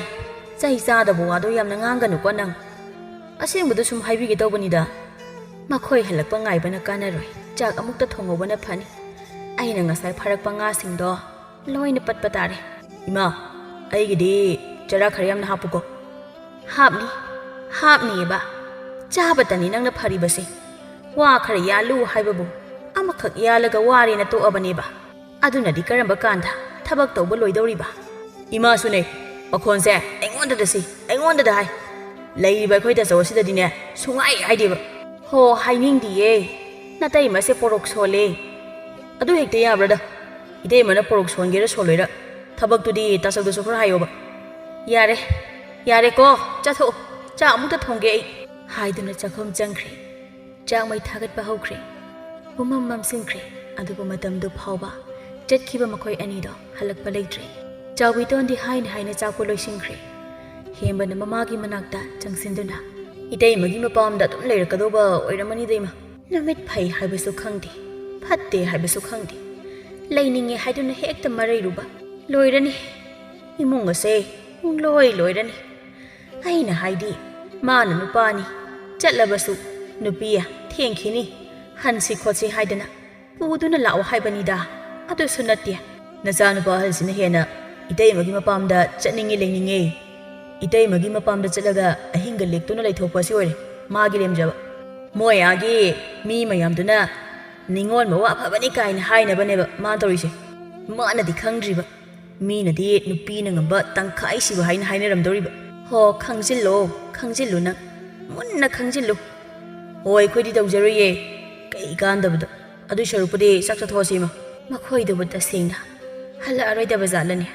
ꯆꯩ ꯆꯥꯗꯕ ꯋꯥꯗꯣ ꯌꯥꯝꯅ ꯉꯥꯡꯒꯅꯨꯀꯣ ꯅꯪ꯫ ꯑꯁꯦꯡꯕꯗꯣ ꯁꯨꯝ ꯍꯥꯏꯕꯤꯒꯦ ꯇꯧꯕꯅꯤꯗ꯫ ꯃꯈꯣꯏ ꯍꯜꯂꯛꯄ ꯉꯥꯏꯕꯅ ꯀꯥꯟꯅꯔꯣꯏ꯫ ꯆꯥꯛ ꯑꯃꯨꯛꯇ ꯊꯣꯡꯍꯧꯕꯅ ꯐꯅꯤ꯫ ꯑꯩꯅ ꯉꯁꯥꯏ ꯐꯥꯔꯛꯄ ꯉꯥꯁꯤꯡꯗꯣ ꯂꯣꯏꯅ ꯄꯠꯄ ꯇꯥꯔꯦ꯫ ꯏꯃꯥ, ꯑꯩꯒꯤꯗꯤ ꯆꯔꯥ ꯈꯔ ꯌꯥꯝꯅ ꯍꯥꯞꯄꯨꯀꯣ꯫" "ꯍꯥꯞꯅꯤ, ꯍꯥꯞꯅꯤꯌꯦꯕ꯫ ꯆꯥꯕꯇꯅꯤ ꯅꯪꯅ ꯐꯔꯤꯕꯁꯦ꯫ ꯋꯥ ꯈꯔ ꯌꯥꯜꯂꯨ ꯍꯥꯏꯕꯕꯨ ꯑꯃꯈꯛ ꯌꯥꯜꯂꯒ ꯋꯥꯔꯦꯅ ꯇꯣꯛꯑꯕꯅꯦꯕ꯫ ꯑꯗꯨꯅꯗꯤ ꯀꯔꯝꯕ ꯀꯥꯟꯗ ꯊꯕꯛ ꯇꯧꯕ ꯂꯣꯏꯗꯧꯔꯤꯕ?" ꯏꯃꯥꯁꯨꯅꯦ, ꯃꯈꯣꯟꯁꯦ ꯑꯩꯉꯣꯟꯗꯗ ꯁꯤ, ꯑꯩꯉꯣꯟꯗꯗ ꯍꯥꯏ꯫ ꯂꯩꯔꯤꯕ ꯑꯩꯈꯣꯏ ꯇꯥꯆꯧ ꯑꯁꯤꯗꯗꯤꯅꯦ ꯁꯨꯡꯍꯥꯏ ꯍꯥꯏꯗꯦꯕ꯫ "ꯍꯣ, ꯍꯥꯏꯅꯤꯡꯗꯤꯌꯦ꯫ ꯅꯇꯩꯃꯁꯦ ꯄꯣꯔꯣꯛ ꯁꯣꯜꯂꯦ꯫" "ꯑꯗꯨ ꯍꯦꯛꯇ ꯌꯥꯕ꯭ꯔꯗ? ꯏꯇꯩꯃꯅ ꯄꯣꯔꯣꯛ ꯁꯣꯟꯒꯦꯔꯥ ꯁꯣꯜꯂꯣꯏꯔꯥ, ꯊꯕꯛꯇꯨꯗꯤ ꯇꯥꯆꯧꯗꯁꯨ ꯈꯔ ꯍꯥꯏꯌꯣꯕ꯫" "ꯌꯥꯔꯦ, ꯌꯥꯔꯦꯀꯣ, ꯆꯠꯊꯣꯛꯑꯣ꯫ ꯆꯥꯛ ꯑꯃꯨꯛꯇ ꯊꯣꯡꯒꯦ ꯑꯩ꯫" ꯍꯥꯏꯗꯨꯅ ꯆꯥꯛꯈꯨꯝ ꯆꯪꯈ꯭ꯔꯦ꯫ ꯆꯥꯛ ꯃꯩ ꯊꯥꯒꯠꯄ ꯍꯧꯈ꯭ꯔꯦ꯫ ꯄꯨꯝꯃꯝ ꯃꯝꯁꯤꯟꯈ꯭ꯔꯦ꯫ ꯑꯗꯨꯕꯨ ꯃꯇꯝꯗꯨ ꯐꯥꯎꯕ ꯆꯠꯈꯤꯕ ꯃꯈꯣꯏ ꯑꯅꯤꯗꯣ ꯍꯜꯂꯛꯄ ꯂꯩꯇ꯭ꯔꯦ꯫ ꯆꯥꯎꯕꯤꯇꯣꯟꯗꯤ ꯍꯥꯏꯅ ꯍꯥꯏꯅ ꯆꯥꯛꯄꯨ ꯂꯣꯏꯁꯤꯟꯈ꯭ꯔꯦ꯫ ꯍꯦꯝꯕꯅ ꯃꯃꯥꯒꯤ ꯃꯅꯥꯛꯇ ꯆꯪꯁꯤꯟꯗꯨꯅ, "ꯏꯇꯩꯃꯒꯤ ꯃꯄꯥꯝꯗ ꯑꯗꯨꯝ ꯂꯩꯔꯛꯀꯗꯧꯕ ꯑꯣꯏꯔꯝꯃꯅꯤꯗ ꯏꯃꯥ꯫ ꯅꯨꯃꯤꯠ ꯐꯩ ꯍꯥꯏꯕꯁꯨ ꯈꯪꯗꯦ, ꯐꯠꯇꯦ ꯍꯥꯏꯕꯁꯨ ꯈꯪꯗꯦ꯫ ꯂꯩꯅꯤꯡꯉꯦ ꯍꯥꯏꯗꯨꯅ ꯍꯦꯛꯇ ꯃꯔꯩꯔꯨꯕ꯫ ꯂꯣꯏꯔꯅꯤ꯫ ꯏꯃꯨꯡ ꯑꯁꯦ ꯄꯨꯡꯂꯣꯏ ꯂꯣꯏꯔꯅꯤ꯫ ꯑꯩꯅ ꯍꯥꯏꯗꯤ, ꯃꯥꯅ ꯅꯨꯄꯥꯅꯤ, ꯆꯠꯂꯕꯁꯨ ꯅꯨꯄꯤ ꯊꯦꯡꯈꯤꯅꯤ, ꯍꯟꯁꯤ ꯈꯣꯠꯁꯤ ꯍꯥꯏꯗꯅ ꯄꯨꯗꯨꯅ ꯂꯥꯛꯑꯣ ꯍꯥꯏꯕꯅꯤꯗ꯫ ꯑꯗꯨꯁꯨ ꯅꯠꯇꯦ꯫ ꯅꯆꯥꯅꯨꯄꯥ ꯑꯍꯜꯁꯤꯅ ꯍꯦꯟꯅ ꯏꯇꯩꯃꯒꯤ ꯃꯄꯥꯝꯗ ꯆꯠꯅꯤꯡꯉꯤ ꯂꯩꯅꯤꯡꯉꯦ꯫ ꯏꯇꯩꯃꯒꯤ ꯃꯄꯥꯝꯗ ꯆꯠꯂꯒ ꯑꯍꯤꯡꯒ ꯂꯦꯛꯇꯨꯅ ꯂꯩꯊꯣꯛꯄ ꯑꯁꯤ ꯑꯣꯏꯔꯦ ꯃꯥꯒꯤ ꯂꯦꯝꯖꯕ꯫ ꯃꯣꯏ ꯑꯥꯒꯤ ꯃꯤ ꯃꯌꯥꯝꯗꯨꯅ ꯅꯤꯉꯣꯜ ꯃꯋꯥ ꯐꯕꯅꯤ ꯀꯥꯏꯅ ꯍꯥꯏꯅꯕꯅꯦꯕ ꯃꯥꯅ ꯇꯧꯔꯤꯁꯦ꯫ ꯃꯥꯅꯗꯤ ꯈꯪꯗ꯭ꯔꯤꯕ, ꯃꯤꯅꯗꯤ ꯅꯨꯄꯤꯅ ꯉꯝꯕ ꯇꯪꯈꯥꯏ ꯁꯤꯕ ꯍꯥꯏꯅ ꯍꯥꯏꯅꯔꯝꯗꯧꯔꯤꯕ꯫ ꯍꯣ, ꯈꯪꯖꯤꯜꯂꯣ, ꯈꯪꯖꯤꯜꯂꯨ ꯅꯪ, ꯃꯨꯟꯅ ꯈꯪꯖꯤꯜꯂꯨ꯫ ꯍꯣ, ꯑꯩꯈꯣꯏꯗꯤ ꯇꯧꯖꯔꯣꯏꯌꯦ, ꯀꯩ ꯀꯥꯟꯗꯕꯗ꯫ ꯑꯗꯨꯏ ꯁꯔꯨꯛꯄꯨꯗꯤ ꯆꯥꯛ ꯆꯥꯊꯣꯛꯑꯁꯤ ꯏꯃꯥ꯫ ꯃꯈꯣꯏꯗꯨꯕꯨ ꯇꯁꯦꯡꯅ ꯍꯜꯂꯛꯑꯔꯣꯏꯗꯕ ꯖꯥꯠꯂꯅꯦ?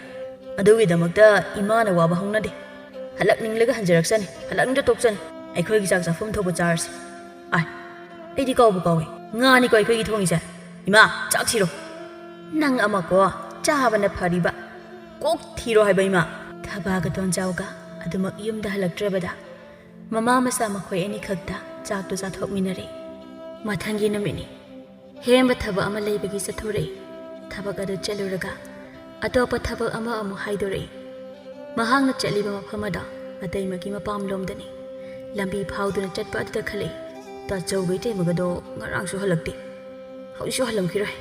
ꯑꯗꯨꯒꯤꯗꯃꯛꯇ ꯏꯃꯥꯅ ꯋꯥꯕ ꯍꯧꯅꯗꯦ꯫ ꯍꯜꯂꯛꯅꯤꯡꯂꯒ ꯍꯟꯖꯔꯛꯆꯅꯤ, ꯍꯜꯂꯛꯅꯤꯡꯗ ꯇꯣꯛꯆꯅꯤ꯫ ꯑꯩꯈꯣꯏꯒꯤ ꯆꯥꯛ ꯆꯥꯐꯝ ꯊꯣꯛꯄ ꯆꯥꯔꯁꯤ꯫ ꯑꯥꯏ, ꯑꯩꯗꯤ ꯀꯥꯎꯕꯨ ꯀꯥꯎꯏ, ꯉꯥꯅꯤꯀꯣ ꯑꯩꯈꯣꯏꯒꯤ ꯊꯣꯡꯉꯤꯁꯦ꯫ ꯏꯃꯥ, ꯆꯥꯛ ꯊꯤꯔꯣ꯫ ꯅꯪ ꯑꯃꯀꯣ, ꯆꯥꯕꯅ ꯐꯔꯤꯕ꯫ ꯀꯣꯛ ꯊꯤꯔꯣ ꯍꯥꯏꯕ ꯏꯃꯥ꯫ ꯊꯕꯥꯒ ꯇꯣꯟꯖꯥꯎꯒ ꯑꯗꯨꯃꯛ ꯌꯨꯝꯗ ꯍꯜꯂꯛꯇ꯭ꯔꯕꯗ ꯃꯃꯥ ꯃꯆꯥ ꯃꯈꯣꯏ ꯑꯅꯤꯈꯛꯇ ꯆꯥꯛꯇꯨ ꯆꯥꯊꯣꯛꯃꯤꯟꯅꯔꯦ꯫ ꯃꯊꯪꯒꯤ ꯅꯨꯃꯤꯠꯅꯤ꯫ ꯍꯦꯝꯕ ꯊꯕꯛ ꯑꯃ ꯂꯩꯕꯒꯤ ꯆꯠꯊꯣꯔꯛꯏ꯫ ꯊꯕꯛ ꯑꯗꯨ ꯆꯠꯂꯨꯔꯒ ꯑꯇꯣꯞꯄ ꯊꯕꯛ ꯑꯃ ꯑꯃꯨꯛ ꯍꯥꯏꯗꯣꯔꯛꯏ꯫ ꯃꯍꯥꯛꯅ ꯆꯠꯂꯤꯕ ꯃꯐꯝ ꯑꯗꯣ ꯃꯇꯩꯃꯒꯤ ꯃꯄꯥꯝꯂꯣꯝꯗꯅꯤ꯫ ꯂꯝꯕꯤ ꯐꯥꯎꯗꯨꯅ ꯆꯠꯄ ꯑꯗꯨꯗ ꯈꯜꯂꯛꯏ, "ꯇꯥꯆꯧꯒ ꯏꯇꯩꯃꯒꯗꯣ ꯉꯔꯥꯡꯁꯨ ꯍꯜꯂꯛꯇꯦ꯫ ꯍꯧꯖꯤꯛꯁꯨ ꯍꯜꯂꯝꯈꯤꯔꯣꯏ꯫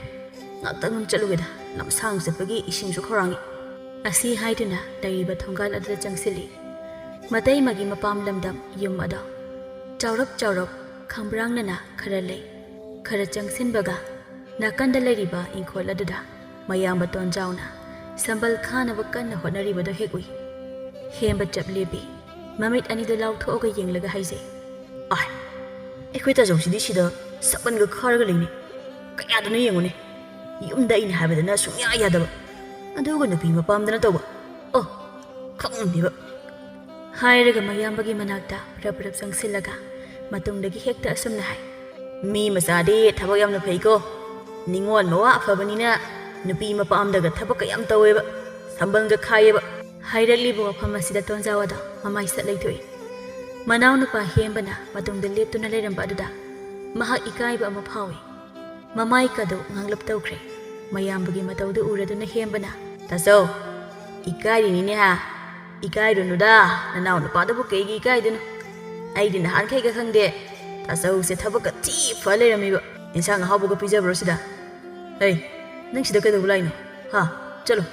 ꯉꯥꯛꯇꯪ ꯑꯗꯨꯝ ꯆꯠꯂꯨꯒꯦꯗ, ꯂꯝꯁꯥꯡ ꯆꯠꯄꯒꯤ ꯏꯁꯤꯡꯁꯨ ꯈꯧꯔꯥꯡꯉꯤ"꯫ ꯑꯁꯤ ꯍꯥꯏꯗꯨꯅ ꯂꯩꯔꯤꯕ ꯊꯣꯡꯒꯥꯜ ꯑꯗꯨꯗ ꯆꯪꯁꯤꯜꯂꯤ꯫ ꯃꯇꯩꯃꯒꯤ ꯃꯄꯥꯝ ꯂꯝꯗꯝ ꯌꯨꯝ ꯑꯗꯣ ꯆꯥꯎꯔꯞ ꯆꯥꯎꯔꯞ ꯈꯝꯕ꯭ꯔꯥꯡꯅꯅ ꯈꯔ ꯂꯩ꯫ ꯈꯔ ꯆꯪꯁꯤꯟꯕꯒ ꯅꯥꯀꯟꯗ ꯂꯩꯔꯤꯕ ꯏꯪꯈꯣꯜ ꯑꯗꯨꯗ ꯃꯌꯥꯝꯕ ꯇꯣꯟꯖꯥꯎꯅ ꯁꯝꯕꯜ ꯈꯥꯅꯕ ꯀꯟꯅ ꯍꯣꯠꯅꯔꯤꯕꯗꯨ ꯍꯦꯛ ꯎꯏ꯫ ꯍꯦꯝꯕ ꯆꯞ ꯂꯦꯞꯄꯤ꯫ ꯃꯃꯤꯠ ꯑꯅꯤꯗꯨ ꯂꯥꯎꯊꯣꯛꯑꯒ ꯌꯦꯡꯂꯒ ꯍꯥꯏꯖꯩ, "ꯑꯥꯏ, ꯑꯩꯈꯣꯏ ꯇꯥꯖꯧꯁꯤꯗꯤ ꯁꯤꯗ ꯁꯝꯕꯜꯒ ꯈꯥꯔꯒ ꯂꯩꯅꯤ꯫ ꯀꯌꯥꯗꯅꯣ ꯌꯦꯡꯉꯨꯅꯦ꯫ ꯌꯨꯝꯗ ꯑꯩꯅ ꯍꯥꯏꯕꯗꯅ ꯁꯨꯡꯌꯥ ꯌꯥꯗꯕ꯫ ꯑꯗꯨꯒ ꯅꯨꯄꯤ ꯃꯄꯥꯝꯗꯅ ꯇꯧꯕ꯫ ꯑꯣ, ꯈꯪꯗꯦꯕ"꯫ ꯍꯥꯏꯔꯒ ꯃꯌꯥꯝꯕꯒꯤ ꯃꯅꯥꯛꯇ ꯄ꯭ꯔꯞ ꯄ꯭ꯔꯞ ꯆꯪꯁꯤꯜꯂꯒ ꯃꯇꯨꯡꯗꯒꯤ ꯍꯦꯛꯇ ꯑꯁꯨꯝꯅ ꯍꯥꯏ, "ꯃꯤ ꯃꯆꯥꯗꯤ ꯊꯕꯛ ꯌꯥꯝꯅ ꯐꯩꯀꯣ꯫ ꯅꯤꯉꯣꯜ ꯃꯋꯥ ꯑꯐꯕꯅꯤꯅ ꯅꯨꯄꯤ ꯃꯄꯥꯝꯗꯒ ꯊꯕꯛꯀ ꯌꯥꯝ ꯇꯧꯋꯦꯕ, ꯁꯝꯕꯜꯒ ꯈꯥꯏꯌꯦꯕ"꯫ ꯍꯥꯏꯔꯛꯂꯤꯕ ꯃꯐꯝ ꯑꯁꯤꯗ ꯇꯣꯟꯖꯥꯎ ꯑꯗꯣ ꯃꯃꯥꯏ ꯁꯠ ꯂꯩꯊꯣꯛꯏ꯫ ꯃꯅꯥꯎꯅꯨꯄꯥ ꯍꯦꯝꯕꯅ ꯃꯇꯨꯡꯗ ꯂꯦꯞꯇꯨꯅ ꯂꯩꯔꯝꯕ ꯑꯗꯨꯗ ꯃꯍꯥꯛ ꯏꯀꯥꯏꯕ ꯑꯃ ꯐꯥꯎꯏ꯫ ꯃꯃꯥꯏꯀꯗꯨ ꯉꯥꯡꯂꯞ ꯇꯧꯈ꯭ꯔꯦ꯫ ꯃꯌꯥꯝꯕꯒꯤ ꯃꯇꯧꯗꯨ ꯎꯔꯗꯨꯅ ꯍꯦꯝꯕꯅ, "ꯇꯥꯆꯧ, ꯏꯀꯥꯏꯔꯤꯅꯤꯅꯦ ꯍꯥ? ꯏꯀꯥꯏꯔꯨꯅꯨꯗ, ꯅꯅꯥꯎ ꯅꯨꯄꯥꯗꯨꯕꯨ ꯀꯩꯒꯤ ꯏꯀꯥꯏꯗꯣꯏꯅꯣ? ꯑꯩꯗꯤ ꯅꯍꯥꯟꯈꯩꯒ ꯈꯪꯗꯦ, ꯇꯥꯆꯧꯁꯦ ꯊꯕꯛꯀ ꯊꯤ ꯐ ꯂꯩꯔꯝꯃꯤꯕ, ꯏꯟꯁꯥꯡ ꯑꯍꯥꯎꯕꯒ ꯄꯤꯖꯕ꯭ꯔꯣ ꯁꯤꯗ? ꯍꯩ, ꯅꯪ ꯁꯤꯗ ꯀꯩꯗꯧꯕ ꯂꯥꯛꯏꯅꯣ? ꯍꯥ? ꯆꯠꯂꯣ꯫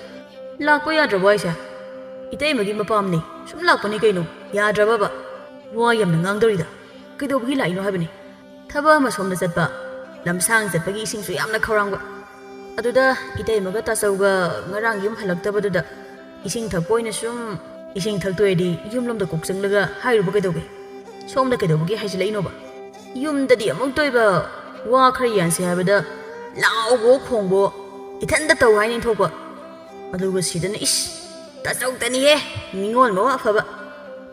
ꯂꯥꯛꯄ ꯌꯥꯗ꯭ꯔꯕꯣ ꯍꯥꯏꯁꯦ? ꯏꯇꯩꯃꯒꯤ ꯃꯄꯥꯝꯅꯤ, ꯁꯨꯝ ꯂꯥꯛꯄꯅꯤ ꯀꯩꯅꯣ, ꯌꯥꯗ꯭ꯔꯕꯕ? ꯋꯥ ꯌꯥꯝꯅ ꯉꯥꯡꯗꯧꯔꯤꯗ, ꯀꯩꯗꯧꯕꯒꯤ ꯂꯥꯛꯏꯅꯣ ꯍꯥꯏꯕꯅꯤ? ꯊꯕꯛ ꯑꯃ ꯁꯣꯝꯗ ꯆꯠꯄ, ꯂꯝꯁꯥꯡ ꯆꯠꯄꯒꯤ ꯏꯁꯤꯡꯁꯨ ꯌꯥꯝꯅ ꯈꯧꯔꯥꯡꯕ꯫ ꯑꯗꯨꯗ ꯏꯇꯩꯃꯒ ꯇꯥꯆꯧꯒ ꯉꯔꯥꯡ ꯌꯨꯝ ꯍꯜꯂꯛꯇꯕꯗꯨꯗ ꯏꯁꯤꯡ ꯊꯛꯄ ꯑꯣꯏꯅ ꯁꯨꯝ, ꯏꯁꯤꯡ ꯊꯛꯇꯣꯏꯗꯤ ꯌꯨꯝꯂꯣꯝꯗ ꯀꯣꯛ ꯆꯪꯂꯒ ꯍꯥꯏꯔꯨꯕ ꯀꯩꯗꯧꯒꯦ? ꯁꯣꯝꯗ ꯀꯩꯗꯧꯕꯒꯤ ꯍꯥꯏꯖꯤꯜꯂꯛꯏꯅꯣꯕ? ꯌꯨꯝꯗꯗꯤ ꯑꯃꯨꯛꯇ ꯑꯣꯏꯕ ꯋꯥ ꯈꯔ ꯌꯥꯟꯁꯦ ꯍꯥꯏꯕꯗ ꯂꯥꯎꯕꯣ ꯈꯣꯡꯕꯣ ꯏꯊꯟꯗ ꯇꯧ ꯍꯥꯏꯅ ꯏꯟꯊꯣꯛꯄ꯫ ꯑꯗꯨꯒ ꯁꯤꯗꯅ ꯏꯁ, ꯇꯥꯆꯧꯇꯅꯤꯍꯦ, ꯅꯤꯉꯣꯜ ꯃꯋꯥ ꯑꯐꯕ꯫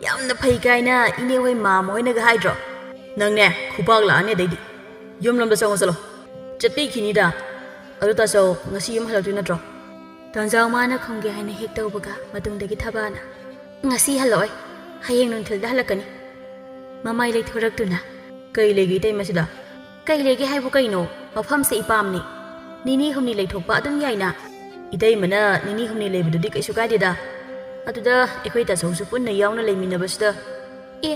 ꯌꯥꯝꯅ ꯐꯩ ꯀꯥꯏꯅ ꯏꯅꯦ ꯍꯣꯏ ꯃꯥꯝꯃ ꯍꯣꯏꯅꯒ ꯍꯥꯏꯗ꯭ꯔꯣ? ꯅꯪꯅꯦ, ꯈꯨꯄꯥꯛ ꯂꯥꯛꯑꯅꯤ ꯑꯗꯩꯗꯤ꯫ ꯌꯨꯝꯂꯣꯝꯗ ꯆꯪꯉꯣ ꯆꯠꯂꯣ꯫ ꯆꯠꯄꯤꯈꯤꯅꯤꯗ꯫ ꯑꯗꯨ ꯇꯥꯆꯧ, ꯉꯁꯤ ꯌꯨꯝ ꯍꯜꯂꯛꯇꯣꯏ ꯅꯠꯇ꯭ꯔꯣ? ꯇꯣꯟꯖꯥꯎ ꯃꯥꯅ ꯈꯨꯝꯒꯦ ꯍꯥꯏꯅ ꯍꯦꯛ ꯇꯧꯕꯒ ꯃꯇꯨꯡꯗꯒꯤ ꯊꯕꯥꯅ, "ꯉꯁꯤ ꯍꯜꯂꯛꯑꯣꯏ, ꯍꯌꯦꯡ ꯅꯨꯡꯊꯤꯜꯗ ꯍꯜꯂꯛꯀꯅꯤ"꯫ ꯃꯃꯥꯏ ꯂꯩꯊꯣꯔꯛꯇꯨꯅ, "ꯀꯩ ꯂꯩꯒꯦ ꯏꯇꯩꯃ ꯁꯤꯗ?" "ꯀꯩ ꯂꯩꯒꯦ ꯍꯥꯏꯕꯨ ꯀꯩꯅꯣ? ꯃꯐꯝꯁꯦ ꯏꯄꯥꯝꯅꯤ꯫ ꯅꯤꯅꯤ ꯍꯨꯝꯅꯤ ꯂꯩꯊꯣꯛꯄ ꯑꯗꯨꯝ ꯌꯥꯏꯅ꯫ ꯏꯇꯩꯃꯅ ꯅꯤꯅꯤ ꯍꯨꯝꯅꯤ ꯂꯩꯕꯗꯨꯗꯤ ꯀꯩꯁꯨ ꯀꯥꯏꯗꯦꯗ꯫ ꯑꯗꯨꯗ ꯑꯩꯈꯣꯏ ꯇꯥꯆꯧꯁꯨ ꯄꯨꯟꯅ ꯌꯥꯎꯅ ꯂꯩꯃꯤꯟꯅꯕꯁꯤꯗ"꯫ "ꯑꯦ,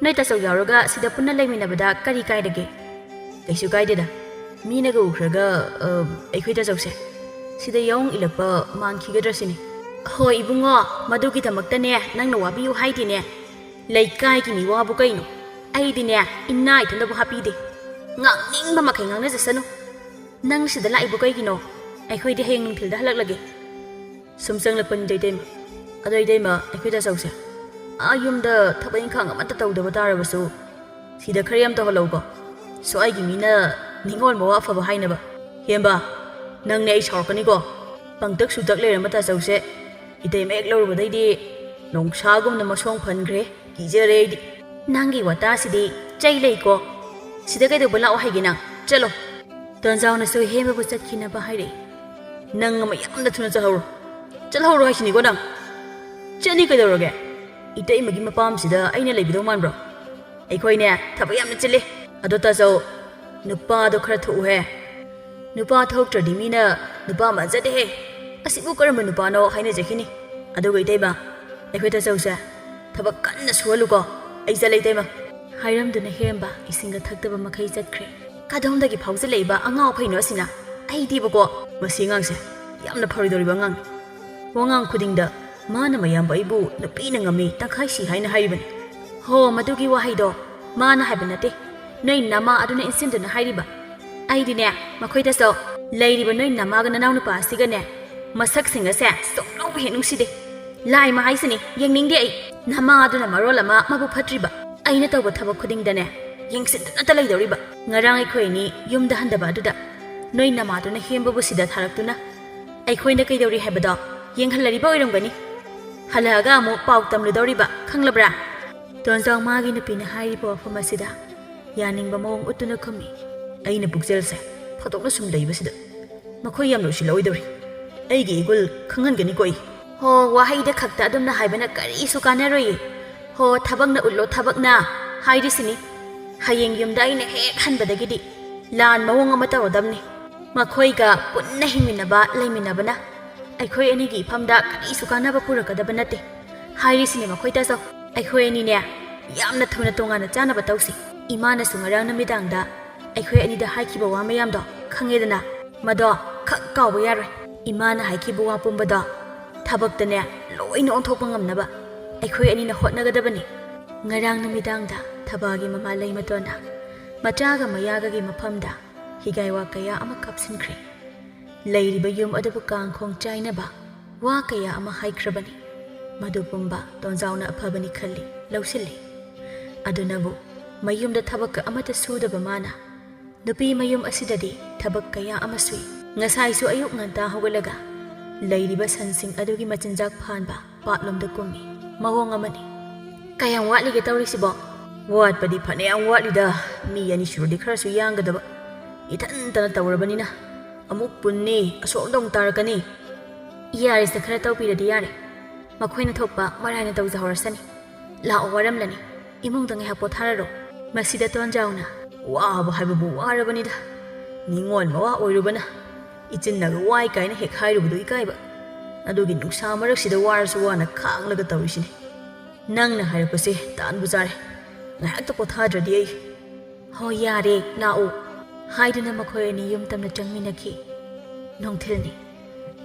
ꯅꯣꯏ ꯇꯥꯆꯧ ꯌꯥꯎꯔꯒ ꯁꯤꯗ ꯄꯨꯟꯅ ꯂꯩꯃꯤꯟꯅꯕꯗ ꯀꯔꯤ ꯀꯥꯏꯔꯒꯦ?" "ꯀꯩꯁꯨ ꯀꯥꯏꯗꯦꯗ꯫ ꯃꯤꯅꯒ ꯎꯈ꯭ꯔꯒ, ꯑ, ꯑꯩꯈꯣꯏ ꯇꯥꯆꯧꯁꯦ ꯁꯤꯗ ꯌꯥꯎ ꯏꯜꯂꯛꯄ ꯃꯥꯟꯈꯤꯒꯗ꯭ꯔꯥ ꯁꯤꯅꯤ"꯫ "ꯍꯣꯏ ꯏꯕꯨꯡꯉꯣ, ꯃꯗꯨꯒꯤꯗꯃꯛꯇꯅꯦ ꯅꯪꯅ ꯋꯥꯕꯤꯌꯨ ꯍꯥꯏꯗꯦꯅꯦ꯫ ꯂꯩꯀꯥꯏꯒꯤ ꯃꯤꯋꯥꯕꯨ ꯀꯩꯅꯣ? ꯑꯩꯗꯤꯅꯦ ꯏꯅꯥ ꯏꯊꯟꯗꯕꯨ ꯍꯥꯞꯄꯤꯗꯦ꯫ ꯉꯥꯡꯅꯤꯡꯕ ꯃꯈꯩ ꯉꯥꯡꯅꯖꯁꯅꯨ꯫ ꯅꯪ ꯁꯤꯗ ꯂꯥꯛꯏꯕꯨ ꯀꯩꯒꯤꯅꯣ? ꯑꯩꯈꯣꯏꯗꯤ ꯍꯌꯦꯡ ꯅꯨꯡꯊꯤꯜꯗ ꯍꯜꯂꯛꯂꯒꯦ"꯫ ꯁꯨꯝ ꯆꯪꯂꯛꯄꯅꯤꯗ ꯏꯇꯩꯃ꯫ "ꯑꯗꯣ ꯏꯇꯩꯃ, ꯑꯩꯈꯣꯏ ꯇꯥꯆꯧꯁꯦ ꯑꯥ ꯌꯨꯝꯗ ꯊꯕꯛ ꯏꯪꯈꯥꯡ ꯑꯃꯠꯇ ꯇꯧꯗꯕ ꯇꯥꯔꯕꯁꯨ ꯁꯤꯗ ꯈꯔ ꯌꯥꯝ ꯇꯧꯍꯜꯂꯧꯀꯣ꯫ ꯁ꯭ꯋꯥꯏꯒꯤ ꯃꯤꯅ ꯅꯤꯡꯉꯣꯜ ꯃꯋꯥ ꯑꯐꯕ ꯍꯥꯏꯅꯕ"꯫ "ꯍꯦꯝꯕ, ꯅꯪꯅꯦ ꯑꯩ ꯁꯥꯎꯔꯛꯀꯅꯤꯀꯣ꯫ ꯄꯪꯇꯛ ꯁꯨꯇꯛ ꯂꯩꯔꯝꯕ ꯇꯥꯆꯧꯁꯦ ꯏꯇꯩꯃ ꯍꯦꯛ ꯂꯧꯔꯨꯕꯗꯩꯗꯤ ꯅꯣꯡꯁꯥꯒꯨꯝꯅ ꯃꯁꯣꯡ ꯐꯟꯈ꯭ꯔꯦ꯫ ꯀꯤꯖꯔꯦ ꯑꯩꯗꯤ꯫ ꯅꯪꯒꯤ ꯋꯥꯇꯥꯁꯤꯗꯤ ꯆꯩ ꯂꯩꯀꯣ꯫ ꯁꯤꯗ ꯀꯩꯗꯧꯕ ꯂꯥꯛꯑꯣ ꯍꯥꯏꯒꯦ ꯅꯪ? ꯆꯠꯂꯣ"꯫ ꯇꯣꯟꯖꯥꯎꯅꯁꯨ ꯍꯦꯝꯕꯕꯨ ꯆꯠꯈꯤꯅꯕ ꯍꯥꯏꯔꯛꯏ꯫ "ꯅꯪ ꯑꯃ ꯌꯥꯝꯅ ꯊꯨꯅ ꯆꯠꯍꯧꯔꯣ꯫ ꯆꯠꯍꯧꯔꯣ ꯍꯥꯏꯁꯤꯅꯤꯀꯣ ꯅꯪ꯫ ꯆꯠꯅꯤ ꯀꯩꯗꯧꯔꯒꯦ? ꯏꯇꯩꯃꯒꯤ ꯃꯄꯥꯝꯁꯤꯗ ꯑꯩꯅ ꯂꯩꯕꯤꯗꯧ ꯃꯥꯟꯕ꯭ꯔꯣ? ꯑꯩꯈꯣꯏꯅꯦ ꯊꯕꯛ ꯌꯥꯝꯅ ꯆꯤꯜꯂꯤ꯫ ꯑꯗꯣ ꯇꯥꯆꯧ, ꯅꯨꯄꯥꯗꯣ ꯈꯔ ꯊꯣꯛꯎꯍꯦ꯫ ꯅꯨꯄꯥ ꯊꯣꯛꯇ꯭ꯔꯗꯤ ꯃꯤꯅ ꯅꯨꯄꯥ ꯃꯥꯟꯖꯗꯦꯍꯦ꯫ ꯑꯁꯤꯕꯨ ꯀꯔꯝꯕ ꯅꯨꯄꯥꯅꯣ ꯍꯥꯏꯅꯖꯈꯤꯅꯤ꯫ ꯑꯗꯨꯒ ꯏꯇꯩꯃ, ꯑꯩꯈꯣꯏ ꯇꯥꯆꯧꯁꯦ ꯊꯕꯛ ꯀꯟꯅ ꯁꯨꯍꯜꯂꯨꯀꯣ꯫ ꯑꯩ ꯆꯠꯂꯦ ꯏꯇꯩꯃ"꯫ ꯍꯥꯏꯔꯝꯗꯨꯅ ꯍꯦꯝꯕ ꯏꯁꯤꯡꯒ ꯊꯛꯇꯕ ꯃꯈꯩ ꯆꯠꯈ꯭ꯔꯦ꯫ ꯀꯗꯣꯝꯗꯒꯤ ꯐꯥꯎꯖꯜꯂꯛꯏꯕ ꯑꯉꯥꯎ ꯑꯐꯩꯅꯣ ꯑꯁꯤꯅ? ꯑꯩꯗꯤꯕꯀꯣ, ꯃꯁꯤ ꯑꯉꯥꯡꯁꯦ ꯌꯥꯝꯅ ꯐꯔꯣꯏꯗꯧꯔꯤꯕ ꯑꯉꯥꯡꯅꯤ꯫ ꯋꯥꯉꯥꯡ ꯈꯨꯗꯤꯡꯗ ꯃꯥꯅ ꯃꯌꯥꯝꯕ ꯑꯩꯕꯨ ꯅꯨꯄꯤꯅ ꯉꯝꯃꯤ, ꯇꯪꯈꯥꯏ ꯁꯤ ꯍꯥꯏꯅ ꯍꯥꯏꯔꯤꯕꯅꯤ꯫ ꯍꯣ, ꯃꯗꯨꯒꯤ ꯋꯥꯍꯩꯗꯣ ꯃꯥꯅ ꯍꯥꯏꯕ ꯅꯠꯇꯦ, ꯅꯣꯏ ꯅꯃꯥ ꯑꯗꯨꯅ ꯏꯟꯁꯤꯟꯗꯨꯅ ꯍꯥꯏꯔꯤꯕ꯫ ꯑꯩꯗꯤꯅꯦ, ꯃꯈꯣꯏꯗꯁꯨ, ꯂꯩꯔꯤꯕ ꯅꯣꯏ ꯅꯃꯥꯒ ꯅꯅꯥꯎꯅꯨꯄꯥ ꯑꯁꯤꯒꯅꯦ, ꯃꯁꯛꯁꯤꯡ ꯑꯁꯦ ꯁꯨꯡꯅꯨꯡ ꯍꯦꯛ ꯅꯨꯡꯁꯤꯗꯦ꯫ ꯂꯥꯏꯃ ꯍꯥꯏꯁꯤꯅꯤ, ꯌꯦꯡꯅꯤꯡꯗꯦ ꯑꯩ꯫ ꯅꯃꯥ ꯑꯗꯨꯅ ꯃꯔꯣꯜ ꯑꯃ ꯃꯕꯨꯛ ꯐꯠꯇ꯭ꯔꯤꯕ꯫ ꯑꯩꯅ ꯇꯧꯕ ꯊꯕꯛ ꯈꯨꯗꯤꯡꯗꯅꯦ, ꯌꯦꯡꯁꯤꯟꯗꯨꯅꯇ ꯂꯩꯗꯧꯔꯤꯕ꯫ ꯉꯔꯥꯡ ꯑꯩꯈꯣꯏ ꯑꯅꯤ ꯌꯨꯝꯗ ꯍꯟꯗꯕ ꯑꯗꯨꯗ ꯅꯣꯏ ꯅꯃꯥꯗꯨꯅ ꯍꯦꯝꯕꯕꯨ ꯁꯤꯗ ꯊꯥꯔꯛꯇꯨꯅ ꯑꯩꯈꯣꯏꯅ ꯀꯩꯗꯧꯔꯤ ꯍꯥꯏꯕꯗꯣ ꯌꯦꯡꯍꯜꯂꯔꯤꯕ ꯑꯣꯏꯔꯝꯒꯅꯤ꯫ ꯍꯜꯂꯛꯑꯒ ꯑꯃꯨꯛ ꯄꯥꯎ ꯇꯝꯂꯨꯗꯧꯔꯤꯕ, ꯈꯪꯂꯕ꯭ꯔꯥ? ꯇꯣꯟꯖꯥꯎ ꯃꯥꯒꯤ ꯅꯨꯄꯤꯅ ꯍꯥꯏꯔꯤꯕ ꯋꯥꯐꯝ ꯑꯁꯤꯗ ꯌꯥꯅꯤꯡꯕ ꯃꯑꯣꯡ ꯎꯠꯇꯨꯅ ꯈꯨꯝꯃꯤ꯫ ꯑꯩꯅ ꯄꯨꯛꯆꯦꯜꯁꯦ ꯐꯥꯗꯣꯛꯅ ꯁꯨꯝ ꯂꯩꯕꯁꯤꯗ ꯃꯈꯣꯏ ꯌꯥꯝꯅ ꯎꯁꯤꯜꯂꯛꯑꯣꯏꯗꯧꯔꯤ꯫ ꯑꯩꯒꯤ ꯏꯒꯨꯜ ꯈꯪꯍꯟꯒꯅꯤꯀꯣ ꯑꯩ꯫ ꯍꯣ, ꯋꯥꯍꯩꯗ ꯈꯛꯇ ꯑꯗꯨꯝꯅ ꯍꯥꯏꯕꯅ ꯀꯔꯤꯁꯨ ꯀꯥꯟꯅꯔꯣꯏꯌꯦ꯫ ꯍꯣ, ꯊꯕꯛꯅ ꯎꯠꯂꯣ, ꯊꯕꯛꯅ ꯍꯥꯏꯔꯤꯁꯤꯅꯤ꯫ ꯍꯌꯦꯡ ꯌꯨꯝꯗ ꯑꯩꯅ ꯍꯦꯛ ꯍꯟꯕꯗꯒꯤꯗꯤ ꯂꯥꯟ ꯃꯑꯣꯡ ꯑꯃ ꯇꯧꯔꯗꯕꯅꯤ꯫ ꯃꯈꯣꯏꯒ ꯄꯨꯟꯅ ꯍꯤꯡꯃꯤꯟꯅꯕ, ꯂꯩꯃꯤꯟꯅꯕꯅ ꯑꯩꯈꯣꯏ ꯑꯅꯤꯒꯤ ꯏꯐꯝꯗ ꯀꯔꯤꯁꯨ ꯀꯥꯟꯅꯕ ꯄꯨꯔꯛꯀꯗꯕ ꯅꯠꯇꯦ ꯍꯥꯏꯔꯤꯁꯤꯅꯤ ꯃꯈꯣꯏ ꯇꯥꯖꯧ꯫ ꯑꯩꯈꯣꯏ ꯑꯅꯤꯅꯦ ꯌꯥꯝꯅ ꯊꯨꯅ ꯇꯣꯉꯥꯟꯅ ꯆꯥꯅꯕ ꯇꯧꯁꯤ꯫ ꯏꯃꯥꯅꯁꯨ ꯉꯔꯥꯡ ꯅꯨꯃꯤꯗꯥꯡꯗ ꯑꯩꯈꯣꯏ ꯑꯅꯤꯗ ꯍꯥꯏꯈꯤꯕ ꯋꯥ ꯃꯌꯥꯝꯗꯣ ꯈꯪꯉꯦꯗꯅ, ꯃꯗꯣ ꯈꯛ ꯀꯥꯎꯕ ꯌꯥꯔꯣꯏ꯫ ꯏꯃꯥꯅ ꯍꯥꯏꯈꯤꯕ ꯋꯥ ꯄꯨꯝꯕꯗꯣ ꯊꯕꯛꯇꯅꯦ ꯂꯣꯏꯅ ꯑꯣꯟꯊꯣꯛꯄ ꯉꯝꯅꯕ ꯑꯩꯈꯣꯏ ꯑꯅꯤꯅ ꯍꯣꯠꯅꯒꯗꯕꯅꯤ꯫ ꯉꯔꯥꯡ ꯅꯨꯃꯤꯗꯥꯡꯗ ꯊꯕꯥꯒꯤ ꯃꯃꯥ ꯂꯩꯃꯇꯣꯟꯅ ꯃꯆꯥꯒ ꯃꯌꯥꯒꯒꯤ ꯃꯐꯝꯗ ꯍꯤꯒꯥꯏ ꯋꯥ ꯀꯌꯥ ꯑꯃ ꯀꯥꯞꯁꯤꯟꯈ꯭ꯔꯦ꯫ ꯂꯩꯔꯤꯕ ꯌꯨꯝ ꯑꯗꯨꯕꯨ ꯀꯥꯡꯈꯣꯡ ꯆꯥꯏꯅꯕ ꯋꯥ ꯀꯌꯥ ꯑꯃ ꯍꯥꯏꯈ꯭ꯔꯕꯅꯤ꯫ ꯃꯗꯨ ꯄꯨꯝꯕ ꯇꯣꯟꯖꯥꯎꯅ ꯑꯐꯕꯅꯤ ꯈꯜꯂꯤ, ꯂꯧꯁꯤꯜꯂꯤ꯫ ꯑꯗꯨꯅꯕꯨ ꯃꯌꯨꯝꯗ ꯊꯕꯛꯀ ꯑꯃꯠꯇ ꯁꯨꯗꯕ ꯃꯥꯅ ꯅꯨꯄꯤ ꯃꯌꯨꯝ ꯑꯁꯤꯗꯗꯤ ꯊꯕꯛ ꯀꯌꯥ ꯑꯃ ꯁꯨꯏ꯫ ꯉꯁꯥꯏꯁꯨ ꯑꯌꯨꯛ ꯉꯟꯇꯥ ꯍꯧꯒꯠꯂꯒ ꯂꯩꯔꯤꯕ ꯁꯟꯁꯤꯡ ꯑꯗꯨꯒꯤ ꯃꯆꯤꯟꯖꯥꯛ ꯐꯥꯟꯕ ꯄꯥꯠꯂꯣꯝꯗ ꯀꯨꯝꯃꯤ꯫ ꯃꯑꯣꯡ ꯑꯃꯅꯤ꯫ "ꯀꯌꯥꯝ ꯋꯥꯠꯂꯤꯒꯦ ꯇꯧꯔꯤꯁꯤꯕꯣ?" "ꯋꯥꯠꯄꯗꯤ ꯐꯅꯌꯥꯝ ꯋꯥꯠꯂꯤꯗ, ꯃꯤ ꯑꯅꯤ ꯁꯨꯔꯗꯤ ꯈꯔꯁꯨ ꯌꯥꯡꯒꯗꯕ꯫ ꯏꯊꯟꯇꯅ ꯇꯧꯔꯕꯅꯤꯅ ꯑꯃꯨꯛ ꯄꯨꯟꯅꯤ, ꯑꯁꯣꯝꯗ ꯑꯃꯨꯛ ꯇꯥꯔꯛꯀꯅꯤ꯫ ꯌꯥꯔꯦꯁꯦ, ꯈꯔ ꯇꯧꯕꯤꯔꯗꯤ ꯌꯥꯔꯦ꯫ ꯃꯈꯣꯏꯅ ꯊꯣꯛꯄ ꯃꯔꯥꯏꯅ ꯇꯧꯖꯍꯧꯔꯁꯅꯤ꯫ ꯂꯥꯛꯑꯣ, ꯋꯥꯔꯝꯂꯅꯤ꯫ ꯏꯃꯨꯡꯗ ꯉꯥꯏꯍꯥꯛ ꯄꯣꯊꯥꯔꯔꯣ꯫" ꯃꯁꯤꯗ ꯇꯣꯟꯖꯥꯎꯅ, "ꯋꯥꯕ ꯍꯥꯏꯕꯕꯨ ꯋꯥꯔꯕꯅꯤꯗ꯫ ꯅꯤꯉꯣꯜ ꯃꯋꯥ ꯑꯣꯏꯔꯨꯕꯅ ꯏꯆꯤꯟꯅꯒ ꯋꯥꯏ ꯀꯥꯏꯅ ꯍꯦꯛ ꯍꯥꯏꯔꯨꯕꯗꯨ ꯏꯀꯥꯏꯕ꯫ ꯑꯗꯨꯒꯤ ꯅꯨꯡꯁꯥ ꯃꯔꯛꯁꯤꯗ ꯋꯥꯔꯁꯨ ꯋꯥꯅ ꯈꯥꯡꯂꯒ ꯇꯧꯔꯤꯁꯤꯅꯤ꯫ ꯅꯪꯅ ꯍꯥꯏꯔꯛꯄꯁꯦ ꯇꯥꯟꯕꯨ ꯆꯥꯔꯦ꯫ ꯉꯥꯏꯍꯥꯛꯇ ꯄꯣꯊꯥꯗ꯭ꯔꯗꯤ ꯑꯩ꯫" "ꯍꯣ, ꯌꯥꯔꯦ, ꯂꯥꯛꯑꯣ" ꯍꯥꯏꯗꯨꯅ ꯃꯈꯣꯏ ꯑꯅꯤ ꯌꯨꯝ ꯇꯝꯅ ꯆꯪꯃꯤꯟꯅꯈꯤ꯫ ꯅꯨꯡꯊꯤꯜꯅꯤ꯫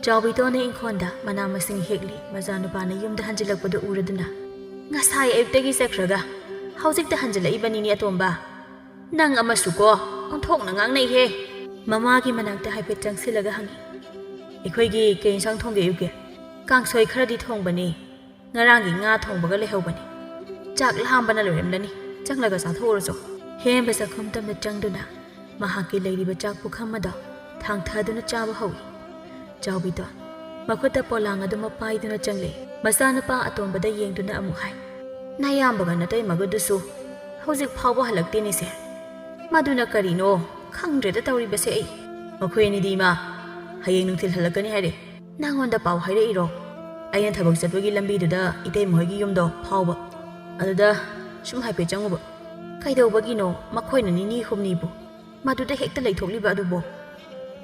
ꯆꯥꯎꯕꯤꯇꯣꯟꯅ ꯏꯪꯈꯣꯜꯗ ꯃꯅꯥ ꯃꯁꯤꯡ ꯍꯦꯛꯂꯤ꯫ ꯃꯆꯥꯅꯨꯄꯥꯅ ꯌꯨꯝꯗ ꯍꯟꯖꯤꯜꯂꯛꯄꯗꯨ ꯎꯔꯗꯨꯅ, "ꯉꯁꯥꯏ ꯑꯌꯨꯛꯇꯒꯤ ꯆꯠꯈ꯭ꯔꯒ ꯍꯧꯖꯤꯛꯇ ꯍꯟꯖꯤꯜꯂꯛꯏꯕꯅꯤꯅꯦ ꯑꯇꯣꯝꯕ꯫ ꯅꯪ ꯑꯃꯁꯨꯀꯣ ꯑꯣꯟꯊꯣꯛꯅ ꯉꯥꯡꯅꯩꯍꯦ꯫" ꯃꯃꯥꯒꯤ ꯃꯅꯥꯛꯇ ꯍꯥꯏꯐꯦꯠ ꯆꯪꯁꯤꯜꯂꯒ ꯍꯪꯉꯤ, "ꯑꯩꯈꯣꯏꯒꯤ ꯀꯩ ꯏꯟꯁꯥꯡ ꯊꯣꯡꯒꯦ ꯑꯌꯨꯛꯀꯤ?" "ꯀꯥꯡꯁꯣꯏ ꯈꯔꯗꯤ ꯊꯣꯡꯕꯅꯤ꯫ ꯉꯔꯥꯡꯒꯤ ꯉꯥ ꯊꯣꯡꯕꯒ ꯂꯩꯍꯧꯕꯅꯤ꯫ ꯆꯥꯛ ꯂꯥꯝꯕꯅ ꯂꯣꯏꯔꯝꯂꯅꯤ꯫ ꯆꯪꯂꯒ ꯆꯥꯊꯣꯛꯎꯔꯣ ꯆꯣ꯫" ꯍꯦꯟꯕ ꯆꯥꯛꯈꯨꯝ ꯇꯝꯅ ꯆꯪꯗꯨꯅ ꯃꯍꯥꯛꯀꯤ ꯂꯩꯔꯤꯕ ꯆꯥꯛ ꯄꯨꯈꯝ ꯑꯗꯣ ꯊꯥꯡꯊꯗꯨꯅ ꯆꯥꯕ ꯍꯧꯏ꯫ ꯆꯥꯎꯕꯤꯗꯣ ꯃꯈꯨꯠꯇ ꯄꯣꯂꯥꯡ ꯑꯗꯨꯃ ꯄꯥꯏꯗꯨꯅ ꯆꯪꯂꯛꯏ꯫ ꯃꯆꯥꯅꯨꯄꯥ ꯑꯇꯣꯝꯕꯗ ꯌꯦꯡꯗꯨꯅ ꯑꯃꯨꯛ ꯍꯥꯏ, "ꯅꯌꯥꯝꯕꯒ ꯅꯇꯩꯃꯒꯗꯨꯁꯨ ꯍꯧꯖꯤꯛ ꯐꯥꯎꯕ ꯍꯜꯂꯛꯇꯦꯅꯦꯁꯦ꯫ ꯃꯗꯨꯅ ꯀꯔꯤꯅꯣ ꯈꯪꯗ꯭ꯔꯦꯗ ꯇꯧꯔꯤꯕꯁꯦ ꯑꯩ꯫" "ꯃꯈꯣꯏ ꯑꯅꯤꯗꯤ, ꯏꯃꯥ, ꯍꯌꯦꯡ ꯅꯨꯡꯊꯤꯜ ꯍꯜꯂꯛꯀꯅꯤ ꯍꯥꯏꯔꯦ꯫ "ꯅꯪꯉꯣꯟꯗ ꯄꯥꯎ ꯍꯥꯏꯔꯛꯏꯔꯣ?" ꯑꯩꯅ ꯊꯕꯛ ꯆꯠꯄꯒꯤ ꯂꯝꯕꯤꯗꯨꯗ ꯏꯇꯩꯃ ꯍꯣꯏꯒꯤ ꯌꯨꯝꯗꯣ ꯐꯥꯎꯕ꯫ ꯑꯗꯨꯗ ꯁꯨꯝ ꯍꯥꯏꯐꯦꯠ ꯆꯪꯉꯨꯕ꯫ "ꯀꯩꯗꯧꯕꯒꯤꯅꯣ ꯃꯈꯣꯏꯅ ꯅꯤꯅꯤ ꯍꯨꯝꯅꯤꯕꯨ ꯃꯗꯨꯗ ꯍꯦꯛꯇ ꯂꯩꯊꯣꯛꯂꯤꯕ ꯑꯗꯨꯕꯨ?"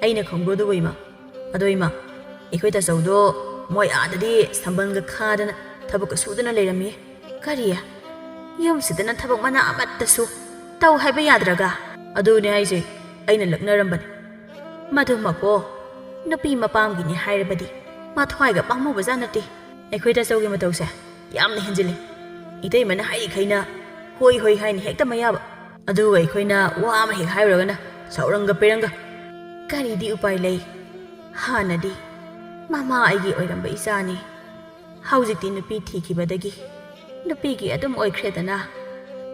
"ꯑꯩꯅ ꯈꯪꯕ꯭ꯔꯣ ꯑꯗꯨꯕꯨ, ꯏꯃꯥ?" "ꯑꯗꯣ ꯏꯃꯥ, ꯑꯩꯈꯣꯏ ꯇꯥꯆꯧꯗꯣ ꯃꯣꯏ ꯑꯥꯗꯗꯤ ꯁꯝꯕꯜꯒ ꯈꯥꯗꯅ ꯊꯕꯛꯀ ꯁꯨꯗꯅ ꯂꯩꯔꯝꯃꯤ꯫ ꯀꯔꯤ? ꯌꯨꯝꯁꯤꯗꯅ ꯊꯕꯛ ꯃꯅꯥ ꯑꯃꯠꯇꯁꯨ ꯇꯧ ꯍꯥꯏꯕ ꯌꯥꯗ꯭ꯔꯒ?" "ꯑꯗꯨꯅꯦ ꯍꯥꯏꯁꯦ, ꯑꯩꯅ ꯂꯛꯅꯔꯝꯕꯅꯤ꯫ ꯃꯗꯨꯃꯛꯀꯣ, ꯅꯨꯄꯤ ꯃꯄꯥꯝꯒꯤꯅꯤ ꯍꯥꯏꯔꯕꯗꯤ ꯃꯊ꯭ꯋꯥꯏꯒ ꯄꯥꯝꯃꯨꯕꯖꯥꯠ ꯅꯠꯇꯦ꯫ ꯑꯩꯈꯣꯏ ꯇꯥꯆꯧꯒꯤ ꯃꯇꯧꯁꯦ ꯌꯥꯝꯅ ꯍꯦꯟꯖꯤꯜꯂꯤ꯫ ꯏꯇꯩꯃꯅ ꯍꯥꯏꯔꯤꯈꯩꯅ ꯍꯣꯏ ꯍꯣꯏ ꯍꯥꯏꯅ ꯍꯦꯛꯇ ꯃꯌꯥꯕ꯫ ꯑꯗꯨꯒ ꯑꯩꯈꯣꯏꯅ ꯋꯥ ꯑꯃ ꯍꯦꯛ ꯍꯥꯏꯔꯨꯔꯒꯅ ꯁꯥꯎꯔꯪꯒ ꯄꯦꯔꯪꯒ꯫ ꯀꯔꯤꯗꯤ ꯎꯄꯥꯏ ꯂꯩ? ꯍꯥꯟꯅꯗꯤ ꯃꯃꯥ ꯑꯩꯒꯤ ꯑꯣꯏꯔꯝꯕ ꯏꯆꯥꯅꯤ꯫ ꯍꯧꯖꯤꯛꯇꯤ ꯅꯨꯄꯤ ꯊꯤꯈꯤꯕꯗꯒꯤ ꯅꯨꯄꯤꯒꯤ ꯑꯗꯨꯝ ꯑꯣꯏꯈ꯭ꯔꯦꯗꯅ꯫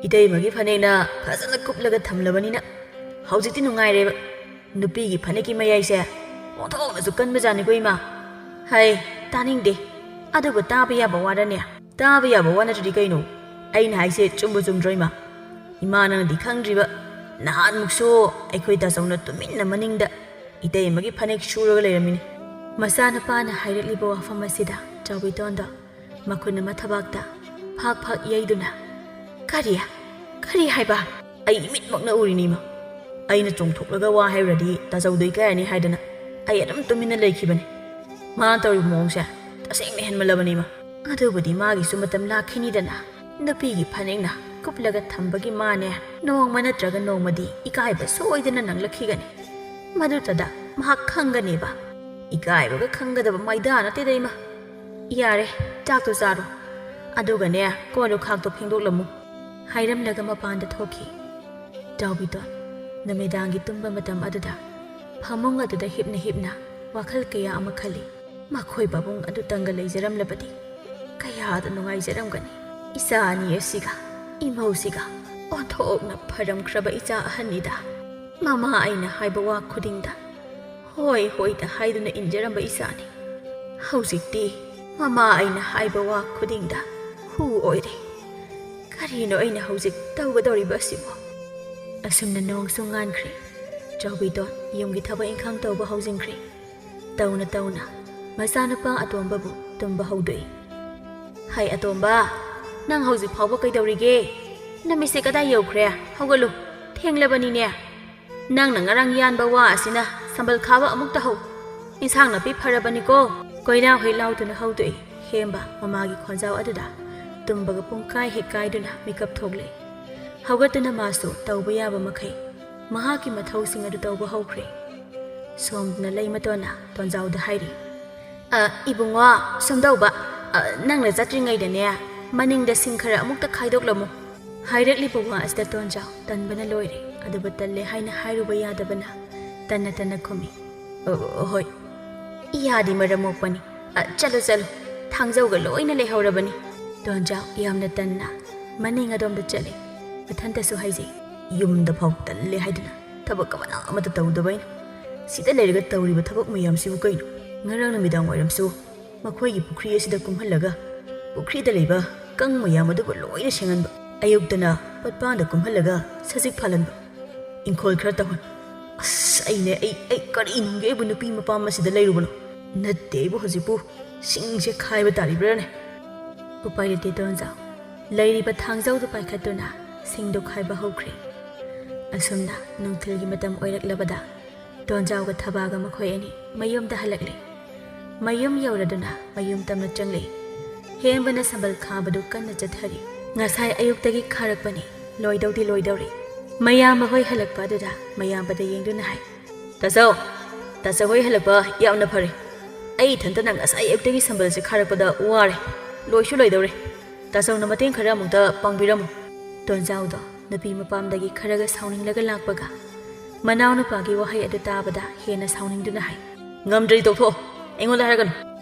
ꯏꯇꯩꯃꯒꯤ ꯐꯅꯦꯛꯅ ꯐꯖꯅ ꯀꯨꯞꯂꯒ ꯊꯝꯂꯕꯅꯤꯅ ꯍꯧꯖꯤꯛꯇꯤ ꯅꯨꯡꯉꯥꯏꯔꯦꯕ꯫ ꯅꯨꯄꯤꯒꯤ ꯐꯅꯦꯛꯀꯤ ꯃꯌꯥꯏꯁꯦ ꯑꯣꯟꯊꯣꯛꯅꯁꯨ ꯀꯟꯕꯖꯥꯠꯅꯤꯀꯣ ꯏꯃꯥ꯫ ꯍꯩ, ꯇꯥꯅꯤꯡꯗꯦ꯫ ꯑꯗꯨꯕꯨ ꯇꯥꯕ ꯌꯥꯕ ꯋꯥꯔꯅꯦ? ꯇꯥꯕ ꯌꯥꯕ ꯋꯥ ꯅꯠꯇ꯭ꯔꯗꯤ ꯀꯩꯅꯣ? ꯑꯩꯅ ꯍꯥꯏꯁꯦ ꯆꯨꯝꯕꯨ ꯆꯨꯝꯗ꯭ꯔꯣ ꯏꯃꯥ? ꯏꯃꯥ ꯅꯪꯅꯗꯤ ꯈꯪꯗ꯭ꯔꯤꯕ, ꯅꯍꯥꯟꯃꯨꯛꯁꯨ ꯑꯩꯈꯣꯏ ꯇꯥꯆꯧꯅ ꯇꯨꯃꯤꯟꯅ ꯃꯅꯤꯡꯗ ꯏꯇꯩꯃꯒꯤ ꯐꯅꯦꯛ ꯁꯨꯔꯒ ꯂꯩꯔꯝꯃꯤꯅꯤ꯫ ꯃꯆꯥꯅꯨꯄꯥꯅ ꯍꯥꯏꯔꯛꯂꯤꯕ ꯋꯥꯐꯝ ꯑꯁꯤꯗ ꯆꯥꯎꯕꯤꯇꯣꯟꯗꯣ ꯃꯈꯨꯠ ꯑꯃ ꯊꯕꯥꯛꯇ ꯐꯥꯛ ꯐꯥꯛ ꯌꯩꯗꯨꯅ, "ꯀꯔꯤ? ꯀꯔꯤ ꯍꯥꯏꯕ? ꯑꯩ ꯏꯃꯤꯠꯃꯛꯅ ꯎꯔꯤꯅꯤ ꯏꯃꯥ꯫ ꯑꯩꯅ ꯆꯣꯡꯊꯣꯛꯂꯒ ꯋꯥ ꯍꯥꯏꯔꯨꯔꯗꯤ ꯇꯥꯆꯧꯗꯣ ꯏꯀꯥꯏꯔꯅꯤ ꯍꯥꯏꯗꯅ ꯑꯩ ꯑꯗꯨꯝ ꯇꯨꯃꯤꯟꯅ ꯂꯩꯈꯤꯕꯅꯤ꯫ ꯃꯥꯅ ꯇꯧꯔꯤꯕ ꯃꯑꯣꯡꯁꯦ ꯇꯁꯦꯡꯅ ꯍꯦꯟꯃꯜꯂꯕꯅꯤ ꯏꯃꯥ꯫ ꯑꯗꯨꯕꯨꯗꯤ ꯃꯥꯒꯤꯁꯨ ꯃꯇꯝ ꯂꯥꯛꯈꯤꯅꯤꯗꯅ꯫ ꯅꯨꯄꯤꯒꯤ ꯐꯅꯦꯛꯅ ꯀꯨꯞꯂꯒ ꯊꯝꯕꯒꯤ ꯃꯥꯅꯦ ꯅꯣꯡꯃ ꯅꯠꯇ꯭ꯔꯒ ꯅꯣꯡꯃꯗꯤ ꯏꯀꯥꯏꯕ ꯁꯣꯏꯗꯅ ꯅꯪꯂꯛꯈꯤꯒꯅꯤ꯫ ꯃꯗꯨꯇꯗ ꯃꯍꯥꯛ ꯈꯪꯒꯅꯦꯕ꯫ ꯏꯀꯥꯏꯕꯒ ꯈꯪꯒꯗꯕ ꯃꯩꯗꯥ ꯅꯠꯇꯦꯗ ꯏꯃꯥ꯫ ꯌꯥꯔꯦ, ꯆꯥꯛꯇꯣ ꯆꯥꯔꯣ꯫ ꯑꯗꯨꯒꯅꯦ, ꯀꯣꯜ ꯂꯨꯈꯥꯛꯇꯣ ꯐꯦꯡꯗꯣꯛꯂꯝꯃꯨ," ꯍꯥꯏꯔꯝꯂꯒ ꯃꯄꯥꯟꯗ ꯊꯣꯛꯈꯤ꯫ ꯆꯥꯎꯕꯤꯗꯣ ꯅꯨꯃꯤꯗꯥꯡꯒꯤ ꯇꯨꯝꯕ ꯃꯇꯝ ꯑꯗꯨꯗ ꯐꯃꯨꯡ ꯑꯗꯨꯗ ꯍꯤꯞꯅ ꯍꯤꯞꯅ ꯋꯥꯈꯜ ꯀꯌꯥ ꯑꯃ ꯈꯜꯂꯤ꯫ ꯃꯈꯣꯏ ꯄꯥꯕꯨꯡ ꯑꯗꯨꯇꯪꯒ ꯂꯩꯖꯔꯝꯂꯕꯗꯤ ꯀꯌꯥꯗ ꯅꯨꯡꯉꯥꯏꯖꯔꯝꯒꯅꯤ꯫ ꯏꯆꯥ ꯑꯅꯤ ꯑꯁꯤꯒ ꯏꯃꯧꯁꯤꯒ ꯑꯣꯟꯊꯣꯛꯅ ꯐꯔꯝꯈ꯭ꯔꯕ ꯏꯆꯥ ꯑꯍꯟꯅꯤꯗ꯫ ꯃꯃꯥ ꯑꯩꯅ ꯍꯥꯏꯕ ꯋꯥ ꯈꯨꯗꯤꯡꯗ ꯍꯣꯏ ꯍꯣꯏꯗ ꯍꯥꯏꯗꯨꯅ ꯏꯟꯖꯔꯝꯕ ꯏꯆꯥꯅꯤ꯫ ꯍꯧꯖꯤꯛꯇꯤ ꯃꯃꯥ ꯑꯩꯅ ꯍꯥꯏꯕ ꯋꯥ ꯈꯨꯗꯤꯡꯗ ꯍꯨ ꯑꯣꯏꯔꯦ꯫ ꯀꯔꯤꯅꯣ ꯑꯩꯅ ꯍꯧꯖꯤꯛ ꯇꯧꯒꯗꯧꯔꯤꯕ ꯑꯁꯤꯕꯣ? ꯑꯁꯨꯝꯅ ꯅꯣꯡꯁꯨ ꯉꯥꯟꯈ꯭ꯔꯦ꯫ ꯆꯥꯎꯕꯤꯗꯣ ꯌꯨꯝꯒꯤ ꯊꯕꯛ ꯏꯪꯈꯥꯡ ꯇꯧꯕ ꯍꯧꯖꯤꯟꯈ꯭ꯔꯦ꯫ ꯇꯧꯅ ꯇꯧꯅ ꯃꯆꯥꯅꯨꯄꯥ ꯑꯇꯣꯝꯕꯕꯨ ꯇꯨꯝꯕ ꯍꯧꯗꯣꯛꯏ꯫ "ꯍꯩ ꯑꯇꯣꯝꯕ, ꯅꯪ ꯍꯧꯖꯤꯛ ꯐꯥꯎꯕ ꯀꯩꯗꯧꯔꯤꯒꯦ? ꯅꯨꯃꯤꯠꯁꯦ ꯀꯗꯥꯏ ꯌꯧꯈ꯭ꯔꯦ? ꯍꯧꯒꯠꯂꯨ, ꯊꯦꯡꯂꯕꯅꯤꯅꯦ꯫ ꯅꯪꯅ ꯉꯔꯥꯡ ꯌꯥꯟꯕ ꯋꯥ ꯑꯁꯤꯅ ꯁꯝꯕꯜ ꯈꯥꯕ ꯑꯃꯨꯛ ꯇꯧꯍꯧ꯫ ꯏꯟꯁꯥꯡ ꯅꯥꯄꯤ ꯐꯔꯕꯅꯤꯀꯣ?" ꯀꯣꯏꯂꯥ ꯍꯨꯏ ꯂꯥꯎꯗꯨꯅ ꯍꯧꯗꯣꯛꯏ꯫ ꯍꯦꯝꯕ ꯃꯃꯥꯒꯤ ꯈꯣꯟꯖꯥꯎ ꯑꯗꯨꯗ ꯇꯨꯝꯕꯒ ꯄꯨꯡꯈꯥꯏ ꯍꯦꯛ ꯀꯥꯏꯗꯨꯅ ꯃꯤꯀꯞ ꯊꯣꯛꯂꯦ꯫ ꯍꯧꯒꯠꯇꯨꯅ ꯃꯥꯁꯨ ꯇꯧꯕ ꯌꯥꯕ ꯃꯈꯩ ꯃꯍꯥꯛꯀꯤ ꯃꯊꯧꯁꯤꯡ ꯑꯗꯨ ꯇꯧꯕ ꯍꯧꯈ꯭ꯔꯦ꯫ ꯁꯣꯝꯗꯅ ꯂꯩꯃꯇꯣꯟꯅ ꯇꯣꯟꯖꯥꯎꯗ ꯍꯥꯏꯔꯤ, "ꯑ, ꯏꯕꯨꯡꯉꯣ, ꯁꯨꯝꯗꯧꯕ, ꯑ, ꯅꯪꯅ ꯆꯠꯇ꯭ꯔꯤꯉꯩꯗꯅꯦ, ꯃꯅꯤꯡꯗ ꯁꯤꯡ ꯈꯔ ꯑꯃꯨꯛꯇ ꯈꯥꯏꯗꯣꯛꯂꯝꯃꯨ꯫" ꯍꯥꯏꯔꯛꯂꯤꯕ ꯋꯥ ꯑꯁꯤꯗ ꯇꯣꯟꯖꯥꯎ ꯇꯟꯕꯅ ꯂꯣꯏꯔꯦ꯫ ꯑꯗꯨꯕꯨ ꯇꯜꯂꯦ ꯍꯥꯏꯅ ꯍꯥꯏꯔꯨꯕ ꯌꯥꯗꯕꯅ ꯇꯟꯅ ꯇꯟꯅ ꯈꯨꯝꯃꯤ, "ꯑ, ꯍꯣꯏ, ꯏꯌꯥꯗꯤ ꯃꯔꯝ ꯃꯣꯛꯄꯅꯤ꯫ ꯑ, ꯆꯠꯂꯨ, ꯆꯠꯂꯨ, ꯊꯥꯡꯖꯧꯒ ꯂꯣꯏꯅ ꯂꯩꯍꯧꯔꯕꯅꯤ꯫" ꯇꯣꯟꯖꯥꯎ ꯌꯥꯝꯅ ꯇꯟꯅ ꯃꯅꯤꯡ ꯑꯗꯣꯝꯗ ꯆꯠꯂꯤ꯫ ꯃꯊꯟꯇꯁꯨ ꯍꯥꯏꯖꯩ, "ꯌꯨꯝꯗ ꯐꯥꯎ ꯇꯜꯂꯦ ꯍꯥꯏꯗꯨꯅ ꯊꯕꯛ ꯑꯃꯅ ꯑꯃꯠꯇ ꯇꯧꯗꯕ ꯑꯩꯅ꯫ ꯁꯤꯗ ꯂꯩꯔꯒ ꯇꯧꯔꯤꯕ ꯊꯕꯛ ꯃꯌꯥꯝꯁꯤꯕꯨ ꯀꯩꯅꯣ? ꯉꯔꯥꯡ ꯅꯨꯃꯤꯗꯥꯡ ꯋꯥꯏꯔꯝꯁꯨ ꯃꯈꯣꯏꯒꯤ ꯄꯨꯈ꯭ꯔꯤ ꯑꯁꯤꯗ ꯀꯨꯝꯍꯜꯂꯒ ꯄꯨꯈ꯭ꯔꯤꯗ ꯂꯩꯕ ꯀꯪ ꯃꯌꯥꯝ ꯑꯗꯨꯕꯨ ꯂꯣꯏꯅ ꯁꯦꯡꯍꯟꯕ, ꯑꯌꯨꯛꯇꯅ ꯄꯣꯠꯄꯥꯟꯗ ꯀꯨꯝꯍꯜꯂꯒ ꯁꯖꯤꯛ ꯐꯥꯜꯍꯟꯕ, ꯏꯪꯈꯣꯜ ꯈꯔ ꯇꯧꯍꯟ꯫ ꯑꯁ, ꯑꯩꯅꯦ, ꯑꯩ, ꯑꯩ ꯀꯔꯤ ꯅꯨꯡꯒꯤ ꯑꯩꯕꯨ ꯅꯨꯄꯤ ꯃꯄꯥꯝ ꯑꯁꯤꯗ ꯂꯩꯔꯨꯕꯅꯣ? ꯅꯠꯇꯦ, ꯑꯩꯕꯨ ꯍꯧꯖꯤꯛꯄꯨ ꯁꯤꯡꯁꯦ ꯈꯥꯏꯕ ꯇꯥꯔꯤꯕ꯭ꯔꯥꯅꯦ?" ꯎꯄꯥꯏ ꯂꯩꯇꯦ ꯇꯣꯟꯖꯥꯎ꯫ ꯂꯩꯔꯤꯕ ꯊꯥꯡꯖꯧꯗꯨ ꯄꯥꯏꯈꯠꯇꯨꯅ ꯁꯤꯡꯗꯨ ꯈꯥꯏꯕ ꯍꯧꯈ꯭ꯔꯦ꯫ ꯑꯁꯨꯝꯅ ꯅꯨꯡꯊꯤꯜꯒꯤ ꯃꯇꯝ ꯑꯣꯏꯔꯛꯂꯕꯗ ꯇꯣꯟꯖꯥꯎꯒ ꯊꯕꯥꯒ ꯃꯈꯣꯏ ꯑꯅꯤ ꯃꯌꯨꯝꯗ ꯍꯜꯂꯛꯂꯦ꯫ ꯃꯌꯨꯝ ꯌꯧꯔꯗꯨꯅ ꯃꯌꯨꯝ ꯇꯝꯅ ꯆꯪꯂꯦ꯫ ꯍꯦꯝꯕꯅ ꯁꯝꯕꯜ ꯈꯥꯕꯗꯨ ꯀꯟꯅ ꯆꯠꯊꯔꯤ꯫ ꯉꯁꯥꯏ ꯑꯌꯨꯛꯇꯒꯤ ꯈꯥꯔꯛꯄꯅꯤ, ꯂꯣꯏꯗꯧꯗꯤ ꯂꯣꯏꯗꯧꯔꯦ꯫ ꯃꯌꯥꯝꯕ ꯍꯣꯏ ꯍꯜꯂꯛꯄ ꯑꯗꯨꯗ ꯃꯌꯥꯝꯕꯗ ꯌꯦꯡꯗꯨꯅ ꯍꯥꯏ, "ꯇꯥꯆꯧ, ꯇꯥꯆꯧ ꯍꯣꯏ ꯍꯜꯂꯛꯄ ꯌꯥꯝꯅ ꯐꯔꯦ꯫ ꯑꯩ ꯏꯊꯟꯇꯅ ꯉꯁꯥꯏ ꯑꯌꯨꯛꯇꯒꯤ ꯁꯝꯕꯜꯁꯦ ꯈꯥꯔꯛꯄꯗ ꯋꯥꯔꯦ꯫ ꯂꯣꯏꯁꯨ ꯂꯣꯏꯗꯧꯔꯦ꯫ ꯇꯥꯆꯧꯅ ꯃꯇꯦꯡ ꯈꯔ ꯑꯃꯨꯛꯇ ꯄꯥꯡꯕꯤꯔꯝꯃꯨ꯫" ꯇꯣꯟꯖꯥꯎꯗꯣ ꯅꯨꯄꯤ ꯃꯄꯥꯝꯗꯒꯤ ꯈꯔꯒ ꯁꯥꯎꯅꯤꯡꯂꯒ ꯂꯥꯛꯄꯒ ꯃꯅꯥꯎꯅꯨꯄꯥꯒꯤ ꯋꯥꯍꯩ ꯑꯗꯨ ꯇꯥꯕꯗ ꯍꯦꯟꯅ ꯁꯥꯎꯅꯤꯡꯗꯨꯅ ꯍꯥꯏ, "ꯉꯝꯗ꯭ꯔꯗꯤ ꯇꯣꯛꯊꯣꯛꯑꯣ, ꯑꯩꯉꯣꯟꯗ ꯍꯥꯏꯔꯛꯀꯅꯨ꯫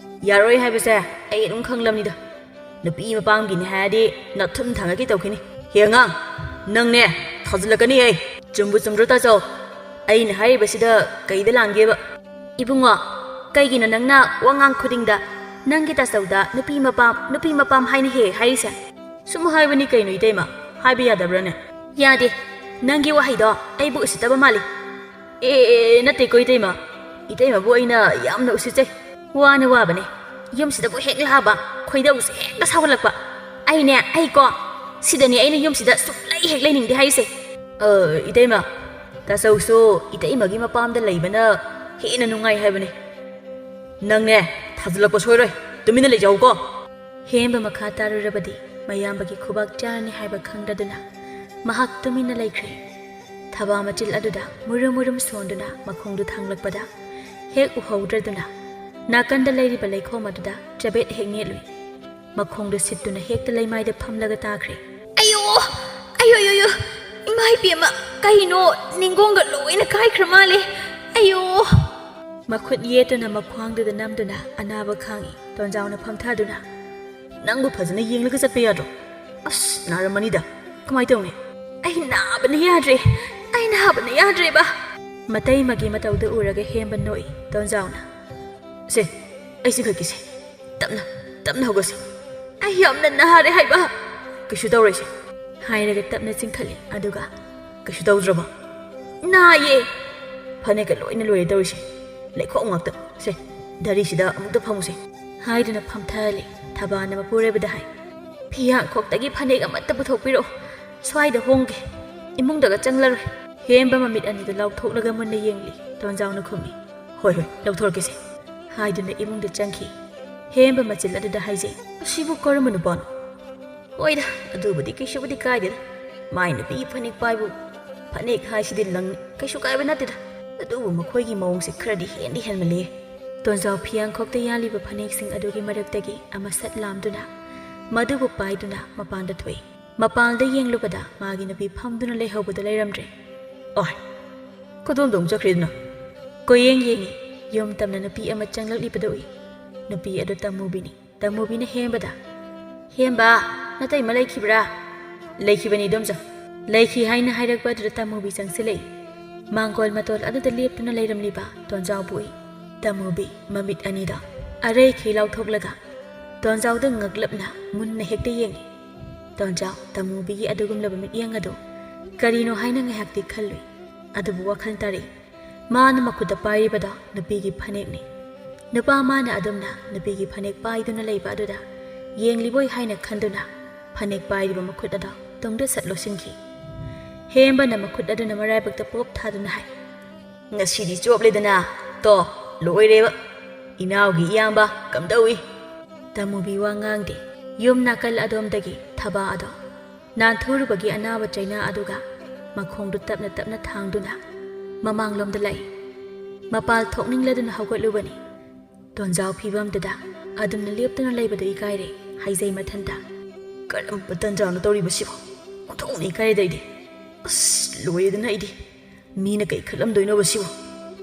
ꯌꯥꯔꯣꯏ ꯍꯥꯏꯕꯁꯦ ꯑꯩ ꯑꯗꯨꯝ ꯈꯪꯂꯝꯅꯤꯗ꯫ ꯅꯨꯄꯤ ꯃꯄꯥꯝꯒꯤꯅꯤ ꯍꯥꯏꯔꯗꯤ ꯅꯊꯨꯝ ꯊꯥꯡꯒꯠꯀꯦ ꯇꯧꯈꯤꯅꯤ꯫ ꯍꯦ ꯑꯉꯥꯡ, ꯅꯪꯅꯦ, ꯊꯥꯖꯤꯜꯂꯛꯀꯅꯤ ꯑꯩ꯫ ꯆꯨꯝꯕꯨ ꯆꯨꯝꯗ꯭ꯔꯣ ꯇꯥꯆꯧ? ꯑꯩꯅ ꯍꯥꯏꯔꯤꯕꯁꯤꯗ ꯀꯩꯗ ꯂꯥꯟꯒꯦꯕ?" "ꯏꯕꯨꯡꯉꯣ, ꯀꯩꯒꯤꯅꯣ ꯅꯪꯅ ꯋꯥꯉꯥꯡ ꯈꯨꯗꯤꯡꯗ ꯅꯪꯒꯤ ꯇꯥꯆꯧꯗ ꯅꯨꯄꯤ ꯃꯄꯥꯝ, ꯅꯨꯄꯤ ꯃꯄꯥꯝ ꯍꯥꯏꯅ ꯍꯦꯛ ꯍꯥꯏꯔꯤꯁꯦ?" "ꯁꯨꯝ ꯍꯥꯏꯕꯅꯤ ꯀꯩꯅꯣ ꯏꯇꯩꯃ, ꯍꯥꯏꯕ ꯌꯥꯗꯕ꯭ꯔꯥꯅꯦ?" "ꯌꯥꯗꯦ, ꯅꯪꯒꯤ ꯋꯥꯍꯩꯗꯣ ꯑꯩꯕꯨ ꯎꯁꯤꯠꯇꯕ ꯃꯥꯜꯂꯤ꯫" "ꯑꯦ, ꯑꯦ, ꯑꯦ, ꯅꯠꯇꯦꯀꯣ ꯏꯇꯩꯃ, ꯏꯇꯩꯃꯕꯨ ꯑꯩꯅ ꯌꯥꯝꯅ ꯎꯁꯤꯠꯆꯩ꯫ ꯋꯥꯅ ꯋꯥꯕꯅꯦ꯫ ꯌꯨꯝꯁꯤꯗꯕꯨ ꯍꯦꯛ ꯂꯥꯛꯑꯕ ꯈꯣꯏꯗꯧꯁꯦ ꯍꯦꯛꯇ ꯁꯥꯎꯒꯠꯂꯛꯄ꯫ ꯑꯩꯅꯦ, ꯑꯩꯀꯣ, ꯁꯤꯗꯅꯦ ꯑꯩꯅ ꯌꯨꯝꯁꯤꯗ ꯁꯨꯛꯂꯩ ꯍꯦꯛ ꯂꯩꯅꯤꯡꯗꯦ ꯍꯥꯏꯁꯦ꯫ ꯑ, ꯏꯇꯩꯃ, ꯇꯥꯆꯧꯁꯨ ꯏꯇꯩꯃꯒꯤ ꯃꯄꯥꯝꯗ ꯂꯩꯕꯅ ꯍꯦꯟꯅ ꯅꯨꯡꯉꯥꯏ ꯍꯥꯏꯕꯅꯦ꯫ ꯅꯪꯅꯦ, ꯊꯥꯖꯤꯜꯂꯛꯄ ꯁꯣꯏꯔꯣꯏ, ꯇꯨꯃꯤꯟꯅ ꯂꯩꯖꯍꯧꯀꯣ꯫ ꯍꯦꯝꯕ ꯃꯈꯥ ꯇꯥꯔꯨꯔꯕꯗꯤ ꯃꯌꯥꯝꯕꯒꯤ ꯈꯨꯕꯥꯛ ꯆꯥꯔꯅꯤ ꯍꯥꯏꯕ ꯈꯪꯗꯗꯨꯅ ꯃꯍꯥꯛ ꯇꯨꯃꯤꯟꯅ ꯂꯩꯈ꯭ꯔꯦ꯫ ꯊꯕꯥ ꯃꯆꯤꯜ ꯑꯗꯨꯗ ꯃꯨꯔꯨꯝ ꯃꯨꯔꯨꯝ ꯁꯣꯟꯗꯨꯅ ꯃꯈꯣꯡꯗꯨ ꯊꯥꯡꯂꯛꯄꯗ ꯍꯦꯛ ꯎꯍꯧꯗ꯭ꯔꯗꯨꯅ ꯅꯥꯀꯟꯗ ꯂꯩꯔꯤꯕ ꯂꯩꯈꯣꯝ ꯑꯗꯨꯗ ꯆꯕꯦꯠ ꯍꯦꯛ ꯅꯦꯠꯂꯨꯏ꯫ ꯃꯈꯣꯡꯗꯨ ꯁꯤꯠꯇꯨꯅ ꯍꯦꯛꯇ ꯂꯩꯃꯥꯏꯗ ꯐꯝꯂꯒ ꯇꯥꯈ꯭ꯔꯦ꯫ "ꯑꯌꯣ! ꯑꯌꯣ, ꯑꯌꯣ, ꯑꯌꯣ! ꯏꯃꯥ ꯏꯕꯦꯝꯃ, ꯀꯩꯅꯣ? ꯅꯤꯡꯒꯣꯡꯒ ꯂꯣꯏꯅ ꯀꯥꯏꯈ꯭ꯔ ꯃꯥꯜꯂꯦ꯫ ꯑꯌꯣ!" ꯃꯈꯨꯠ ꯌꯦꯠꯇꯨꯅ ꯃꯈ꯭ꯋꯥꯡꯗꯨꯗ ꯅꯝꯗꯨꯅ ꯑꯅꯥꯕ ꯈꯥꯡꯏ꯫ ꯇꯣꯟꯖꯥꯎꯅ ꯐꯝꯊꯗꯨꯅ, "ꯅꯪꯕꯨ ꯐꯖꯅ ꯌꯦꯡꯂꯒ ꯆꯠꯄ ꯌꯥꯗ꯭ꯔꯣ? ꯑꯁ, ꯅꯥꯔꯝꯃꯅꯤꯗ꯫ ꯀꯃꯥꯏ ꯇꯧꯅꯤ?" "ꯑꯩ ꯅꯥꯕꯅ ꯌꯥꯗ꯭ꯔꯦ, ꯑꯩ ꯅꯥꯕꯅ ꯌꯥꯗ꯭ꯔꯦꯕ!" ꯃꯇꯩꯃꯒꯤ ꯃꯇꯧꯗꯨ ꯎꯔꯒ ꯍꯦꯝꯕ ꯅꯣꯛꯏ꯫ ꯇꯣꯟꯖꯥꯎꯅ, "ꯁꯦ, ꯑꯩ ꯆꯤꯡꯈꯠꯀꯦꯁꯦ꯫ ꯇꯞꯅ, ꯇꯞꯅ ꯍꯧꯒꯠꯁꯦ꯫ ꯑꯩ ꯌꯥꯝꯅ ꯅꯥꯔꯦ ꯍꯥꯏꯕ!" "ꯀꯩꯁꯨ ꯇꯧꯔꯣꯏꯁꯦ," ꯍꯥꯏꯔꯒ ꯇꯞꯅ ꯆꯤꯡꯈꯠꯂꯤ꯫ ꯑꯗꯨꯒ, "ꯀꯩꯁꯨ ꯇꯧꯗ꯭ꯔꯕꯣ?" "ꯅꯥꯏꯌꯦ!" "ꯐꯅꯦꯛꯀ ꯂꯣꯏꯅ ꯂꯣꯏꯔꯦ ꯇꯧꯔꯤꯁꯦ꯫ ꯂꯩꯈꯣꯝ ꯉꯥꯛꯇ꯫ ꯁꯦ, ꯙꯔꯤꯁꯤꯗ ꯑꯃꯨꯛꯇ ꯐꯝꯃꯨꯁꯦ," ꯍꯥꯏꯗꯨꯅ ꯐꯝꯊꯍꯜꯂꯤ꯫ ꯊꯕꯥꯅ ꯃꯄꯨꯔꯣꯏꯕꯗ ꯍꯥꯏ, "ꯐꯤꯌꯥꯡꯈꯣꯛꯇꯒꯤ ꯐꯅꯦꯛ ꯑꯃꯠꯇ ꯄꯨꯊꯣꯛꯄꯤꯔꯛꯑꯣ꯫ ꯁ꯭ꯋꯥꯏꯗ ꯍꯣꯡꯒꯦ꯫ ꯏꯃꯨꯡꯗꯒ ꯆꯪꯂꯔꯣꯏ꯫" ꯍꯦꯝꯕ ꯃꯃꯤꯠ ꯑꯅꯤꯗꯨ ꯂꯥꯎꯊꯣꯛꯂꯒ ꯃꯨꯟꯅ ꯌꯦꯡꯂꯤ꯫ ꯇꯣꯟꯖꯥꯎꯅ ꯈꯨꯝꯃꯤ, "ꯍꯣꯏ, ꯍꯣꯏ, ꯂꯧꯊꯣꯔꯛꯀꯦꯁꯦ," ꯍꯥꯏꯗꯨꯅ ꯏꯃꯨꯡꯗ ꯆꯪꯈꯤ꯫ ꯍꯦꯝꯕ ꯃꯆꯤꯜ ꯑꯗꯨꯗ ꯍꯥꯏꯖꯩ, "ꯑꯁꯤꯕꯨ ꯀꯔꯝꯕ ꯅꯨꯄꯥꯅꯣ?" "ꯍꯣꯏꯗ, ꯑꯗꯨꯕꯨꯗꯤ ꯀꯩꯁꯨꯕꯨꯗꯤ ꯀꯥꯏꯗꯦꯗ꯫ ꯃꯥꯏ ꯅꯨꯄꯤ ꯐꯅꯦꯛ ꯄꯥꯏꯕꯨ꯫ ꯐꯅꯦꯛ ꯍꯥꯏꯁꯤꯗꯤ ꯂꯪꯅꯤ, ꯀꯩꯁꯨ ꯀꯥꯏꯕ ꯅꯠꯇꯦꯗ꯫ ꯑꯗꯨꯕꯨ ꯃꯈꯣꯏꯒꯤ ꯃꯑꯣꯡꯁꯦ ꯈꯔꯗꯤ ꯍꯦꯟꯗꯤ ꯍꯦꯟꯃꯜꯂꯦ꯫" ꯇꯣꯟꯖꯥꯎ ꯐꯤꯌꯥꯡꯈꯣꯛꯇ ꯌꯥꯜꯂꯤꯕ ꯐꯅꯦꯛꯁꯤꯡ ꯑꯗꯨꯒꯤ ꯃꯔꯛꯇꯒꯤ ꯑꯃ ꯁꯠ ꯂꯥꯝꯗꯨꯅ ꯃꯗꯨꯕꯨ ꯄꯥꯏꯗꯨꯅ ꯃꯄꯥꯟꯗ ꯊꯣꯛꯏ꯫ ꯃꯄꯥꯟꯗ ꯌꯦꯡꯂꯨꯕꯗ ꯃꯥꯒꯤ ꯅꯨꯄꯤ ꯐꯝꯗꯨꯅ ꯂꯩꯍꯧꯕꯗꯨ ꯂꯩꯔꯝꯗ꯭ꯔꯦ꯫ "ꯑꯣꯏ, ꯀꯗꯣꯝꯗ ꯑꯃꯨꯛ ꯆꯠꯈ꯭ꯔꯤꯗꯨꯅ?" ꯀꯣꯏꯌꯦꯡ ꯌꯦꯡꯉꯤ꯫ ꯌꯨꯝ ꯇꯝꯅ ꯅꯨꯄꯤ ꯑꯃ ꯆꯪꯂꯛꯂꯤꯕꯗꯨ ꯎꯏ꯫ ꯅꯨꯄꯤ ꯑꯗꯨ ꯇꯃꯨꯕꯤꯅꯤ꯫ ꯇꯃꯨꯕꯤꯅ ꯍꯦꯝꯕꯗ, "ꯍꯦꯝꯕ, ꯅꯇꯩꯃ ꯂꯩꯈꯤꯕ꯭ꯔꯥ?" "ꯂꯩꯈꯤꯕꯅꯤ, ꯏꯗꯣꯝꯆꯥ꯫" ꯂꯩꯈꯤ ꯍꯥꯏꯅ ꯍꯥꯏꯔꯛꯄ ꯑꯗꯨꯗ ꯇꯃꯨꯕꯤ ꯆꯪꯁꯤꯜꯂꯛꯏ꯫ ꯃꯥꯡꯒꯣꯜ ꯃꯇꯣꯜ ꯑꯗꯨꯗ ꯂꯦꯞꯇꯨꯅ ꯂꯩꯔꯝꯂꯤꯕ ꯇꯣꯟꯖꯥꯎꯕꯨ ꯎꯏ꯫ ꯇꯃꯨꯕꯤ ꯃꯃꯤꯠ ꯑꯅꯤꯗ ꯑꯔꯩꯈꯩ ꯂꯥꯎꯊꯣꯛꯂꯒ ꯇꯣꯟꯖꯥꯎꯗ ꯉꯛꯂꯞꯅ ꯃꯨꯟꯅ ꯍꯦꯛꯇ ꯌꯦꯡꯉꯤ꯫ ꯇꯣꯟꯖꯥꯎ ꯇꯃꯨꯕꯤꯒꯤ ꯑꯗꯨꯒꯨꯝꯂꯕ ꯃꯤꯠꯌꯦꯡ ꯑꯗꯨ ꯀꯔꯤꯅꯣ ꯍꯥꯏꯅ ꯉꯥꯏꯍꯥꯛꯇꯤ ꯈꯜꯂꯨꯏ꯫ ꯑꯗꯨꯕꯨ ꯋꯥꯈꯜ ꯇꯥꯔꯛꯏ꯫ ꯃꯥꯅ ꯃꯈꯨꯠꯇ ꯄꯥꯏꯔꯤꯕꯗꯣ ꯅꯨꯄꯤꯒꯤ ꯐꯅꯦꯛꯅꯤ꯫ ꯅꯨꯄꯥ ꯑꯃꯅ ꯑꯗꯨꯝꯅ ꯅꯨꯄꯤꯒꯤ ꯐꯅꯦꯛ ꯄꯥꯏꯗꯨꯅ ꯂꯩꯕ ꯑꯗꯨꯗ ꯌꯦꯡꯂꯤꯕꯣꯏ ꯍꯥꯏꯅ ꯈꯟꯗꯨꯅ ꯐꯅꯦꯛ ꯄꯥꯏꯔꯤꯕ ꯃꯈꯨꯠ ꯑꯗꯣ ꯇꯨꯡꯗ ꯁꯠ ꯂꯣꯠꯁꯤꯟꯈꯤ꯫ ꯍꯦꯝꯕꯅ ꯃꯈꯨꯠ ꯑꯗꯨꯅ ꯃꯔꯥꯏꯕꯛꯇ ꯄꯣꯞ ꯊꯥꯗꯨꯅ ꯍꯥꯏ, "ꯉꯁꯤꯗꯤ ꯆꯣꯞꯂꯦꯗꯅ꯫ ꯇꯣ, ꯂꯣꯏꯔꯦꯕ꯫ ꯏꯅꯥꯎꯒꯤ ꯏꯌꯥꯝꯕ ꯀꯝꯗꯧꯏ?" ꯇꯃꯨꯕꯤ ꯋꯥ ꯉꯥꯡꯗꯦ꯫ ꯌꯨꯝ ꯅꯥꯀꯜ ꯑꯗꯣꯝꯗꯒꯤ ꯊꯕꯥ ꯑꯗꯣ ꯅꯥꯟꯊꯨꯔꯨꯕꯒꯤ ꯑꯅꯥꯕ ꯆꯩꯅꯥ ꯑꯗꯨꯒ ꯃꯈꯣꯡꯗꯨ ꯇꯞꯅ ꯇꯞꯅ ꯊꯥꯡꯗꯨꯅ ꯃꯃꯥꯡꯂꯣꯝꯗ ꯂꯥꯛꯏ꯫ ꯃꯄꯥꯜ ꯊꯣꯛꯅꯤꯡꯂꯗꯨꯅ ꯍꯧꯒꯠꯂꯨꯕꯅꯤ꯫ ꯇꯣꯟꯖꯥꯎ ꯐꯤꯕꯝꯗꯨꯗ ꯑꯗꯨꯝꯅ ꯂꯦꯞꯇꯨꯅ ꯂꯩꯕꯗꯨ ꯏꯀꯥꯏꯔꯦ꯫ ꯍꯥꯏꯖꯩ ꯃꯊꯟꯇ, "ꯀꯔꯝꯕ ꯇꯟꯖꯥꯅꯣ ꯇꯧꯔꯤꯕꯁꯤꯕꯣ? ꯑꯣꯟꯊꯣꯛꯅ ꯏꯀꯥꯏꯔꯦꯗ ꯑꯩꯗꯤ꯫ ꯑꯁ, ꯂꯣꯏꯔꯦꯗꯅ ꯑꯩꯗꯤ꯫ ꯃꯤꯅ ꯀꯩ ꯈꯜꯂꯝꯗꯣꯏꯅꯣꯕ ꯁꯤꯕꯨ?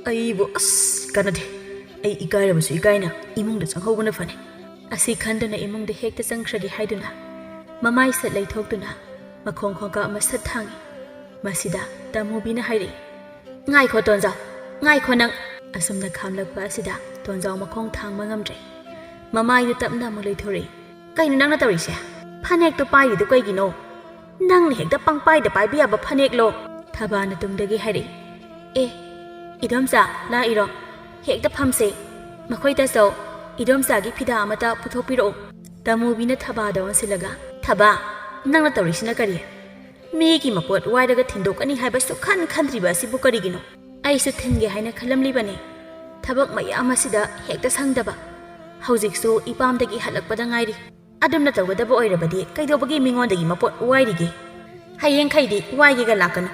ꯑꯩꯕꯨ, ꯑꯁ, ꯀꯥꯟꯅꯗꯦ꯫ ꯑꯩ ꯏꯀꯥꯏꯔꯕꯁꯨ ꯏꯀꯥꯏꯅ ꯏꯃꯨꯡꯗ ꯆꯪꯍꯧꯕꯅ ꯐꯅꯤ꯫" ꯑꯁꯤ ꯈꯟꯗꯨꯅ ꯏꯃꯨꯡꯗ ꯍꯦꯛꯇ ꯆꯪꯈ꯭ꯔꯒꯦ ꯍꯥꯏꯗꯨꯅ ꯃꯃꯥꯏ ꯁꯠ ꯂꯩꯊꯣꯛꯇꯨꯅ ꯃꯈꯣꯡ ꯈꯣꯡꯀꯥꯞ ꯑꯃ ꯁꯠ ꯊꯥꯡꯏ꯫ ꯃꯁꯤꯗ ꯇꯃꯨꯕꯤꯅ ꯍꯥꯏꯔꯛꯏ, "ꯉꯥꯏꯈꯣ ꯇꯣꯟꯖꯥꯎ, ꯉꯥꯏꯈꯣ ꯅꯪ!" ꯑꯁꯨꯝꯅ ꯈꯥꯝꯂꯛꯄ ꯑꯁꯤꯗ ꯇꯣꯟꯖꯥꯎ ꯃꯈꯣꯡ ꯊꯥꯡꯕ ꯉꯝꯗ꯭ꯔꯦ꯫ ꯃꯃꯥꯏꯗꯨ ꯇꯞꯅ ꯑꯃꯨꯛ ꯂꯩꯊꯣꯔꯛꯏ꯫ "ꯀꯩꯅꯣ ꯅꯪꯅ ꯇꯧꯔꯤꯁꯦ? ꯐꯅꯦꯛꯇꯣ ꯄꯥꯏꯔꯤꯗꯨ ꯀꯩꯒꯤꯅꯣ? ꯅꯪꯅ ꯍꯦꯛꯇ ꯄꯪꯄꯥꯏꯗ ꯄꯥꯏꯕ ꯌꯥꯕ ꯐꯅꯦꯛꯂꯣ?" ꯊꯕꯥꯅ ꯇꯨꯡꯗꯒꯤ ꯍꯥꯏꯔꯛꯏ꯫ "ꯑꯦ, ꯏꯗꯣꯝꯆꯥ, ꯂꯥꯛꯏꯔꯣ? ꯍꯦꯛꯇ ꯐꯝꯁꯦ꯫ ꯃꯈꯣꯏ ꯇꯥꯆꯧ, ꯏꯗꯣꯝꯆꯥꯒꯤ ꯐꯤꯗꯥ ꯑꯃꯇ ꯄꯨꯊꯣꯛꯄꯤꯔꯛꯑꯣ꯫" ꯇꯃꯨꯕꯤꯅ ꯊꯕꯥꯗ ꯑꯣꯟꯁꯤꯜꯂꯒ, "ꯊꯕꯥ, ꯅꯪꯅ ꯇꯧꯔꯤꯁꯤꯅ ꯀꯔꯤ? ꯃꯤꯒꯤ ꯃꯄꯣꯠ ꯋꯥꯏꯔꯒ ꯊꯤꯟꯗꯣꯛꯀꯅꯤ ꯍꯥꯏꯕ ꯁꯨꯛꯈꯟ ꯈꯟꯗ꯭ꯔꯤꯕ ꯑꯁꯤꯕꯨ ꯀꯔꯤꯒꯤꯅꯣ? ꯑꯩꯁꯨ ꯊꯤꯟꯒꯦ ꯍꯥꯏꯅ ꯈꯜꯂꯝꯂꯤꯕꯅꯤ꯫ ꯊꯕꯛ ꯃꯌꯥꯝ ꯑꯁꯤꯗ ꯍꯦꯛꯇ ꯁꯪꯗꯕ꯫ ꯍꯧꯖꯤꯛꯁꯨ ꯏꯄꯥꯝꯗꯒꯤ ꯍꯜꯂꯛꯄꯗ ꯉꯥꯏꯔꯤ꯫ ꯑꯗꯨꯝꯅ ꯇꯧꯒꯗꯕ ꯑꯣꯏꯔꯕꯗꯤ ꯀꯩꯗꯧꯕꯒꯤ ꯃꯤꯉꯣꯟꯗꯒꯤ ꯃꯄꯣꯠ ꯋꯥꯏꯔꯤꯒꯦ? ꯍꯌꯦꯡꯈꯩꯗꯤ ꯋꯥꯏꯒꯦꯒ ꯂꯥꯛꯀꯅꯨ꯫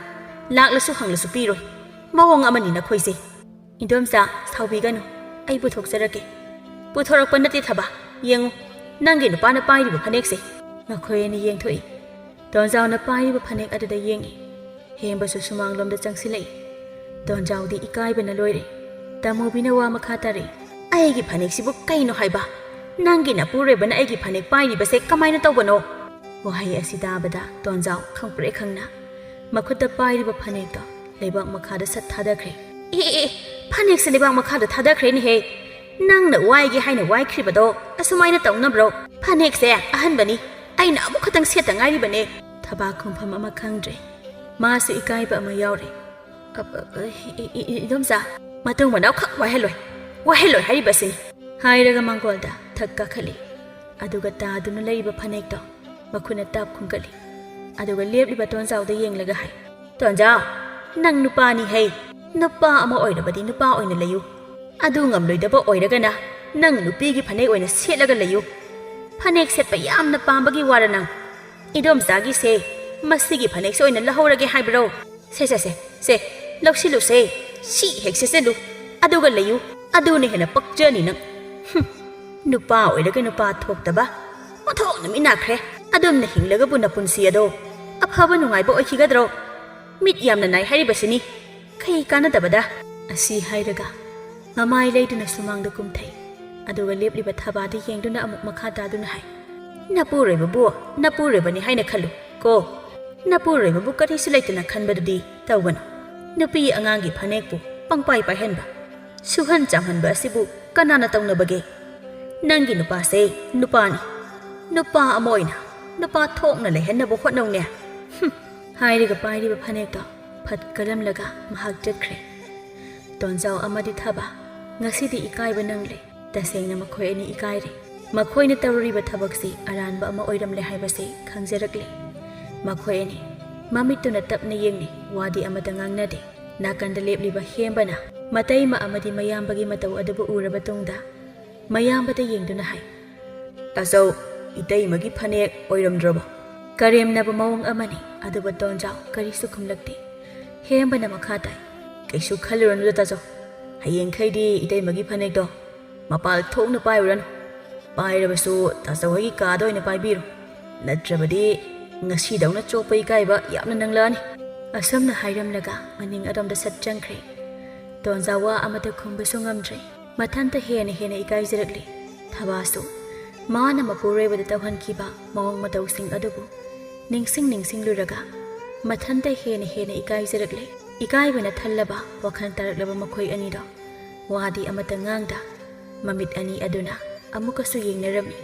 ꯂꯥꯛꯂꯁꯨ ꯍꯪꯂꯁꯨ ꯄꯤꯔꯣꯏ꯫ ꯃꯑꯣꯡ ꯑꯃꯅꯤ ꯅꯈꯣꯏꯁꯦ꯫" "ꯏꯗꯣꯝꯆꯥ, ꯁꯥꯎꯕꯤꯒꯅꯨ꯫ ꯑꯩ ꯄꯨꯊꯣꯛꯆꯔꯛꯀꯦ꯫" "ꯄꯨꯊꯣꯔꯛꯄ ꯅꯠꯇꯦ ꯊꯕꯥ꯫ ꯌꯦꯡꯉꯨ, ꯅꯪꯒꯤ ꯅꯨꯄꯥꯅ ꯄꯥꯏꯔꯤꯕ ꯐꯅꯦꯛꯁꯦ꯫" ꯃꯈꯣꯏ ꯑꯅꯤ ꯌꯦꯡꯊꯣꯛꯏ꯫ ꯇꯣꯟꯖꯥꯎꯅ ꯄꯥꯏꯔꯤꯕ ꯐꯅꯦꯛ ꯑꯗꯨꯗ ꯌꯦꯡꯏ꯫ ꯍꯦꯝꯕꯁꯨ ꯁꯨꯃꯥꯡꯂꯣꯝꯗ ꯆꯪꯁꯤꯜꯂꯛꯏ꯫ ꯇꯣꯟꯖꯥꯎꯗꯤ ꯏꯀꯥꯏꯕꯅ ꯂꯣꯏꯔꯦ꯫ ꯇꯃꯨꯕꯤꯅ ꯋꯥ ꯃꯈꯥ ꯇꯥꯔꯛꯏ꯫ "ꯑꯩꯒꯤ ꯐꯅꯦꯛꯁꯤꯕꯨ ꯀꯩꯅꯣ ꯍꯥꯏꯕ? ꯅꯪꯒꯤ ꯅꯄꯨꯔꯣꯏꯕꯅ ꯑꯩꯒꯤ ꯐꯅꯦꯛ ꯄꯥꯏꯔꯤꯕꯁꯦ ꯀꯃꯥꯏꯅ ꯇꯧꯕꯅꯣ?" ꯋꯥꯍꯩ ꯑꯁꯤ ꯇꯥꯕꯗ ꯇꯣꯟꯖꯥꯎ ꯈꯪꯄ꯭ꯔꯦꯛ ꯈꯪꯅ ꯃꯈꯨꯠꯇ ꯄꯥꯏꯔꯤꯕ ꯐꯅꯦꯛꯇꯣ ꯂꯩꯕꯥꯛ ꯃꯈꯥꯗ ꯁꯠ ꯊꯥꯗꯈ꯭ꯔꯦ꯫ "ꯑꯦ, ꯑꯦ, ꯑꯦ, ꯐꯅꯦꯛꯁꯦ ꯂꯩꯕꯥꯛ ꯃꯈꯥꯗ ꯊꯥꯗꯈ꯭ꯔꯦꯅꯦꯍꯦ! ꯅꯪꯅ ꯋꯥꯏꯒꯦ ꯍꯥꯏꯅ ꯋꯥꯏꯈ꯭ꯔꯤꯕꯗꯣ ꯑꯁꯨꯃꯥꯏꯅ ꯇꯧꯅꯕ꯭ꯔꯣ? ꯐꯅꯦꯛꯁꯦ ꯑꯍꯟꯕꯅꯤ, ꯑꯩꯅ ꯑꯃꯨꯛ ꯈꯛꯇꯪ ꯁꯦꯠꯇ ꯉꯥꯏꯔꯤꯕꯅꯦ꯫" ꯊꯕꯥ ꯈꯨꯝꯐꯝ ꯑꯃ ꯈꯪꯗ꯭ꯔꯦ꯫ ꯃꯥꯁꯨ ꯏꯀꯥꯏꯕ ꯑꯃ ꯌꯥꯎꯔꯦ꯫ "ꯑ, ꯑ, ꯑ, ꯏ-, ꯏ-, ꯏ-, ꯏꯗꯣꯝꯆꯥ, ꯃꯇꯨꯡ ꯃꯅꯥꯎ ꯈꯛ ꯋꯥꯏꯍꯜꯂꯣꯏ꯫ ꯋꯥꯍꯜꯂꯣꯏ ꯍꯥꯏꯔꯤꯕꯁꯤꯅꯤ꯫ ꯍꯥꯏꯔꯒ ꯃꯥꯡꯒꯣꯜꯗ ꯊꯛ ꯀꯥꯈꯠꯂꯤ꯫ ꯑꯗꯨꯒ ꯇꯥꯗꯨꯅ ꯂꯩꯔꯤꯕ ꯐꯅꯦꯛꯇꯣ ꯃꯈꯨꯠꯅ ꯇꯥꯞ ꯈꯨꯟꯒꯠꯂꯤ꯫ ꯑꯗꯨꯒ ꯂꯦꯞꯂꯤꯕ ꯇꯣꯟꯖꯥꯎꯗ ꯌꯦꯡꯂꯒ ꯍꯥꯏ, "ꯇꯣꯟꯖꯥꯎ, ꯅꯪ ꯅꯨꯄꯥꯅꯤ ꯍꯩ꯫ ꯅꯨꯄꯥ ꯑꯃ ꯑꯣꯏꯔꯕꯗꯤ ꯅꯨꯄꯥ ꯑꯣꯏꯅ ꯂꯩꯌꯨ꯫ ꯑꯗꯨ ꯉꯝꯂꯣꯏꯗꯕ ꯑꯣꯏꯔꯒꯅ ꯅꯪ ꯅꯨꯄꯤꯒꯤ ꯐꯅꯦꯛ ꯑꯣꯏꯅ ꯁꯦꯠꯂꯒ ꯂꯩꯌꯨ꯫ ꯐꯅꯦꯛ ꯁꯦꯠꯄ ꯌꯥꯝꯅ ꯄꯥꯝꯕꯒꯤ ꯋꯥꯔ ꯅꯪ? ꯏꯗꯣꯝꯆꯥꯒꯤꯁꯦ ꯃꯁꯤꯒꯤ ꯐꯅꯦꯛꯁꯦ ꯑꯣꯏꯅ ꯂꯧꯍꯧꯔꯒꯦ ꯍꯥꯏꯕ꯭ꯔꯣ? ꯁꯦ, ꯁꯦ, ꯁꯦ, ꯁꯦ, ꯂꯧꯁꯤꯜꯂꯨꯁꯦ꯫ ꯁꯤ ꯍꯦꯛ ꯁꯦꯠꯆꯜꯂꯨ꯫ ꯑꯗꯨꯒ ꯂꯩꯌꯨ꯫ ꯑꯗꯨꯅ ꯍꯦꯟꯅ ꯄꯛꯆꯅꯤ ꯅꯪ꯫ ꯍꯨꯝ, ꯅꯨꯄꯥ ꯑꯣꯏꯔꯒ ꯅꯨꯄꯥ ꯊꯣꯛꯇꯕ꯫ ꯑꯣꯟꯊꯣꯛꯅ ꯃꯤꯠ ꯅꯥꯈ꯭ꯔꯦ꯫ ꯑꯗꯨꯝꯅ ꯍꯤꯡꯂꯒꯕꯨ ꯅꯄꯨꯟꯁꯤ ꯑꯗꯣ ꯑꯐꯕ ꯅꯨꯡꯉꯥꯏꯕ ꯑꯣꯏꯈꯤꯒꯗ꯭ꯔꯣ? ꯃꯤꯠ ꯌꯥꯝꯅ ꯅꯥꯏ ꯍꯥꯏꯔꯤꯕꯁꯤꯅꯤ꯫ ꯀꯩ ꯀꯥꯟꯅꯗꯕꯗ?" ꯑꯁꯤ ꯍꯥꯏꯔꯒ ꯃꯃꯥꯏ ꯂꯩꯗꯨꯅ ꯁꯨꯃꯥꯡꯗ ꯀꯨꯝꯊꯩ꯫ ꯑꯗꯨꯒ ꯂꯦꯞꯂꯤꯕ ꯊꯕꯥꯗ ꯌꯦꯡꯗꯨꯅ ꯑꯃꯨꯛ ꯃꯈꯥ ꯇꯥꯗꯨꯅ ꯍꯥꯏ, "ꯅꯄꯨꯔꯣꯏꯕꯕꯨ ꯅꯄꯨꯔꯣꯏꯕꯅꯤ ꯍꯥꯏꯅ ꯈꯜꯂꯨ ꯀꯣ꯫ ꯅꯄꯨꯔꯣꯏꯕꯕꯨ ꯀꯔꯤꯁꯨ ꯂꯩꯇꯅ ꯈꯟꯕꯗꯨꯗꯤ ꯇꯧꯒꯅꯨ꯫ ꯅꯨꯄꯤ ꯑꯉꯥꯡꯒꯤ ꯐꯅꯦꯛꯄꯨ ꯄꯪꯄꯥꯏ ꯄꯥꯏꯍꯟꯕ, ꯁꯨꯍꯟ ꯆꯥꯝꯍꯟꯕ ꯑꯁꯤꯕꯨ ꯀꯅꯥꯅ ꯇꯧꯅꯕꯒꯦ? ꯅꯪꯒꯤ ꯅꯨꯄꯥꯁꯦ ꯅꯨꯄꯥꯅꯤ꯫ ꯅꯨꯄꯥ ꯑꯃ ꯑꯣꯏꯅ ꯅꯨꯄꯥ ꯊꯣꯛꯅ ꯂꯩꯍꯟꯅꯕ ꯍꯣꯠꯅꯧꯅꯦ꯫" ꯍꯨꯝ꯫ ꯍꯥꯏꯔꯒ ꯄꯥꯏꯔꯤꯕ ꯐꯅꯦꯛꯇꯣ ꯐꯠ ꯀꯜꯂꯝꯂꯒ ꯃꯍꯥꯛ ꯆꯠꯈ꯭ꯔꯦ꯫ ꯇꯣꯟꯖꯥꯎ ꯑꯃꯗꯤ ꯊꯕꯥ, ꯉꯁꯤꯗꯤ ꯏꯀꯥꯏꯕ ꯅꯪꯂꯦ꯫ ꯇꯁꯦꯡꯅ ꯃꯈꯣꯏ ꯑꯅꯤ ꯏꯀꯥꯏꯔꯦ꯫ ꯃꯈꯣꯏꯅ ꯇꯧꯔꯨꯔꯤꯕ ꯊꯕꯛꯁꯤ ꯑꯔꯥꯟꯕ ꯑꯃ ꯑꯣꯏꯔꯝꯂꯦ ꯍꯥꯏꯕꯁꯤ ꯈꯪꯖꯔꯛꯂꯦ꯫ ꯃꯈꯣꯏ ꯑꯅꯤ ꯃꯃꯤꯠꯇꯨꯅ ꯇꯞꯅ ꯌꯦꯡꯅꯩ, ꯋꯥꯗꯤ ꯑꯃꯠꯇ ꯉꯥꯡꯅꯗꯦ꯫ ꯅꯥꯀꯟꯗ ꯂꯦꯞꯂꯤꯕ ꯍꯦꯝꯕꯅ ꯃꯇꯩꯃ ꯑꯃꯗꯤ ꯃꯌꯥꯝꯕꯒꯤ ꯃꯇꯧ ꯑꯗꯨꯕꯨ ꯎꯔꯕ ꯇꯨꯡꯗ ꯃꯌꯥꯝꯕꯗ ꯌꯦꯡꯗꯨꯅ ꯍꯥꯏ, "ꯇꯥꯆꯧ, ꯏꯇꯩꯃꯒꯤ ꯐꯅꯦꯛ ꯑꯣꯏꯔꯝꯗ꯭ꯔꯕꯣ?" ꯀꯔꯦꯝꯅꯕ ꯃꯑꯣꯡ ꯑꯃꯅꯤ, ꯑꯗꯨꯕꯨ ꯇꯣꯟꯖꯥꯎ ꯀꯔꯤꯁꯨ ꯈꯨꯝꯂꯛꯇꯦ꯫ ꯍꯦꯝꯕꯅ ꯃꯈꯥ ꯇꯥꯏ, "ꯀꯩꯁꯨ ꯈꯜꯂꯨꯔꯅꯨꯗ ꯇꯥꯆꯧ, ꯍꯌꯦꯡꯈꯩꯗꯤ ꯏꯇꯩꯃꯒꯤ ꯐꯅꯦꯛꯇꯣ ꯃꯄꯥꯜ ꯊꯣꯛꯅ ꯄꯥꯏꯔꯨꯔꯅꯨ꯫ ꯄꯥꯏꯔꯕꯁꯨ ꯇꯥꯆꯧ ꯍꯣꯏꯒꯤ ꯀꯥꯗ ꯑꯣꯏꯅ ꯄꯥꯏꯕꯤꯔꯣ꯫ ꯅꯠꯇ꯭ꯔꯕꯗꯤ ꯉꯁꯤꯗꯧꯅ ꯆꯣꯞꯄ ꯏꯀꯥꯏꯕ ꯌꯥꯝꯅ ꯅꯪꯂꯛꯑꯅꯤ꯫" ꯑꯁꯨꯝꯅ ꯍꯥꯏꯔꯝꯂꯒ ꯃꯅꯤꯡ ꯑꯗꯣꯝꯗ ꯁꯠ ꯆꯪꯈ꯭ꯔꯦ꯫ ꯇꯣꯟꯖꯥꯎ ꯋꯥ ꯑꯃꯠꯇ ꯈꯨꯝꯕꯁꯨ ꯉꯝꯗ꯭ꯔꯦ꯫ ꯃꯊꯟꯇ ꯍꯦꯟꯅ ꯍꯦꯟꯅ ꯏꯀꯥꯏꯖꯔꯛꯂꯦ꯫ ꯊꯕꯥꯁꯨ ꯃꯥꯅ ꯃꯄꯨꯔꯣꯏꯕꯗ ꯇꯧꯍꯟꯈꯤꯕ ꯃꯑꯣꯡ ꯃꯇꯧꯁꯤꯡ ꯑꯗꯨꯕꯨ ꯅꯤꯡꯁꯤꯡ ꯅꯤꯡꯁꯤꯡꯂꯨꯔꯒ ꯃꯊꯟꯇ ꯍꯦꯟꯅ ꯍꯦꯟꯅ ꯏꯀꯥꯏꯖꯔꯛꯂꯦ꯫ ꯏꯀꯥꯏꯕꯅ ꯊꯜꯂꯕ ꯋꯥꯈꯜ ꯇꯥꯔꯛꯂꯕ ꯃꯈꯣꯏ ꯑꯅꯤꯗꯣ ꯋꯥꯗꯤ ꯑꯃꯠꯇ ꯉꯥꯡꯗ ꯃꯃꯤꯠ ꯑꯅꯤ ꯑꯗꯨꯅ ꯑꯃꯨꯛꯀꯁꯨ ꯌꯦꯡꯅꯔꯝꯃꯤ꯫